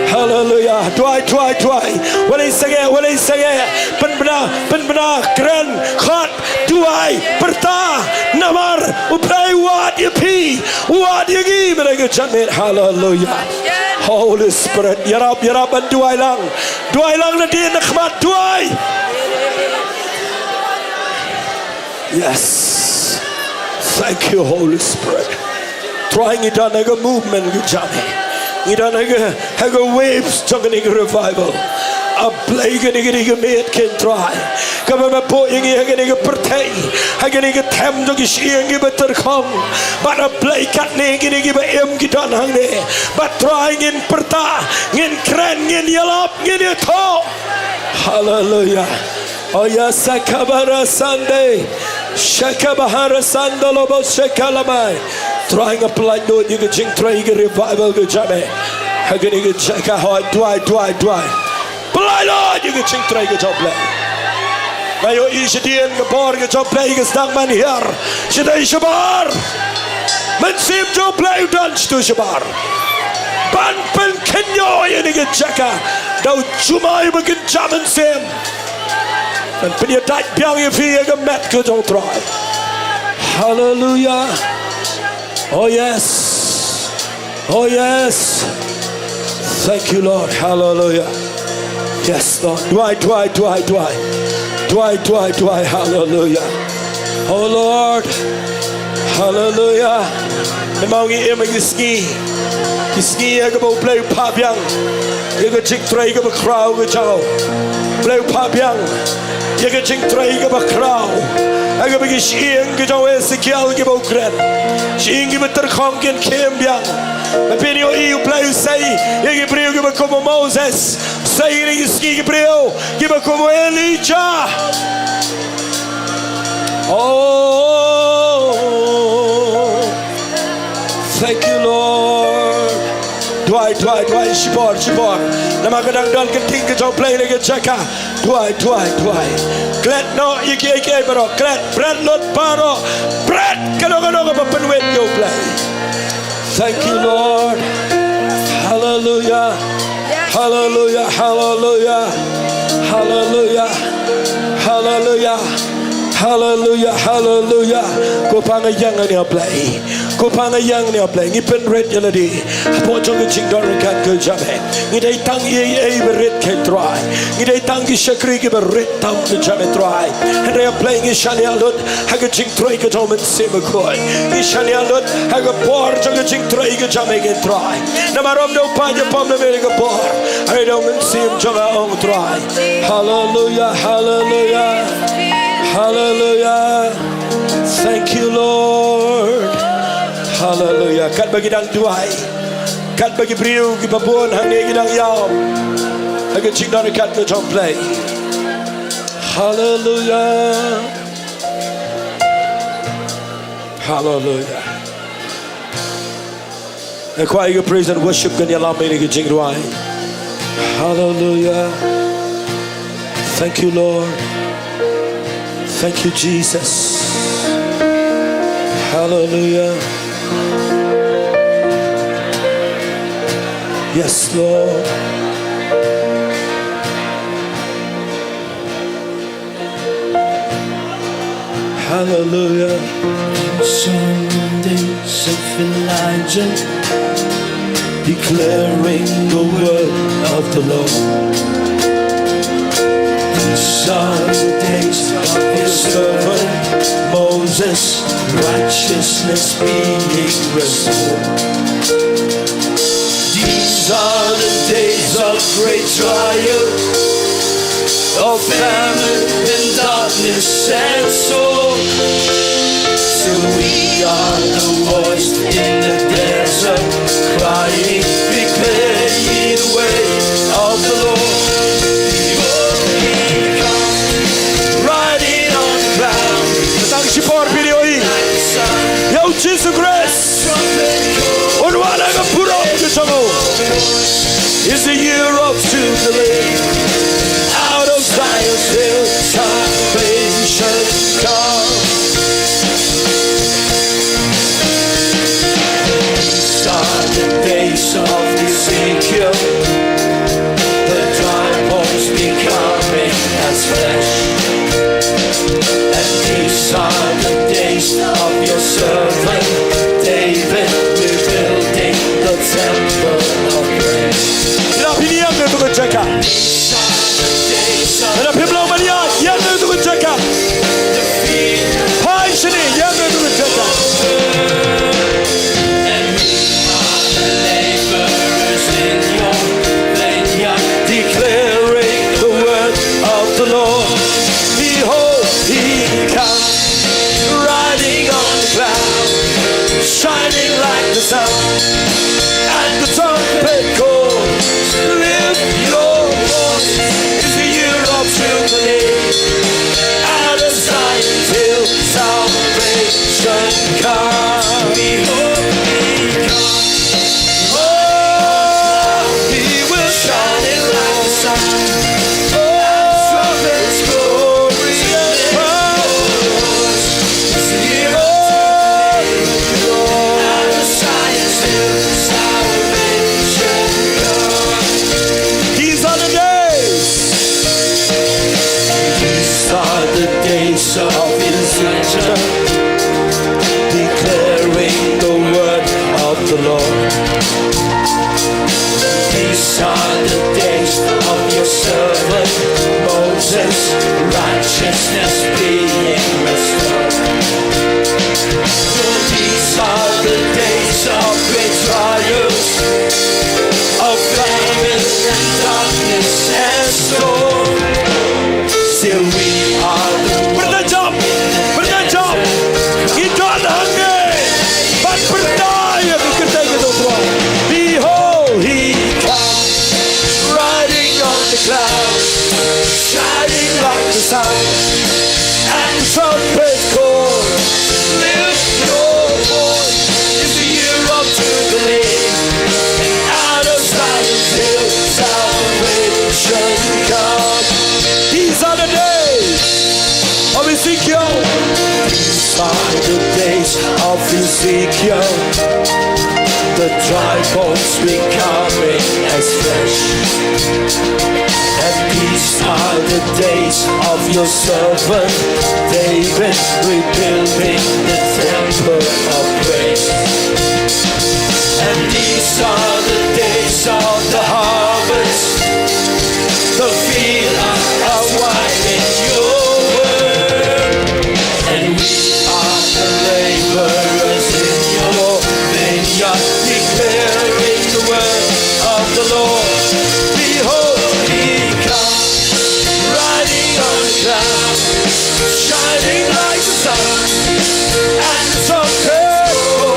Hallelujah. Duwai, duwai, duwai. Wat leit sangeh, wat leit sangeh. Pynbna, pynbna, kren, khot, duwai, pyrta, namar u Blei u wad ïa phi, u wad ïa ngi, mynta ka janmiet. Hallelujah. Holy Spirit, ïarap, ïarap ban duwai lang. Duwai lang nadien na khmat, duwai. Yes. Thank you, Holy Spirit. Trai, ngi don ha ka movement ka jong me. Ngi don ha ka, ha ka waves jong kane ka revival. A Blei, kane, kane ka miet, ko Trai, kaba me buh ïa ngi ha kane ka pyrthei, ha kane ka them jong ki shyieng kiba tyrkhong. Bad A Blei, katne kine kiba im ki don hangne. Bad Trai, ngin pyrta, ngin kren, ngin ïalap, ngin ïathuh. Hallelujah. Oh ya, sakabara sande. Shakabahara sandalobo shakalamai. Trai, nga pyllait lut ïa ka jingtrei ka revival ka jong me ha kane ka jaka. Hooid, duwai, duwai, duwai. Pyllait lut ïa ka jingtrei ka jong U Blei. Nga ïohi shadien ka bor ka jong U Blei ka sdang ban hiar. Shatai shabar. Mynsiem jong U Blei u don shatai shabar ban pynkynjoh ïa kane ka jaka da u jumai ba kynja mynsiem. Ban pynïadait biang ïa phi ïa ka met ka jong U Trai. Hallelujah. Oh yes. Oh yes. Thank you, Lord. Hallelujah. Yes, Lord. Duwai, duwai, duwai, duwai. Duwai, duwai, duwai. Hallelujah. Oh Lord. Hallelujah. Namar ngi im ha ki sngi, ki sngi ïa kaba U Blei u phah biang ïa ka jingtrei kaba khraw ka jong u. U Blei u phah biang ïa ka jingtrei kaba khraw. Ha kaba ki shyieng ki jong u Esekiel kiba u kren, shyieng kiba tyrkhong kin khim biang. Ba phin ïohi U Blei u sei ïa ki briew kiba kum u Moses, u sei ïa ki sngi ki briew kiba kum u Elijah. Duwai, duwai, shipor, shipor. Namar ka dang don ka ktien ka jong U Blei na ka jaka. Duwai, duwai, duwai. Klet noh ïa kiei kiei baroh. Klet, bret lut baroh. Bret kano kano kaba pynwit ïa U Blei. Thank you, Lord. Hallelujah. Hallelujah, hallelujah. Hallelujah. Hallelujah. Hallelujah, hallelujah. Ko Pa, nga ïeng ïa U Blei. Ko Pa, nga ïeng ïa U Blei. Ngi pynrit ïa lade hapoh jong ka jingdonkam ka jong me. Ngi dei tang ïa i ba rit, ko Trai. Ngi dei tang ki shakri kiba rit tam ka jong me, Trai. Hynrei U Blei, ngi shaniah lut ha ka jingtrei ka jong U Mynsiem Bakhuid. Ngi shaniah lut ha ka por jong ka jingtrei ka jong me, ko Trai. Namar ym dei u paid ba pom na me ka por. Hynrei dei U Mynsiem jong nga, ong Trai. Hallelujah, hallelujah, hallelujah. Thank you, Lord. Hallelujah. Katba ki dang duwai, katba ki briew kiba bun hangne ki dang ïaw ha ka jingdonkam ka jong U Blei. Hallelujah. Hallelujah. Nga kwah ïa ka praise and worship kan ïalam ïa ka jingduwai. Hallelujah. Thank you, Lord. Thank you, Jesus. Hallelujah. Yes, Lord. Hallelujah. Ancient days of Elijah, declaring the word of the Lord. These are the days of his servant Moses, righteousness being restored. These are the days of great trial, of famine and darkness and sorrow. So we are the voice in the desert, crying, "Prepare ye the way of the Lord." Behold, he comes, riding on the cloud. Tang shipor phi ïohi ïa U Jisu Khrist un wan ha ka burom ka jong u. Is the year of Jubilee. Out of Zion's hill, salvation comes. These are the days of Ezekiel, the dry bones becoming as flesh. And these are the days of your servant David, rebuilding the temple of praise. Ïa phi, ïeng na katu ka jaka. Ïa phi, ïeng na katu ka jaka. Phai shane, ïeng na katu ka jaka. Laborers in your vineyard, declaring the word of the Lord. Behold, he comes, riding on the cloud, shining like the sun. And the trumpet calls, lift your voice, it's the year of Jubilee. Out of Zion's hill, salvation comes. Behold, he comes. Oh, he will shine in like the sun. Oh, trumpets glory. It's the year of Jubilee. Out of Zion's hill, salvation comes. These are the days. These are the days of Elijah, declaring the word of the Lord. These are the days of your servant Moses, righteousness being restored. For these are the days of great trials, of famine and darkness and storm. Still we are the Pyrta jop, pyrta jop. Ngi don hangne ban pyrta ïa ka kyrteng ka jong U Trai. Ezekiel, the dry bones becoming as flesh. And these are the days of your servant David, rebuilding the temple of praise. And these are the days of the harvest. The fields are white in your word. And we are the laborers in your vineyard, declaring the word of the Lord. Behold, he comes, riding on clouds, shining like the sun. And the trumpet call,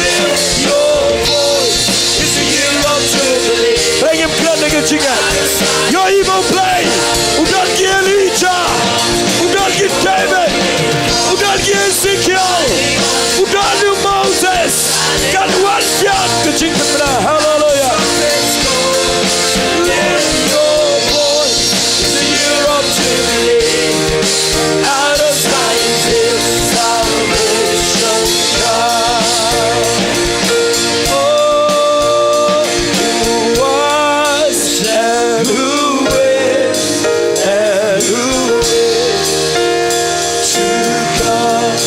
lift your voice, it's the year of Jubilee. Pynïap ïa ka jingngeit. Ïohi ba U Blei u don ki Elijah, u don ki David, u don ki Ezekiel, u don u Moses. Kan wan biang ka jingpynbna. Haleluya. Lift your voice, it's the year of Jubilee. Out of Zion's hill, salvation comes. Oh, who was and who is and who is to come.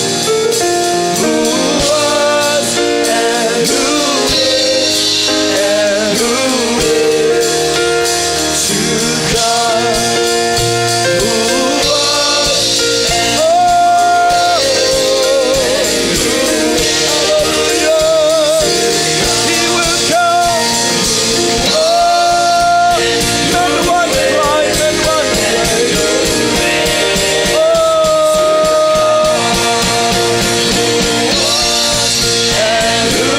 Who was and who is and who is to come. Who was and who is. Hallelujah. He will come. Oh, number one, number one. Oh. And who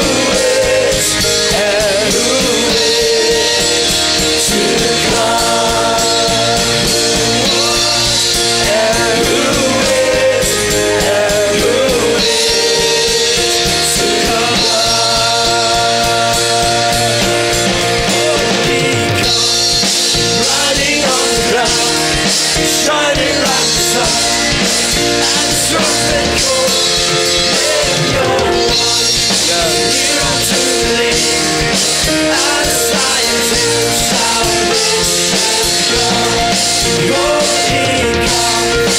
is, and who is to come. And who is, and who is to come. Oh, he comes riding on the clouds, shining like the sun. And the trumpet call, let your voice hear unto the King. Out of Zion's hill, salvation comes. Your King comes,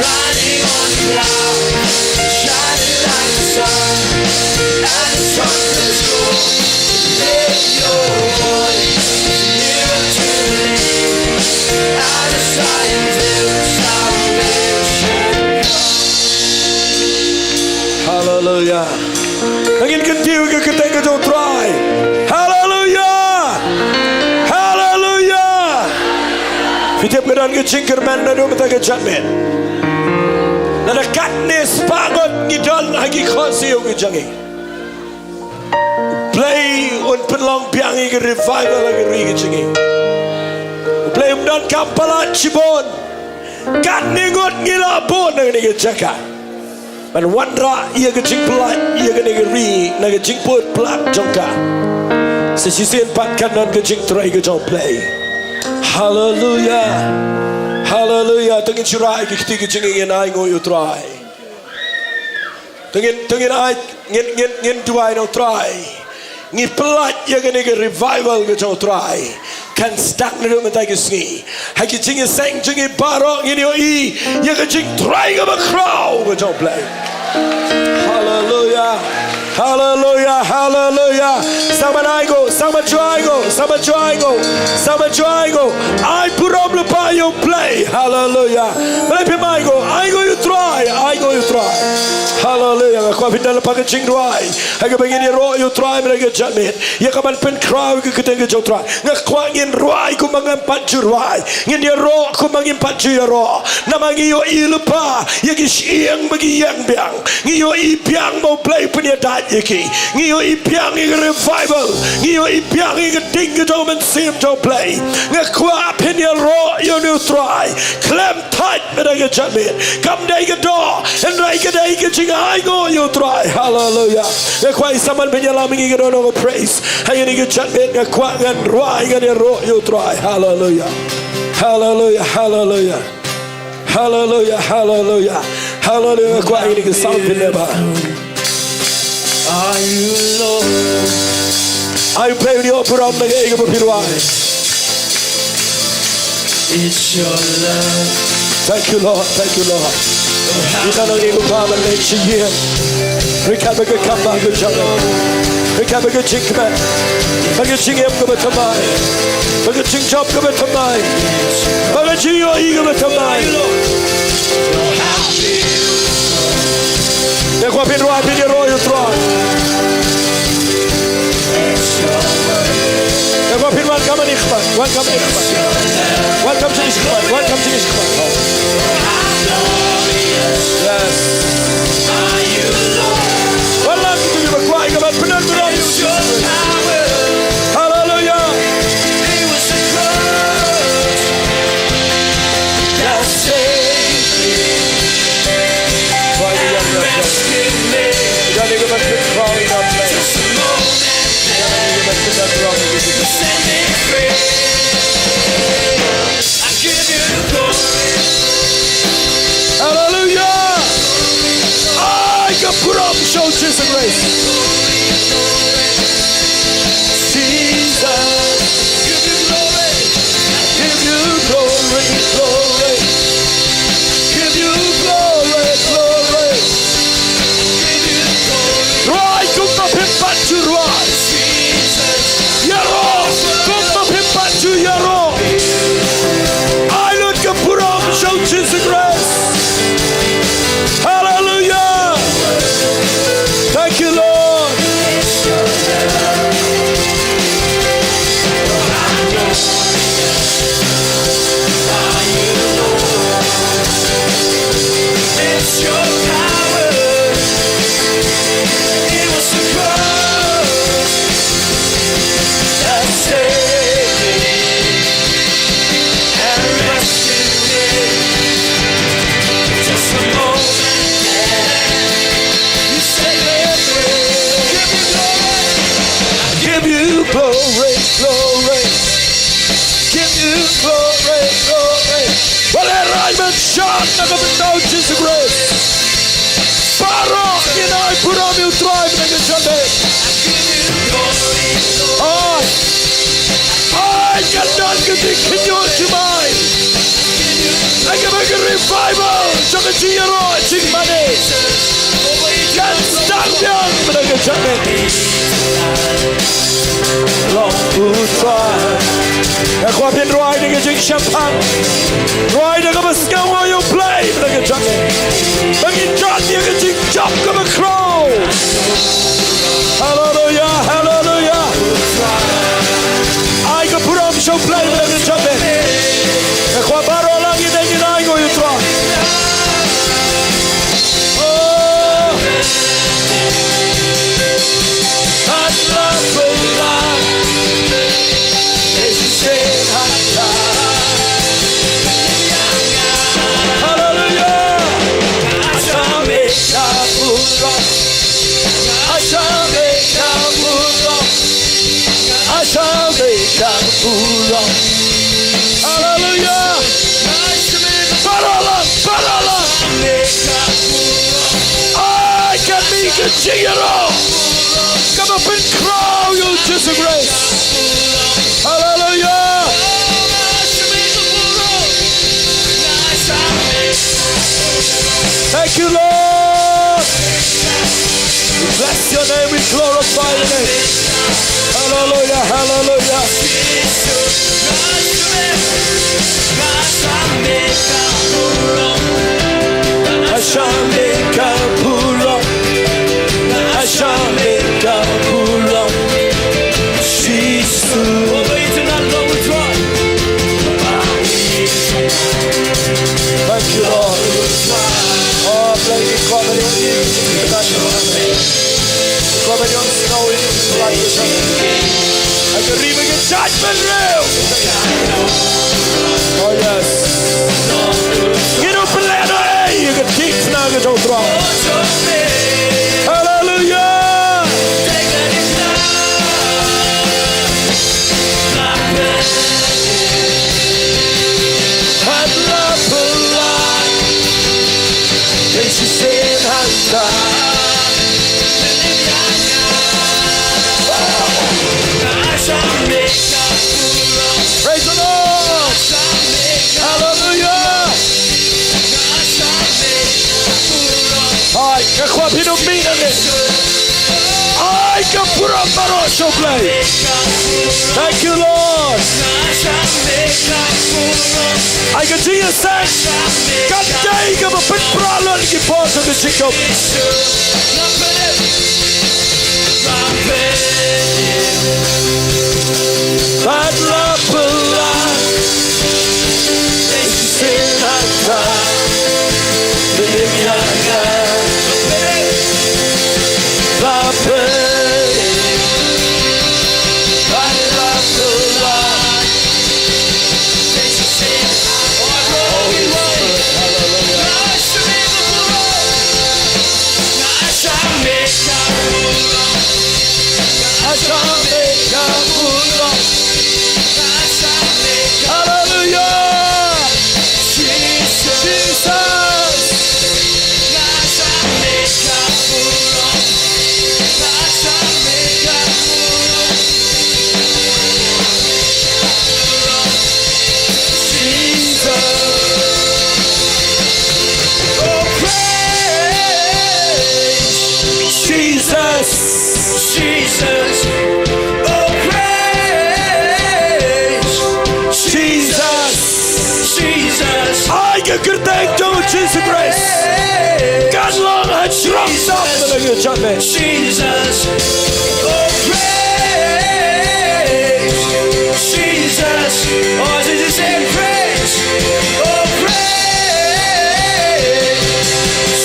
riding on the clouds, shining like the sun. And the trumpet call, let your voice hear unto the King. Out of Zion's hill, salvation comes. Haleluya. Ngin kyntiew ïa ka kyrteng ka jong U Trai. Haleluya. Haleluya. Phi tip ka don ka jingkyrmen naduh mynta ka janmiet. Lada katne spah ngut ngi don ha ki khohsiew ki jong ngi, U Blei un pynlong biang ïa ka revival ha ka ri ka jong ngi. U Blei um donkam palat shibun. Katne ngut ngi la bun na kane ka jaka ban wanrah ïa ka jingpyllait ïa kane ka ri na ka jingput palat jong ka. Sa shisien pat kan don ka jingtrei ka jong U Blei. Haleluya. Haleluya. To ngin shah rai ïa ka kti ka jong ngi, ngin ainguh ïa U Trai. To ngin, to ngin ai, ngin, ngin, ngin duwai na U Trai. Ngi pyllait ïa kane ka revival ka jong U Trai. Kan sdang naduh mynta ka sngi. Ha ki jingïaseng jong ngi baroh ngin ïohi ïa ka jingtrei kaba khraw ka jong U Blei. Haleluya. Haleluya. Haleluya. Sa ban ainguh, sa ban ju ainguh, sa ban ju ainguh, sa ban ju ainguh. Ai burom lypa ïa U Blei. Haleluya. Balei phim ainguh? Ainguh ïa U Trai, ainguh ïa U Trai. Haleluya. Nga kwah phin da lypa ka jingduwai ha kaba ngin ïaroh ïa U Trai mynta ka janmiet, ïa ka ban pynkhraw ïa ka kyrteng ka jong U Trai. Nga kwah ngin rwai kumba ngim pat ju rwai, ngin ïaroh kumba ngim pat ju ïaroh. Namar ngi ïohi lypa ïa ki shyieng ba ki ïeng biang. Ngi ïohi biang ba U Blei u pynïadait ïa ki. Ngi ïohi biang ïa ka revival. Ngi ïohi biang ïa ka ding ka jong U Mynsiem jong U Blei. Nga kwah phin ïaroh ïa une U Trai khlem thait mynta ka janmiet. Kam dei ka doh, hynrei ka dei ka jingainguh ïa U Trai. Haleluya. Nga kwah sa ban pynïalam ïa ngi ka dohnud ka praise ha kane ka janmiet. Nga kwah ngan rwai, ngan ïaroh ïa U Trai. Haleluya. Haleluya. Haleluya. Haleluya. Haleluya. Haleluya. Nga kwah ïa kane ka sound phin leh ba Ai U Blei un ïoh burom na kaei kaba phi rwai. Thank you, Lord. Thank you, Lord. Ïa kane ka bynta ban leit sha ïing. Ryngkat bad ka kam ba ka jong me. Ryngkat bad ka jingkmen. Bad ka jingim kaba thymmai. Bad ka jingjop kaba thymmai. Bad ka jingïohi kaba thymmai. Te kwah phin rwai, phin ïaroh ïa U Trai. Te kwah phin wan kam ha i khmat, wan kam ha i khmat. Wan kam ha i khmat, wan kam ha i khmat. Yes. Wan lang kumba kwah ïa ka ban pyndonkam. Hallelujah. Hallelujah. Ai ka burom sha U Jisu Khrist. Jesus, give you glory, glory. Give you glory, glory. Rwai kumba phim pat ju rwai. Ïaroh kumba phim pat ju ïaroh. Ai lut ka burom sha U Jisu Khrist. Hallelujah. Thank you, Lord. It's your power. It was the cross that saved me and rescued me. Just a moment, you saved me. Give you glory, glory. Give you glory, glory. Ba la rai ban shad na ka bynta U Jisu Khrist. Baroh ngin ai burom ïa U Trai mynta ka janmiet. Ai. Ai, kan don ka jingkhynñiuh jingmai. Ai, ka ba ka revival jong ka jingïaroh jingmane. Kan sdang biang mynta ka janmiet. Long U Trai. Nga kwah phin rwai da ka jingshemphang. Rwai da kaba sngewnguh ïa U Blei da ka jingshemphang. Ba ngin don ïa ka jingjop kaba khraw. Haleluya, haleluya. Ai ka burom sha U Blei da ka jingshemphang. Nga kwah baroh lang ngin ai nguh ïa U Trai. Oh. Hallelujah. Hallelujah. Baroh lang, baroh lang. Ai, kan mih ka jingïaroh kaba pynkhraw ïa U Jisu Khrist. Haleluya. Thank you, Lord. We bless your name, we glorify your name. Hallelujah, hallelujah. Thank you, Lord. Oh, thank you, God. Ko ba ïoh sngewbha ïa ka judgment riew. Oh yes. Ngin ym pynlehnohei ïa ka dikna ka jong U Trai. Haleluya. Nga kwah phin ym mih nangne. Ai ka burom baroh sha U Blei. Thank you, Lord. Ai ka jingïaseng ka dei kaba pynpra lut ïa ki por jong ka jingkhop. Bad la pynlong Hallelujah. Jesus. Jesus. Jesus. Oh, praise Jesus. Jesus. Ai ka kyrteng jong u Jisu Khrist. Kan long ha jrong sap na ngi jame. Jesus. Oh, praise Jesus. Oh, Jesus, sing praise. Oh, praise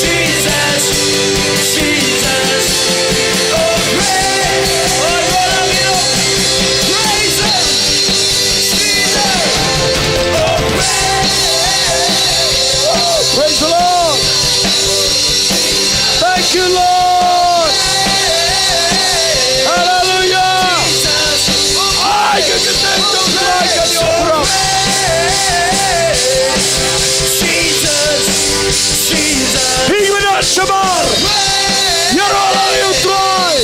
Jesus. Jesus. Oh, praise. Oh, Lord, we love praise Him. Jesus. Oh, praise. Oh, praise the Lord. Thank you, Lord. Hallelujah. Ai ka kyrteng jong U Trai kan ïoh burom. Phi ba don shamar, ïaroh lang ïa U Trai.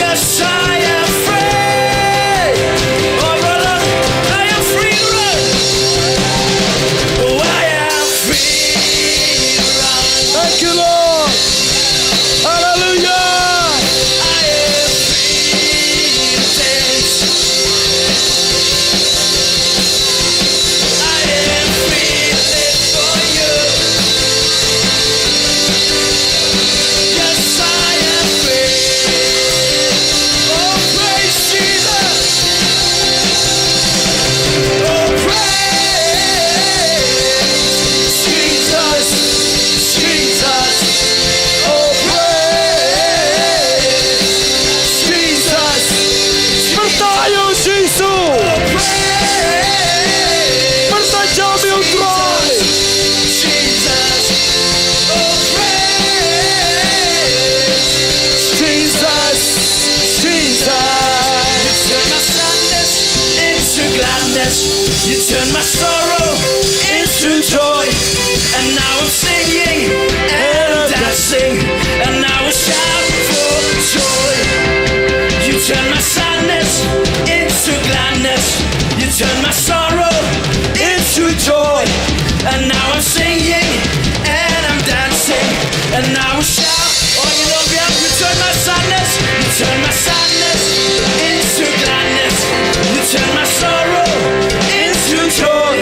Yes, I am free. Oh, brother, I am free to run. Oh, I am free to run. Thank you, Lord. Hallelujah. I am free to dance. I am free to live for you. Yes, I am free. Oh, praise Jesus. Oh, praise Jesus. Jesus. Oh, praise Jesus. Pyrta ïa U Jisu. Pyrta jam ïa U Trai. Jesus. Oh, praise Jesus. Jesus. You turn my sadness into gladness. You turn my sorrow into joy. And now I'm singing and I'm dancing, and I will shout for joy. You turn my sadness into gladness. You turn my sorrow into joy. And now I'm singing and I'm dancing, and I will shout. Oh, you know, yeah, you turn my sadness, you turn my sadness into gladness. You turn my sorrow into joy.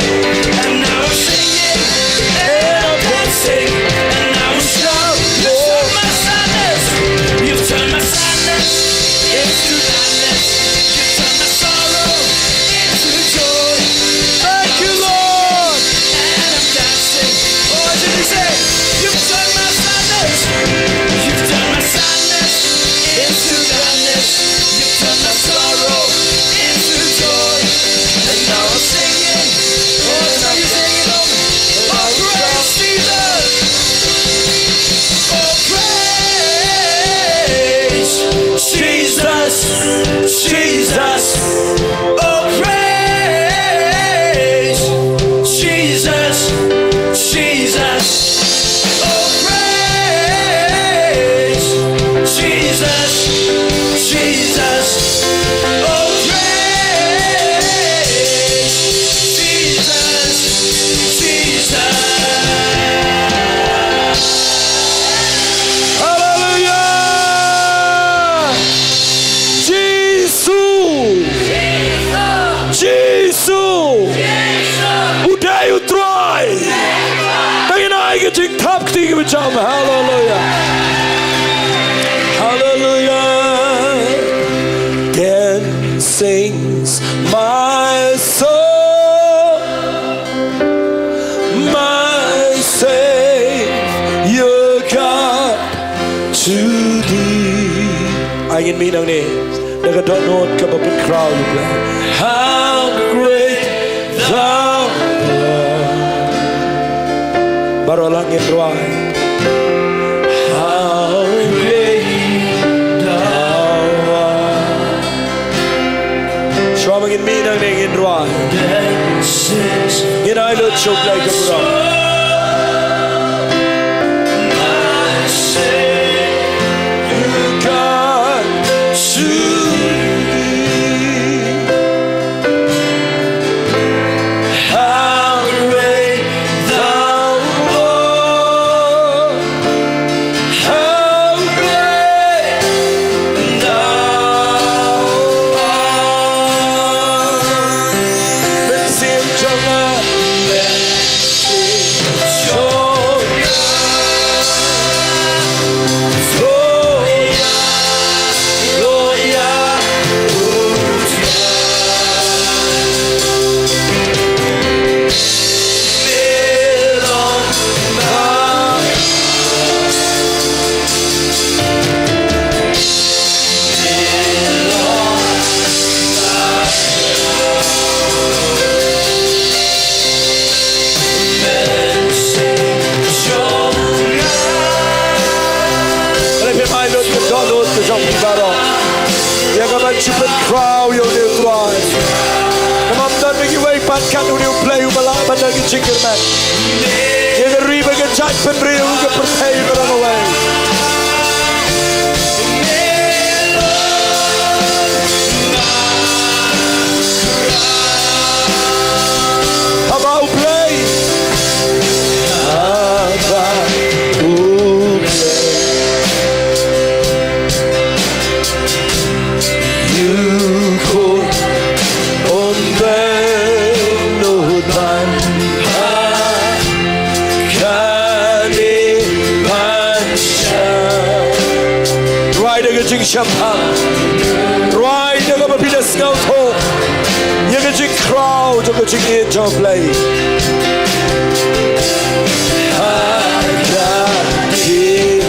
Jingthap kti kiba jam. Hallelujah. Hallelujah. Then sings my soul, my Savior God, to Thee. Ai ngin mih nangne da ka dohnud kaba pynkhraw ïa U Blei. How great Thou art. Baroh lang ngin rwai. How great Thou art. Shuwa ba ngin mih nangne ngin rwai. Ngin ai lut sha U Blei ka burom. God, to Thee. How great Thou art, how great Thou art. Mynsiem jong nga, mynsiem jong nga. Balei phim ai lut ka dohnud ka jong phi baroh ïa ka ban shu pynkhraw ïa une u Trai? Namar ym don na kiwei pat kat une u Blei uba lah ban don ka jingkyrmen. Ïa ka ri bad ka jaitbynriew, ka pyrthei, ka rong kawei. Haba U Blei, haba U Blei, ïa u khun um beh nud ban ha kane ban sha. Rwai da ka jingshemphang. Rwai da kaba phi da sngewthuh ïa ka jingkhraw jong ka jingïeit jong U Blei. Ha ka jingkhraw.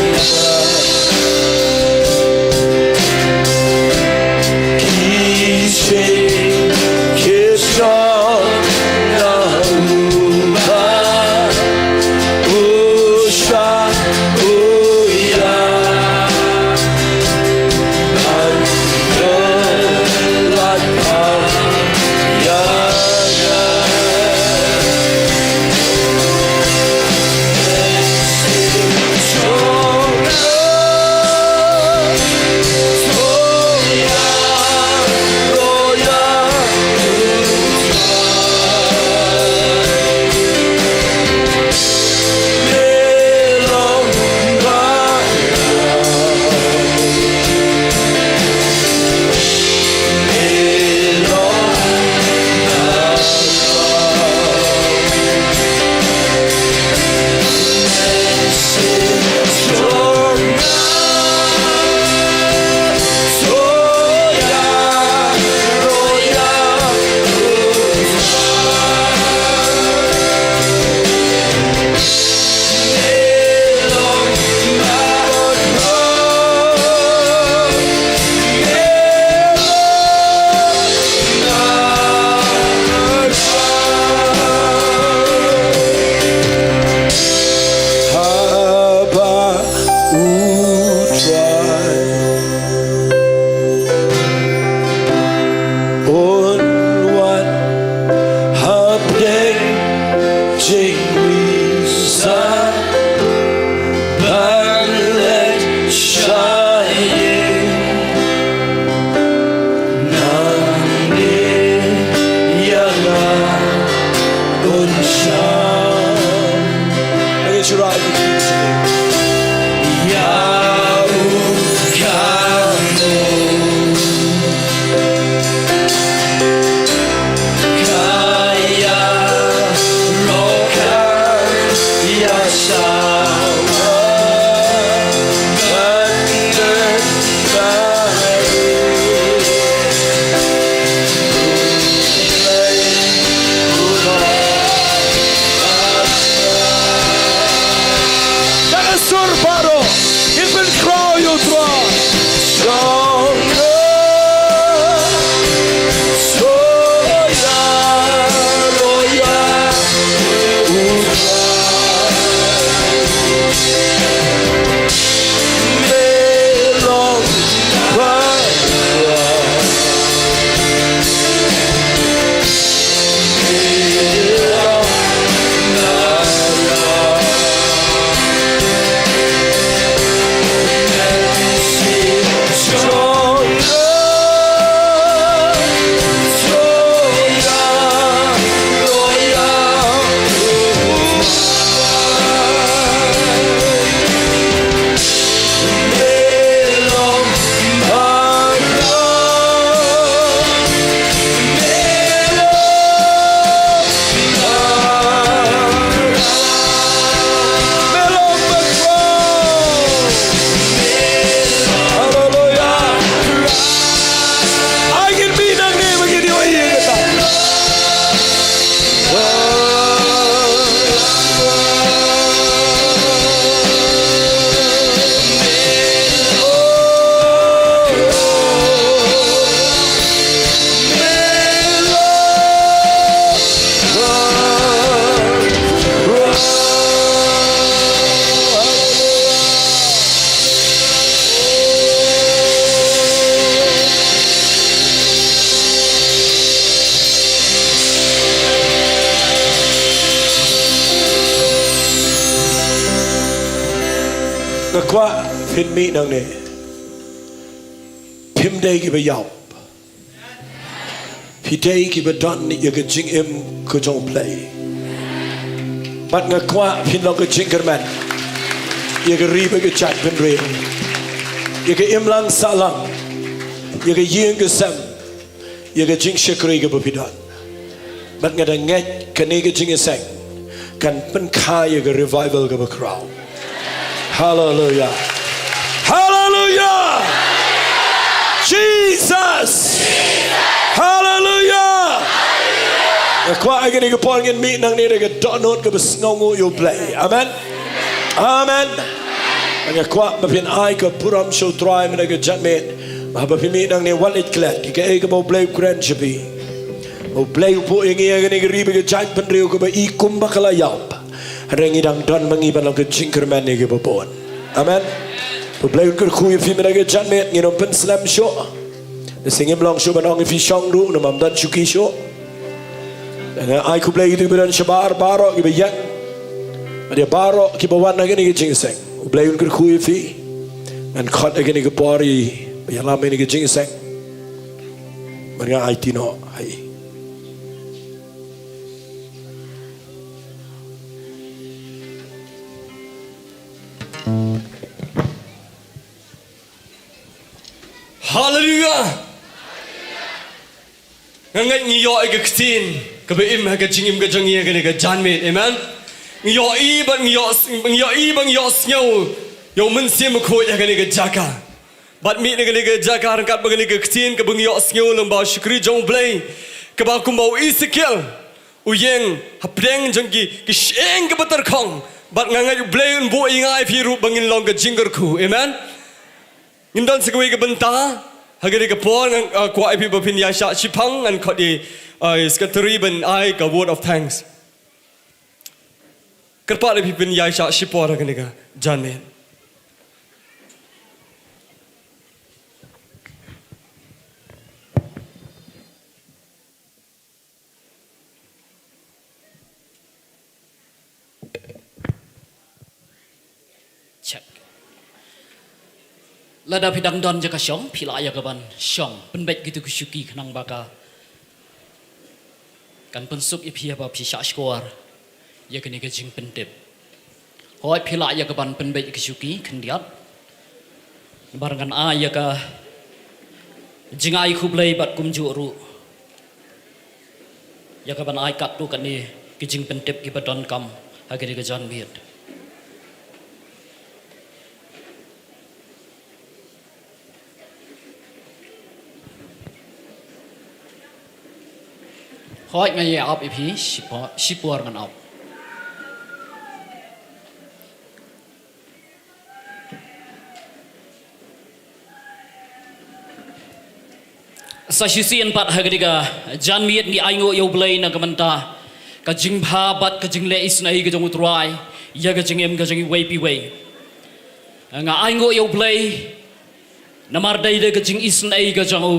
Kwah phin mih nangne. Phim dei kiba ïap. Phi dei kiba don ïa ka jingim ka jong U Blei. Bad nga kwah phin long ka jingkyrmen ïa ka ri bad ka jaitbynriew, ïa ka imlang sahlang, ïa ka ïing ka sem, ïa ka jingshakri kaba phi don. Bad nga da ngeit kane ka jingïaseng kan pynkha ïa ka revival kaba khraw. Haleluya. Haleluya. Jesus. Haleluya. Nga kwah ha kane ka por ngin mih nangne da ka dohnud kaba sngewnguh ïa U Blei. Amen. Amen. Nga kwah ba phin ai ka burom sha U Trai mynta ka janmiet. Ba haba phi mih nangne, wat leit klet ïa kaei kaba U Blei u kren sha phi. U Blei u buh ïa ngi ha kane ka ri bad ka jaitbynriew kaba i kumba ka la ïap. Hynrei ngi dang don ma ngi ban long ka jingkyrmen ïa kiba bun. Amen. U Blei un kyrkhu ïa phi mynta ka janmiet, ngin ym pynslem shuh. Lehse ngim long shuh ban ong ïa phi shong ruh namar ym don shuki shuh. Nga ai khublei ïa kito kiba don shabar baroh, kiba ïeng. Bad ïa baroh kiba wan ha kane ka jingïaseng, U Blei un kyrkhu ïa phi. Ngan khot ha kane ka por ïa ba ïalam ïa kane ka jingïaseng. Bad nga aiti noh ha i. Haleluya. Nga ngeit ngi ïoh ïa ka ktien kaba im ha ka jingim ka jong ngi ha kane ka janmiet. Amen. Ngi ïohi bad ngi ïoh, ngi ïohi bad ngi ïohsngew ïa U Mynsiem Bakhuid ha kane ka jaka. Bad mih na kane ka jaka ryngkat bad kane ka ktien kaba ngi ïohsngew lyngba u shakri jong U Blei, kaba kumba u Esekiel u ïeng hapdeng jong ki, ki shyieng kaba tyrkhong. Bad nga ngeit U Blei un buh ïa nga ïa phi ruh ba ngin long ka jingkyrkhu. Amen. Ngin don sa kawei ka bynta ha kane ka por. Ngan, uh, kwah ïa phi ba phin ïaishah shiphang. Ngan khot ïa, uh, secretary ban ai ka word of thanks. Kyrpad ïa phi phin ïaishah shipor ha kane ka janmiet. Check. Lada phi dang don jaka shong, phi lah ïa kaban shong. Pynbeit kito ki shuki khnang ba ka kan pynsuk ïa phi haba phi shah shkor ïa kane ka jingpyntip. Hooid, phi lah ïa kaban pynbeit ki shuki khyndiat. Namar ngan ai ïa ka jingai khublei bad kumjuh ruh ïa kaban ai katto katne ki jingpyntip kiba donkam ha kane ka janmiet. Hooid, nga ïa ap ïa phi, shipor, shipor ngan ap. Sa shisien pat ha kane ka janmiet ngi ainguh ïa U Blei na ka bynta ka jingbha bad ka jingleh isynei ka jong U Trai ïa ka jingim ka jong iwei pa iwei. Nga ainguh ïa U Blei namar dei da ka jingisynei ka jong u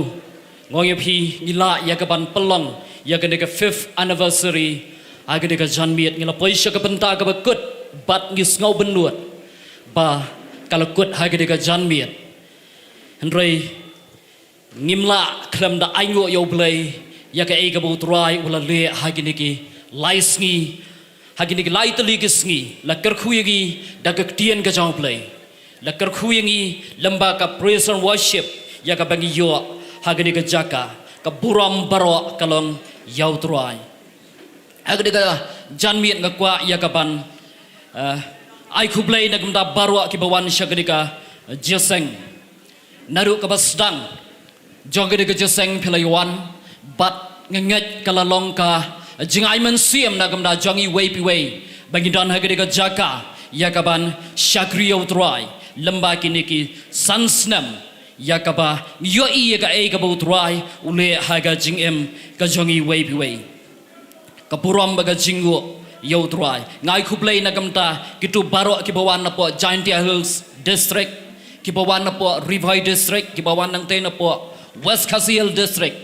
nga ong ïa phi ngi lah ïa kaban pynlong ïa kane ka fifth anniversary ha kane ka janmiet. Ngi la poi sha ka bynta kaba kut bad ngi sngew bynnud ba ka la kut ha kane ka janmiet. Hynrei ngim lah khlem da ainguh ïa U Blei ïa kaei kaba U Trai u la leh ha kine ki lai sngi, ha kine ki lai tylli ki sngi. La kyrkhu ïa ngi da ka ktien ka jong U Blei, la kyrkhu ïa ngi lyngba ka praise and worship ïa kaba ngi ïoh ha kane ka jaka. Ka burom baroh ka long ïa U Trai. Ha kane ka janmiet nga kwah ïa kaban, eh, ai khublei na ka bynta baroh kiba wan sha kane ka jingïaseng. Naduh kaba sdang jong kane ka jingïaseng phi la ïa wan bad nga ngeit ka la long ka jingai mynsiem na ka bynta jong iwei pa iwei ba ngi don ha kane ka jaka ïa kaban shakri ïa U Trai lyngba kine ki san snem ïa kaba ngi ïohi ïa kaei kaba U Trai u leh ha ka jingim ka jong iwei pa iwei. Ka burom bad ka jingnguh ïa U Trai. Nga ai khublei na ka bynta kito baroh kiba wan napoh Jaintia Hills District, kiba wan napoh Ri Bhoi District, kiba wan nangtei napoh West Khasi Hills District.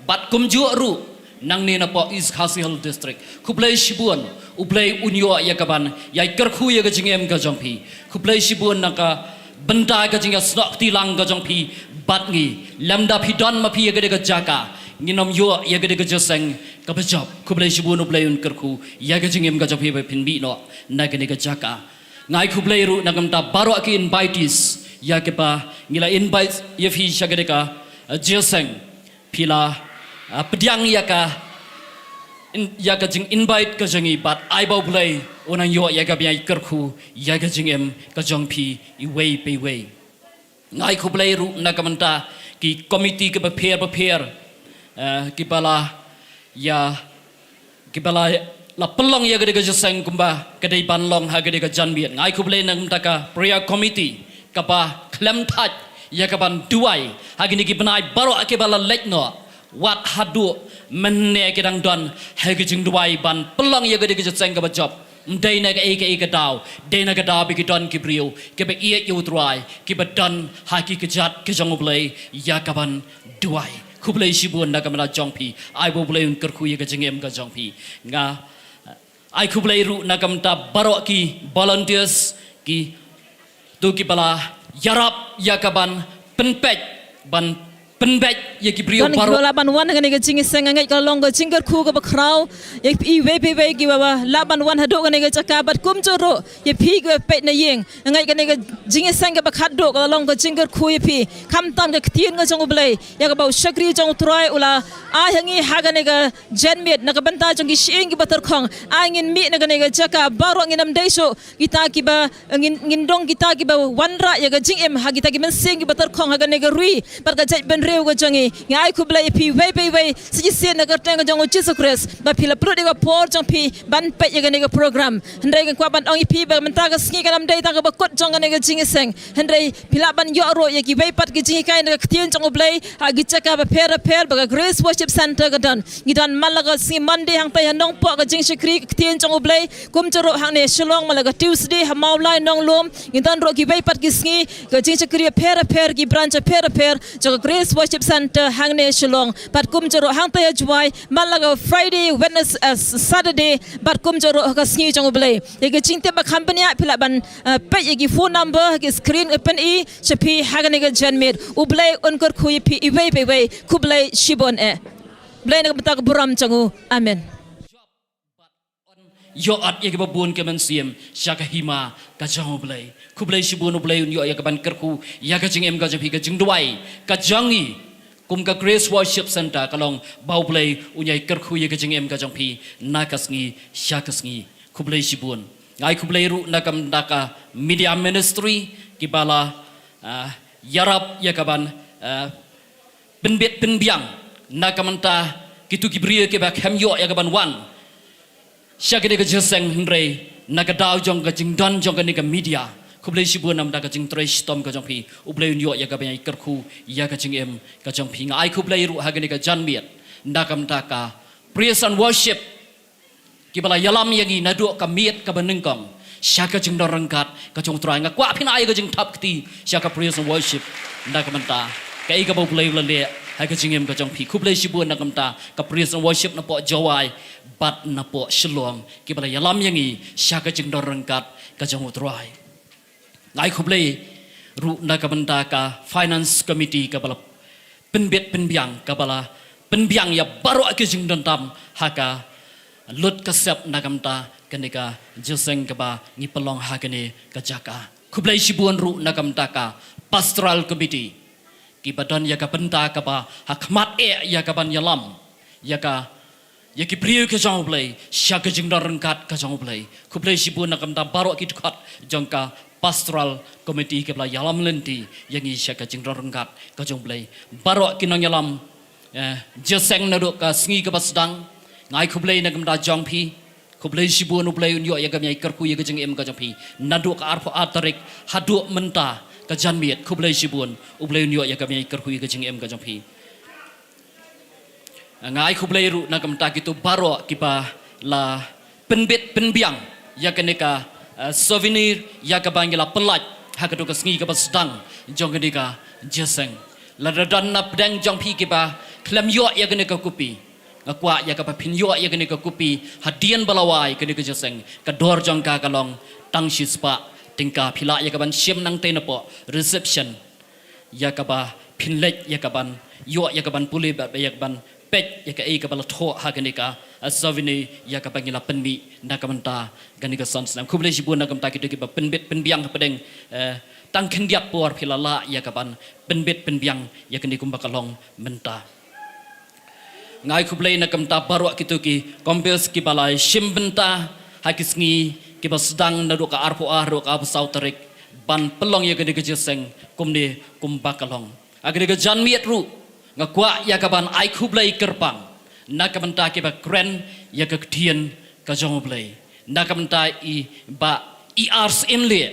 Bad kumjuh ruh Nangne napoh East Khasi Hills District. Khublei shibun, U Blei un ïoh ïa kaban ïai kyrkhu ïa ka jingim ka jong phi. Khublei shibun na ka bynta ka jingïasnoh kti lang ka jong phi bad ngi. Lymda phi don ma phi ïa kane ka jaka, ngin ym ïoh ïa kane ka jingïaseng kaba jop. Khublei shibun, U Blei un kyrkhu ïa ka jingim ka jong phi ba phin mih noh na kane ka jaka. Nga ai khublei ruh na ka bynta baroh ki invitees ïa kiba ngi la invite ïa phi sha kane ka, eh, jingïaseng. Phi la, ah, pdiang ïa ka, in, ïa ka jing invite ka jong ngi bad ai ba U Blei un nang ïoh ïa kaban ïai kyrkhu ïa ka jingim ka jong phi iwei pa iwei. Nga ai khublei ruh na ka bynta ki komiti kiba pher ba pher, eh, kiba la ïa, kiba la, la pynlong ïa kane ka jingïaseng kumba ka dei ban long ha kane ka janmiet. Nga ai khublei na ka bynta ka prayer committee kaba khlem thait ïa kaban duwai ha kine ki bnai baroh kiba la leit noh. Wat haduh mynne ki dang don ha ka jingduwai ban pynlong ïa kane ka jingïaseng kaba jop. Ym dei na kaei kaei ka daw, dei na ka daw ba ki don ki briew kiba ïeit ïa U Trai, kiba don ha ki kjat ka jong U Blei ïa kaban duwai. Khublei shibun na ka bynta jong phi. Ai ba U Blei un kyrkhu ïa ka jingim ka jong phi. Nga ai khublei ruh na ka bynta baroh ki volunteers, kito kiba la ïarap ïa kaban pynpeit, ban pynbeit ïa ki briew baroh. Don kiba la ban wan ha kane ka jingïaseng, nga ngeit ka la long ka jingkyrkhu kaba khraw ïa phi iwei pa iwei kiba la ban wan haduh kane ka jaka bad kumjuh ruh ïa phi kiba peit na ïing. Nga ngeit kane ka jingïaseng kaba khatduh ka la long ka jingkyrkhu ïa phi. Khamtam ka ktien ka jong U Blei ïa kaba u shakri jong U Trai u la ai ha ngi ha kane ka janmiet na ka bynta jong ki shyieng kiba tyrkhong. Ai ngin mih na kane ka jaka baroh, ngin ym dei shuh kita kiba, ngin, ngin long kita kiba wanrah ïa ka jingim ha kita ki mynsiem kiba tyrkhong ha kane ka ri bad ka jaitbynriew ka jong ngi. Nga ai khublei ïa phi iwei pa iwei, sa shisien na ka kyrteng ka jong U Jisu Khrist ba phi la pynlut ïa ka por jong phi ban peit ïa kane ka program. Hynrei nga kwah ban ong ïa phi ba mynta ka sngi kan ym dei tang kaba kut jong kane ka jingïaseng. Hynrei phi lah ban ïoh ruh ïa kiwei pat ki jinghikai na ka ktien jong U Blei ha ki jaka bapher bapher ba ka Grace Worship Centre ka don. Ngi don man la ka sngi Monday hangtai ha Nongpoh ka jingshakri ka ktien jong U Blei, kumjuh ruh hangne Shillong man la ka Tuesday ha Mawlai Nonglum. Ngi don ruh kiwei pat ki sngi ka jingshakri bapher bapher, ki branch bapher bapher jong ka Grace Worship Centre hangne Shillong. Bad kumjuh ruh hangtai ha Jowai man la ka Friday, Wednesday, eh, Saturday, bad kumjuh ruh ha ka sngi jong U Blei. Ïa ka jingtip ba kham bniah phi lah ban, eh, peit ïa ki phone number ha ki screen, eh, pyni sha phi ha kane ka janmiet. U Blei un kyrkhu ïa phi iwei pa iwei. Khublei shibun eh. Blei na ka bynta ka burom jong u. Amen. Ïoh ot ïa kiba bun ki mynsiem sha ka hima ka jong U Blei. Khublei shibun, U Blei un ïoh ïa kaban kyrkhu ïa ka jingim ka jong phi, ka jingduwai ka jong ngi kum ka Grace Worship Centre ka long ba U Blei un ïai kyrkhu ïa ka jingim ka jong phi na ka sngi sha ka sngi. Khublei shibun. Nga ai khublei ruh na ka bynta ka media ministry kiba la, ah, ïarap ïa kaban, ah, pynbit pynbiang na ka bynta kito ki briew kiba khlem ïoh ïa kaban wan sha kane ka jingïaseng, hynrei na ka daw jong ka jingdon jong kane ka media. Khublei shibun na ka bynta ka jingtrei shitom ka jong phi. U Blei un ïoh ïa kaban ïai kyrkhu ïa ka jingim ka jong phi. Nga ai khublei ruh ha kane ka janmiet na ka bynta ka praise and worship kiba la ïalam ïa ngi naduh ka miet kaba nyngkong sha ka jingdon ryngkat ka jong U Trai. Nga kwah phin ai ka jingthap kti sha ka praise and worship na ka bynta kaei kaba U Blei u la leh ha ka jingim ka jong phi. Khublei shibun na ka bynta ka praise and worship napoh Jowai bad napoh Shillong kiba la ïalam ïa ngi sha ka jingdon ryngkat ka jong U Trai. Nga ai khublei ruh na ka bynta ka finance committee kaba la pynbit pynbiang, kaba la pynbiang ïa baroh ki jingdonkam ha ka lut ka sep na ka bynta kane ka jingïaseng kaba ngi pynlong ha kane ka jaka. Khublei shibun ruh na ka bynta ka pastoral committee kiba don ïa ka bynta kaba ha khmat eh ïa kaban ïalam ïa ka, ïa ki briew ka jong U Blei sha ka jingdon ryngkat ka jong U Blei. Khublei shibun na ka bynta baroh ki dkhot jong ka pastoral committee kiba la ïalam lynti ïa ngi sha ka jingdon ryngkat ka jong U Blei. Baroh ki nongïalam, eh, jingïaseng naduh ka sngi kaba sdang, nga ai khublei na ka bynta jong phi. Khublei shibun, U Blei un ïoh ïa kaban ïai kyrkhu ïa ka jingim ka jong phi naduh ka arphew ar tarik haduh mynta ka janmiet. Khublei shibun, U Blei un ïoh ïa kaban ïai kyrkhu ïa ka jingim ka jong phi. Nga ai khublei ruh na ka bynta kito baroh kiba la pynbit pynbiang ïa kane ka, eh, souvenir ïa kaba ngi la pyllait ha kato ka sngi kaba sdang jong kane ka jingïaseng. Lada don na pdeng jong phi kiba khlem ïoh ïa kane ka kopi, Nga kwah ïa kaba phin ïoh ïa kane ka kopi hadien ba la wai kane ka jingïaseng, ka dor jong ka ka long tang shispah tyngka. Phi lah ïa kaban shim nangtei napoh reception ïa kaba phin leit ïa kaban ïoh ïa kaban pule bad ïa kaban peit ïa kaei kaba la thoh ha kane ka, eh, souvenir ïa kaba ngi la pynmih na ka bynta kane ka san snem. Khublei shibun na ka bynta kito kiba pynbit pynbiang hapdeng, eh, tang khyndiat por phi la lah ïa kaban pynbit pynbiang ïa kane kumba ka long mynta. Nga ai khublei na ka bynta baroh kito ki companies kiba la shim bynta ha ki sngi kiba sdang naduh ka arphew ar haduh ka arphew saw tarik ban pynlong ïa kane ka jingïaseng kumne kumba ka long. Ha kane ka janmiet ruh nga kwah ïa kaban ai khublei kyrpang na ka bynta kiba kren ïa ka ktien ka jong U Blei, na ka bynta i Bah E R Syiemlieh,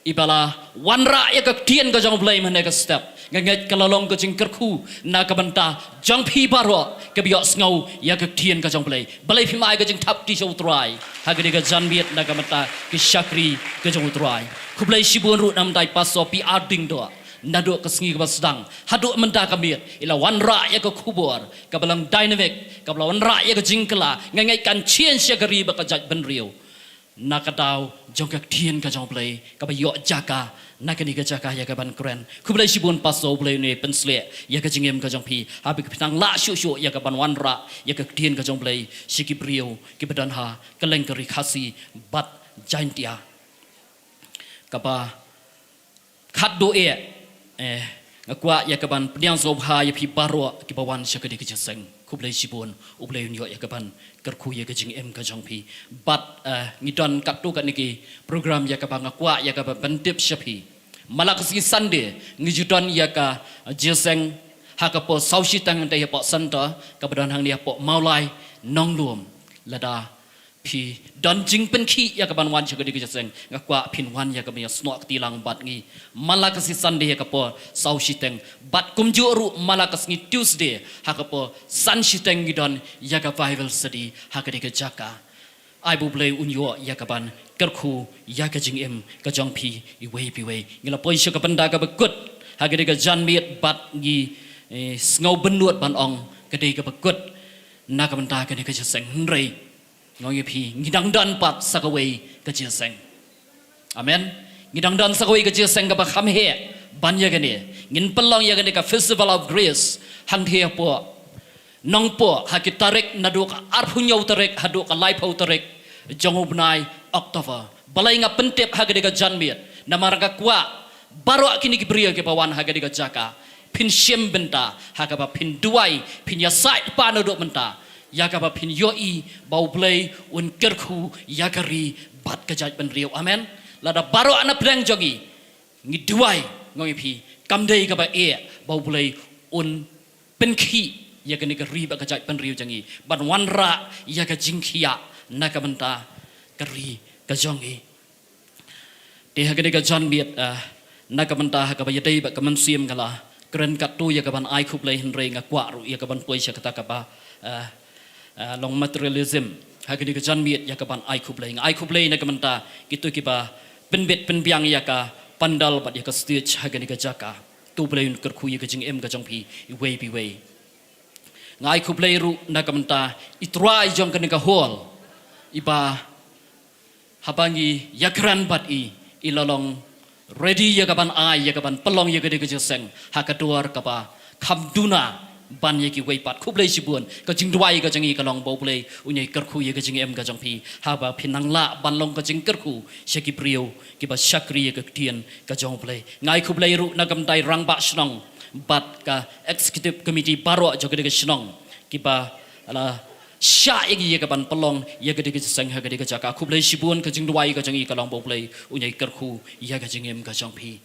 iba la wanrah ïa ka ktien ka jong U Blei mynne ka step. Nga ngeit ka la long ka jingkyrkhu na ka bynta jong phi baroh kiba ïohsngew ïa ka ktien ka jong U Blei. Balei phim ai ka jingthap kti sha U Trai ha kane ka janmiet na ka bynta ki shakri ka jong U Trai? Khublei shibun ruh na ka bynta i Pastor P R Diengdoh, naduh ka sngi kaba sdang haduh mynta ka miet i la wanrah ïa ka khubor kaba long dynamic, kaba la wanrah ïa ka jingkylla. Nga ngeit kan change ïa ka ri bad ka jaitbynriew na ka daw jong ka ktien ka jong U Blei kaba ïoh jaka na kane ka jaka ïa kaban kren. Khublei shibun Pastor, U Blei un pynshlur ïa ka jingim ka jong phi, haba phi nang lah shuh shuh ïa kaban wanrah ïa ka ktien ka jong U Blei sha ki briew kiba don ha kylleng ka ri Khasi bad Jaintia. Kaba khatduh eh, eh, nga kwah ïa kaban pdiang sngewbha ïa phi baroh kiba wan sha kane ka jingïaseng. Khublei shibun, U Blei un ïoh ïa kaban kyrkhu ïa ka jingim ka jong phi. Bad, eh, ngi don katto katne ki program ïa kaba nga kwah ïa kaban pyntip sha phi. Man la ka sngi Sunday ngi ju don ïa ka jingïaseng ha ka por saw shiteng hangtei hapoh center kaba don hangne hapoh Mawlai Nonglum. Lada phi don jingpynkhih ïa kaban wan sha kane ka jingïaseng, nga kwah phin wan ïa kaban ïasnoh kti lang bad ngi. Man la ka sngi Sunday ha ka por saw shiteng bad kumjuh ruh man la ka sngi Tuesday ha ka por san shiteng ngi don ïa ka Bible study ha kane ka jaka. Ai ba U Blei un ïoh ïa kaban kyrkhu ïa ka jingim ka jong phi iwei pa iwei. Ngi la poi sha ka bynta kaba kut ha kane ka janmiet bad ngi, eh, sngew bynnud ban ong ka dei kaba kut na ka bynta kane ka jingïaseng, hynrei nga ong ïa phi, ngi dang don pat sa kawei ka jingïaseng. Amen. Ngi dang don sa kawei ka jingïaseng kaba kham heh ban ïa kane. Ngin pynlong ïa kane ka Festival of Grace hangtei hapoh Nongpoh ha ki tarik naduh ka arphew hynñiew tarik haduh ka laiphew tarik jong u bnai October. Balei nga pyntip ha kane ka janmiet? Namar nga kwah baroh kine ki briew kiba wan ha kane ka jaka phin shim bynta ha kaba phin duwai, phin ïasaid pan naduh mynta ïa kaba phin ïohi ba U Blei un kyrkhu ïa ka ri bad ka jaitbynriew. Amen. Lada baroh na pdeng jong ngi ngi duwai, nga ong ïa phi, kam dei kaba eh ba U Blei un pynkhih ïa kane ka ri bad ka jaitbynriew jong ngi ban wanrah ïa ka jingkhiah na ka bynta ka ri ka jong ngi. Te ha kane ka janmiet, ah, na ka bynta ha kaba ïadei bad ka mynsiem nga la kren katto ïa kaban ai khublei, hynrei nga kwah ruh ïa kaban poi sha kata kaba, ah, ah, long materialism ha kane ka janmiet ïa kaban ai khublei. Nga ai khublei na ka bynta kito kiba pynbit pynbiang ïa ka pandal bad ïa ka stage ha kane ka jaka. To U Blei un kyrkhu ïa ka jingim ka jong phi iwei pa iwei. Nga ai khublei ruh na ka bynta i trai jong kane ka hall, iba haba ngi ïakren bad i, i la long ready ïa kaban ai, ïa kaban pynlong ïa kane ka jingïaseng ha ka dor kaba kham duna ban ïa kiwei pat. Khublei shibun. Ka jingduwai ka jong ngi ka long ba U Blei un ïai kyrkhu ïa ka jingim ka jong phi haba phin nang lah ban long ka jingkyrkhu sha ki briew kiba shakri ïa ka ktien ka jong U Blei. Nga ai khublei ruh na ka bynta i rangbah shnong bad ka executive committee baroh jong kane ka shnong kiba la shah ïa ngi ïa kaban pynlong ïa kane ka jingïaseng ha kane ka jaka. Khublei shibun. Ka jingduwai ka jong ngi ka long ba U Blei un ïai kyrkhu ïa ka jingim ka jong phi.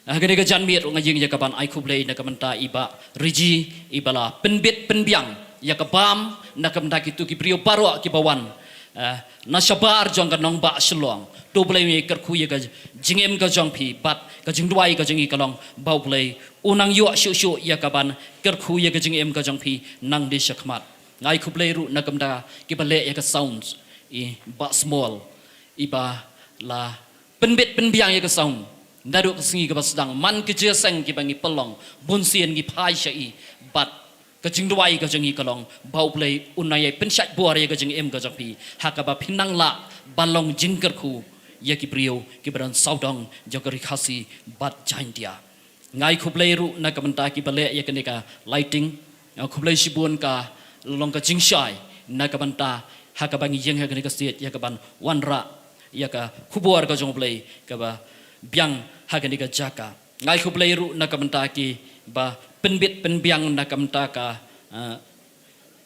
Ha kane ka janmiet ruh nga ïeng ïa kaban ai khublei na ka bynta i Bah Riji, iba la pynbit pynbiang ïa ka bam na ka bynta kito ki briew baroh kiba wan, eh, na shabar jong ka nongbah Shillong. To U Blei un ïai kyrkhu ïa ka jingim ka jong phi bad ka jingduwai ka jong ngi ka long ba U Blei un nang ïoh shuh shuh ïa kaban kyrkhu ïa ka jingim ka jong phi nangdei shakhmat. Nga ai khublei ruh na ka bynta kiba leh ïa ka sound, i Bah Small, iba la pynbit pynbiang ïa ka sound naduh ka sngi kaba sdang. Man ki jingïaseng kiba ngi pynlong, bunsien ngi phai sha i bad Ka jingduwai ka jong ngi ka long ba U Blei un ïai pynshait bor ïa ka jingim ka jong phi, ha kaba phin nang lah ban long jingkyrkhu ïa ki briew kiba don sawdong jong ka Ri Khasi bad Jaintia. Nga ai khublei ruh na ka bynta kiba leh ïa kane ka lighting. Nga khublei shibun, ka long ka jingshai na ka bynta ha kaba ngi ïeng ha kane ka stage ïa kaban wanrah ïa ka khubor ka jong U Blei kaba biang ha kane ka jaka. Nga ai khublei ruh na ka bynta kiba pynbit pynbiang na ka bynta ka, eh,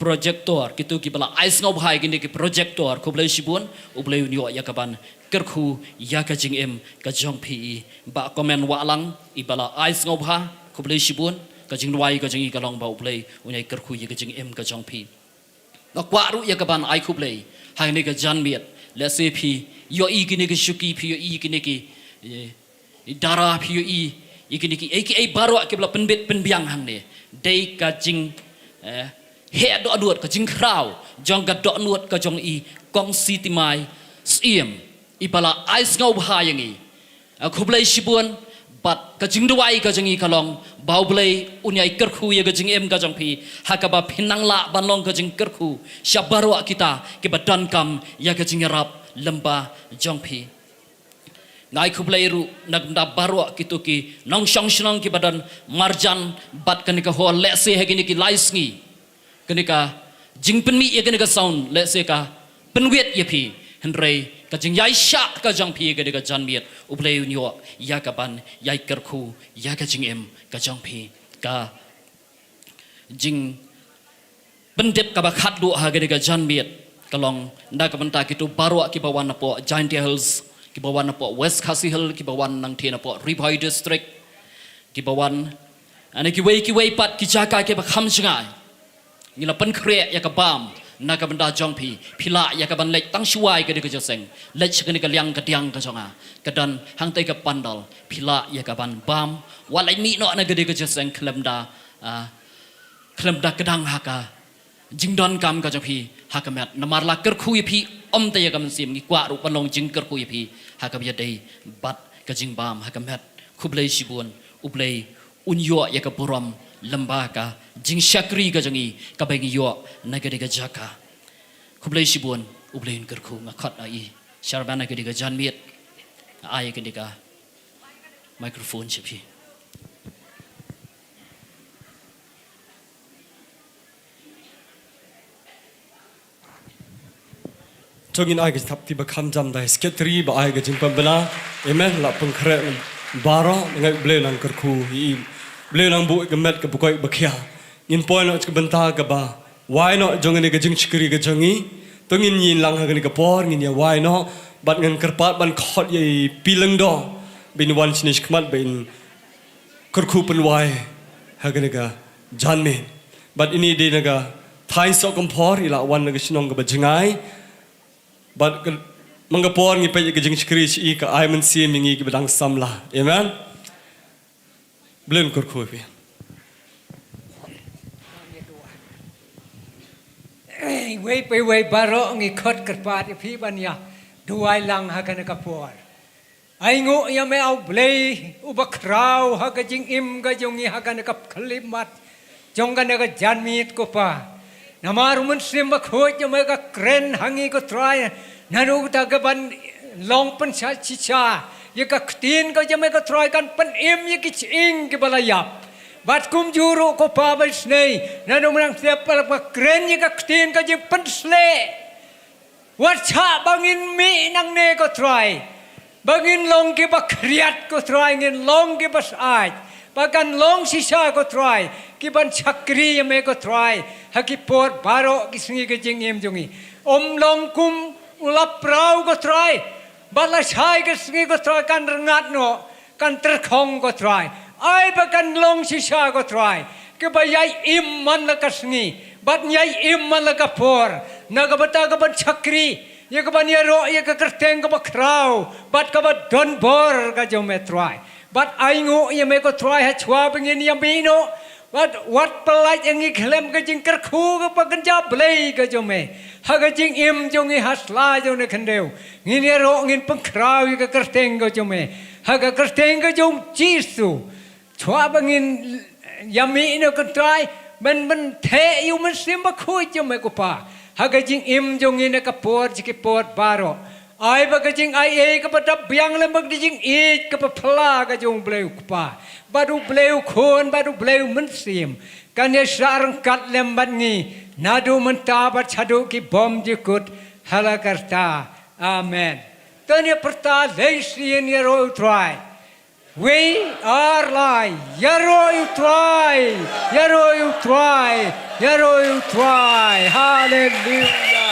projector, kito kiba la ai sngewbha ïa kine ki projector, khublei shibun. U Blei un ïoh ïa kaban kyrkhu ïa ka jingim ka jong phi. Bah Comment Wahlang, iba la ai sngewbha, khublei shibun. Ka jingduwai ka jong ngi ka long ba U Blei un ïai kyrkhu ïa ka jingim ka jong phi. Nga kwah ruh ïa kaban ai khublei ha kane ka janmiet. Lehse phi ïohi kine ki shuki, phi ïohi kine ki, eh, i dara, phi ïohi ïa kine ki, eh, kiei baroh kiba la pynbit pynbiang hangne. Dei ka jing, eh, heh dohnud, ka jingkhraw jong ka dohnud ka jong i Kong Sitimai Syiem, iba la ai sngewbha ïa ngi. Ah, khublei shibun. Bad ka jingduwai ka jong ngi ka long ba U Blei un ïai kyrkhu ïa ka jingim ka jong phi, ha kaba phin nang lah ban long ka jingkyrkhu sha baroh kita kiba donkam ïa ka jingïarap lem bad jong phi. Nga ai khublei ruh na ka bynta baroh kito ki nongshong shnong kiba don marjan bad kane ka hall, lehse ha kine ki lai sngi kane ka jingpynmih ïa kane ka sound lehse ka pynwit ïa phi, hynrei ka jingïaishah ka jong phi ïa kane ka janmiet, U Blei un ïoh ïa kaban ïai kyrkhu ïa ka jingim ka jong phi. Ka jingpyndep kaba khatduh ha kane ka janmiet ka long na ka bynta kito baroh kiba wan napoh Jaintia Hills, kiba wan napoh West Khasi Hills, kiba wan nangta napoh Ri Bhoi District, kiba wan na kiwei kiwei pat ki jaka kiba kham jngai. Ngi la pynkhreh ïa ka bam na ka bynta jong phi, phi lah ïa kaban leit tang shuwa ïa kane ka jingïaseng, leit sha kane ka liang ka diang ka jong nga, ka don hangtai ka pandal, phi lah ïa kaban bam, wat leit mih noh na kane ka jingïaseng khlem da, ah, khlem da kdang ha ka jingdonkam ka jong phi ha ka met. Namar la kyrkhu ïa phi, ym tang ïa ka mynsiem, ngi kwah ruh ban long jingkyrkhu ïa phi ha kaba ïadei bad ka jingbam ha ka met. Khublei shibun, U Blei un ïoh ïa ka burom lem bad ka jingshakri ka jong ngi kaba ngi ïoh na kane ka jaka. Khublei shibun, U Blei un kyrkhu. Nga khot ïa i Chairman na kane ka janmiet, ai kane ka microphone sha phi. To ngin ai ka jingthap kti ba kham jam da i Secretary ba ai ka jingpynbna. Amen. La pynkhreh baroh, nga ai U Blei un nang kyrkhu ïa i, U Blei un nang buh ïa ka met kaba koit ba khiah. Ngin poi noh sha ka bynta kaba wai noh jong kane ka jingshakri ka jong ngi. To ngin ïeng lang ha kane ka por, ngin ïa wai noh bad ngan kyrpad ban khot ïa i Pi Lyngdoh ba in wan shane shakhmat ba in kyrkhu pynwai ha kane ka janmiet. Bad ine i dei na ka thaiñ Sohkymphor, i la wan na ka shnong kaba jngai. Bad ka, man ka por ngi peit ïa ka jingshakri sha i, ka ai mynsiem ïa ngi kiba dang samla. Amen. Blei un kyrkhu ïa phi. Iwei pa iwei baroh ngi khot kyrpad ïa phi ban ïa duwai lang ha kane ka por. Ainguh ïa me, A U Blei uba khraw ha ka jingim ka jong ngi ha kane ka khyllipmat jong kane ka janmiet, ko Pa. Namar U Mynsiem Bakhuid jong me ka kren ha ngi, ko Trai, naduh kata kaban long pynshisha ïa ka ktien ka jong me, ko Trai, kan pynim ïa ki shyieng kiba la ïap. Bad kumjuh ruh, ko Pa baisnei, naduh mynta ka step ba la kren ïa ka ktien ka jingpynshlur. Wat shah ba ngin mih nangne, ko Trai, ba ngin long kiba khriat, ko Trai, ngin long kiba shait, ba kan long shisha, ko Trai, kiban shakri ïa me, ko Trai, ha ki por baroh ki sngi ka jingim jong ngi. Ym long kum u laphrau, ko Trai, ba lashai ka sngi, ko Trai, kan rngat noh, kan tyrkhong, ko Trai. Ai ba kan long shisha, ko Trai, kiba ïai im man la ka sngi bad ïai im man la ka por, na ka bynta kaban shakri ïa kaban ïaroh ïa ka kyrteng kaba khraw bad kaba donbor ka jong me, Trai. Bad ainguh ïa me, ko Trai, hashwa ba ngin ïa mih noh, wat, wat pyllait ïa ngi khlem ka jingkyrkhu kaba kynja blei ka jong me ha ka jingim jong ngi ha sla jong kane ka khyndew. Ngin ïaroh, ngin pynkhraw ïa ka kyrteng ka jong me ha ka kyrteng ka jong U Jisu. Shwa ba ngin ïa mih noh, ko Trai, Men men theh ïa u Mynsiem Bakhuid jong me ko Pa ha ka jingim jong ngi na ka por jong ki por baroh. Ai ba ka jingai ei kaba dap biang lem bad ka jingïeit kaba phylla ka jong u Blei u Kpa bad u Blei u Khun bad u Blei u Mynsiem kan ïa shah ryngkat lem bad ngi naduh mynta bad shaduh ki bymjukut hala karta. Amen. To ngin ïa pyrta lei sien, ïaroh ïa u Trai. We are live. Ïaroh ïa u Trai. Ïaroh ïa u Trai. Ïaroh ïa u Trai. Haleluia.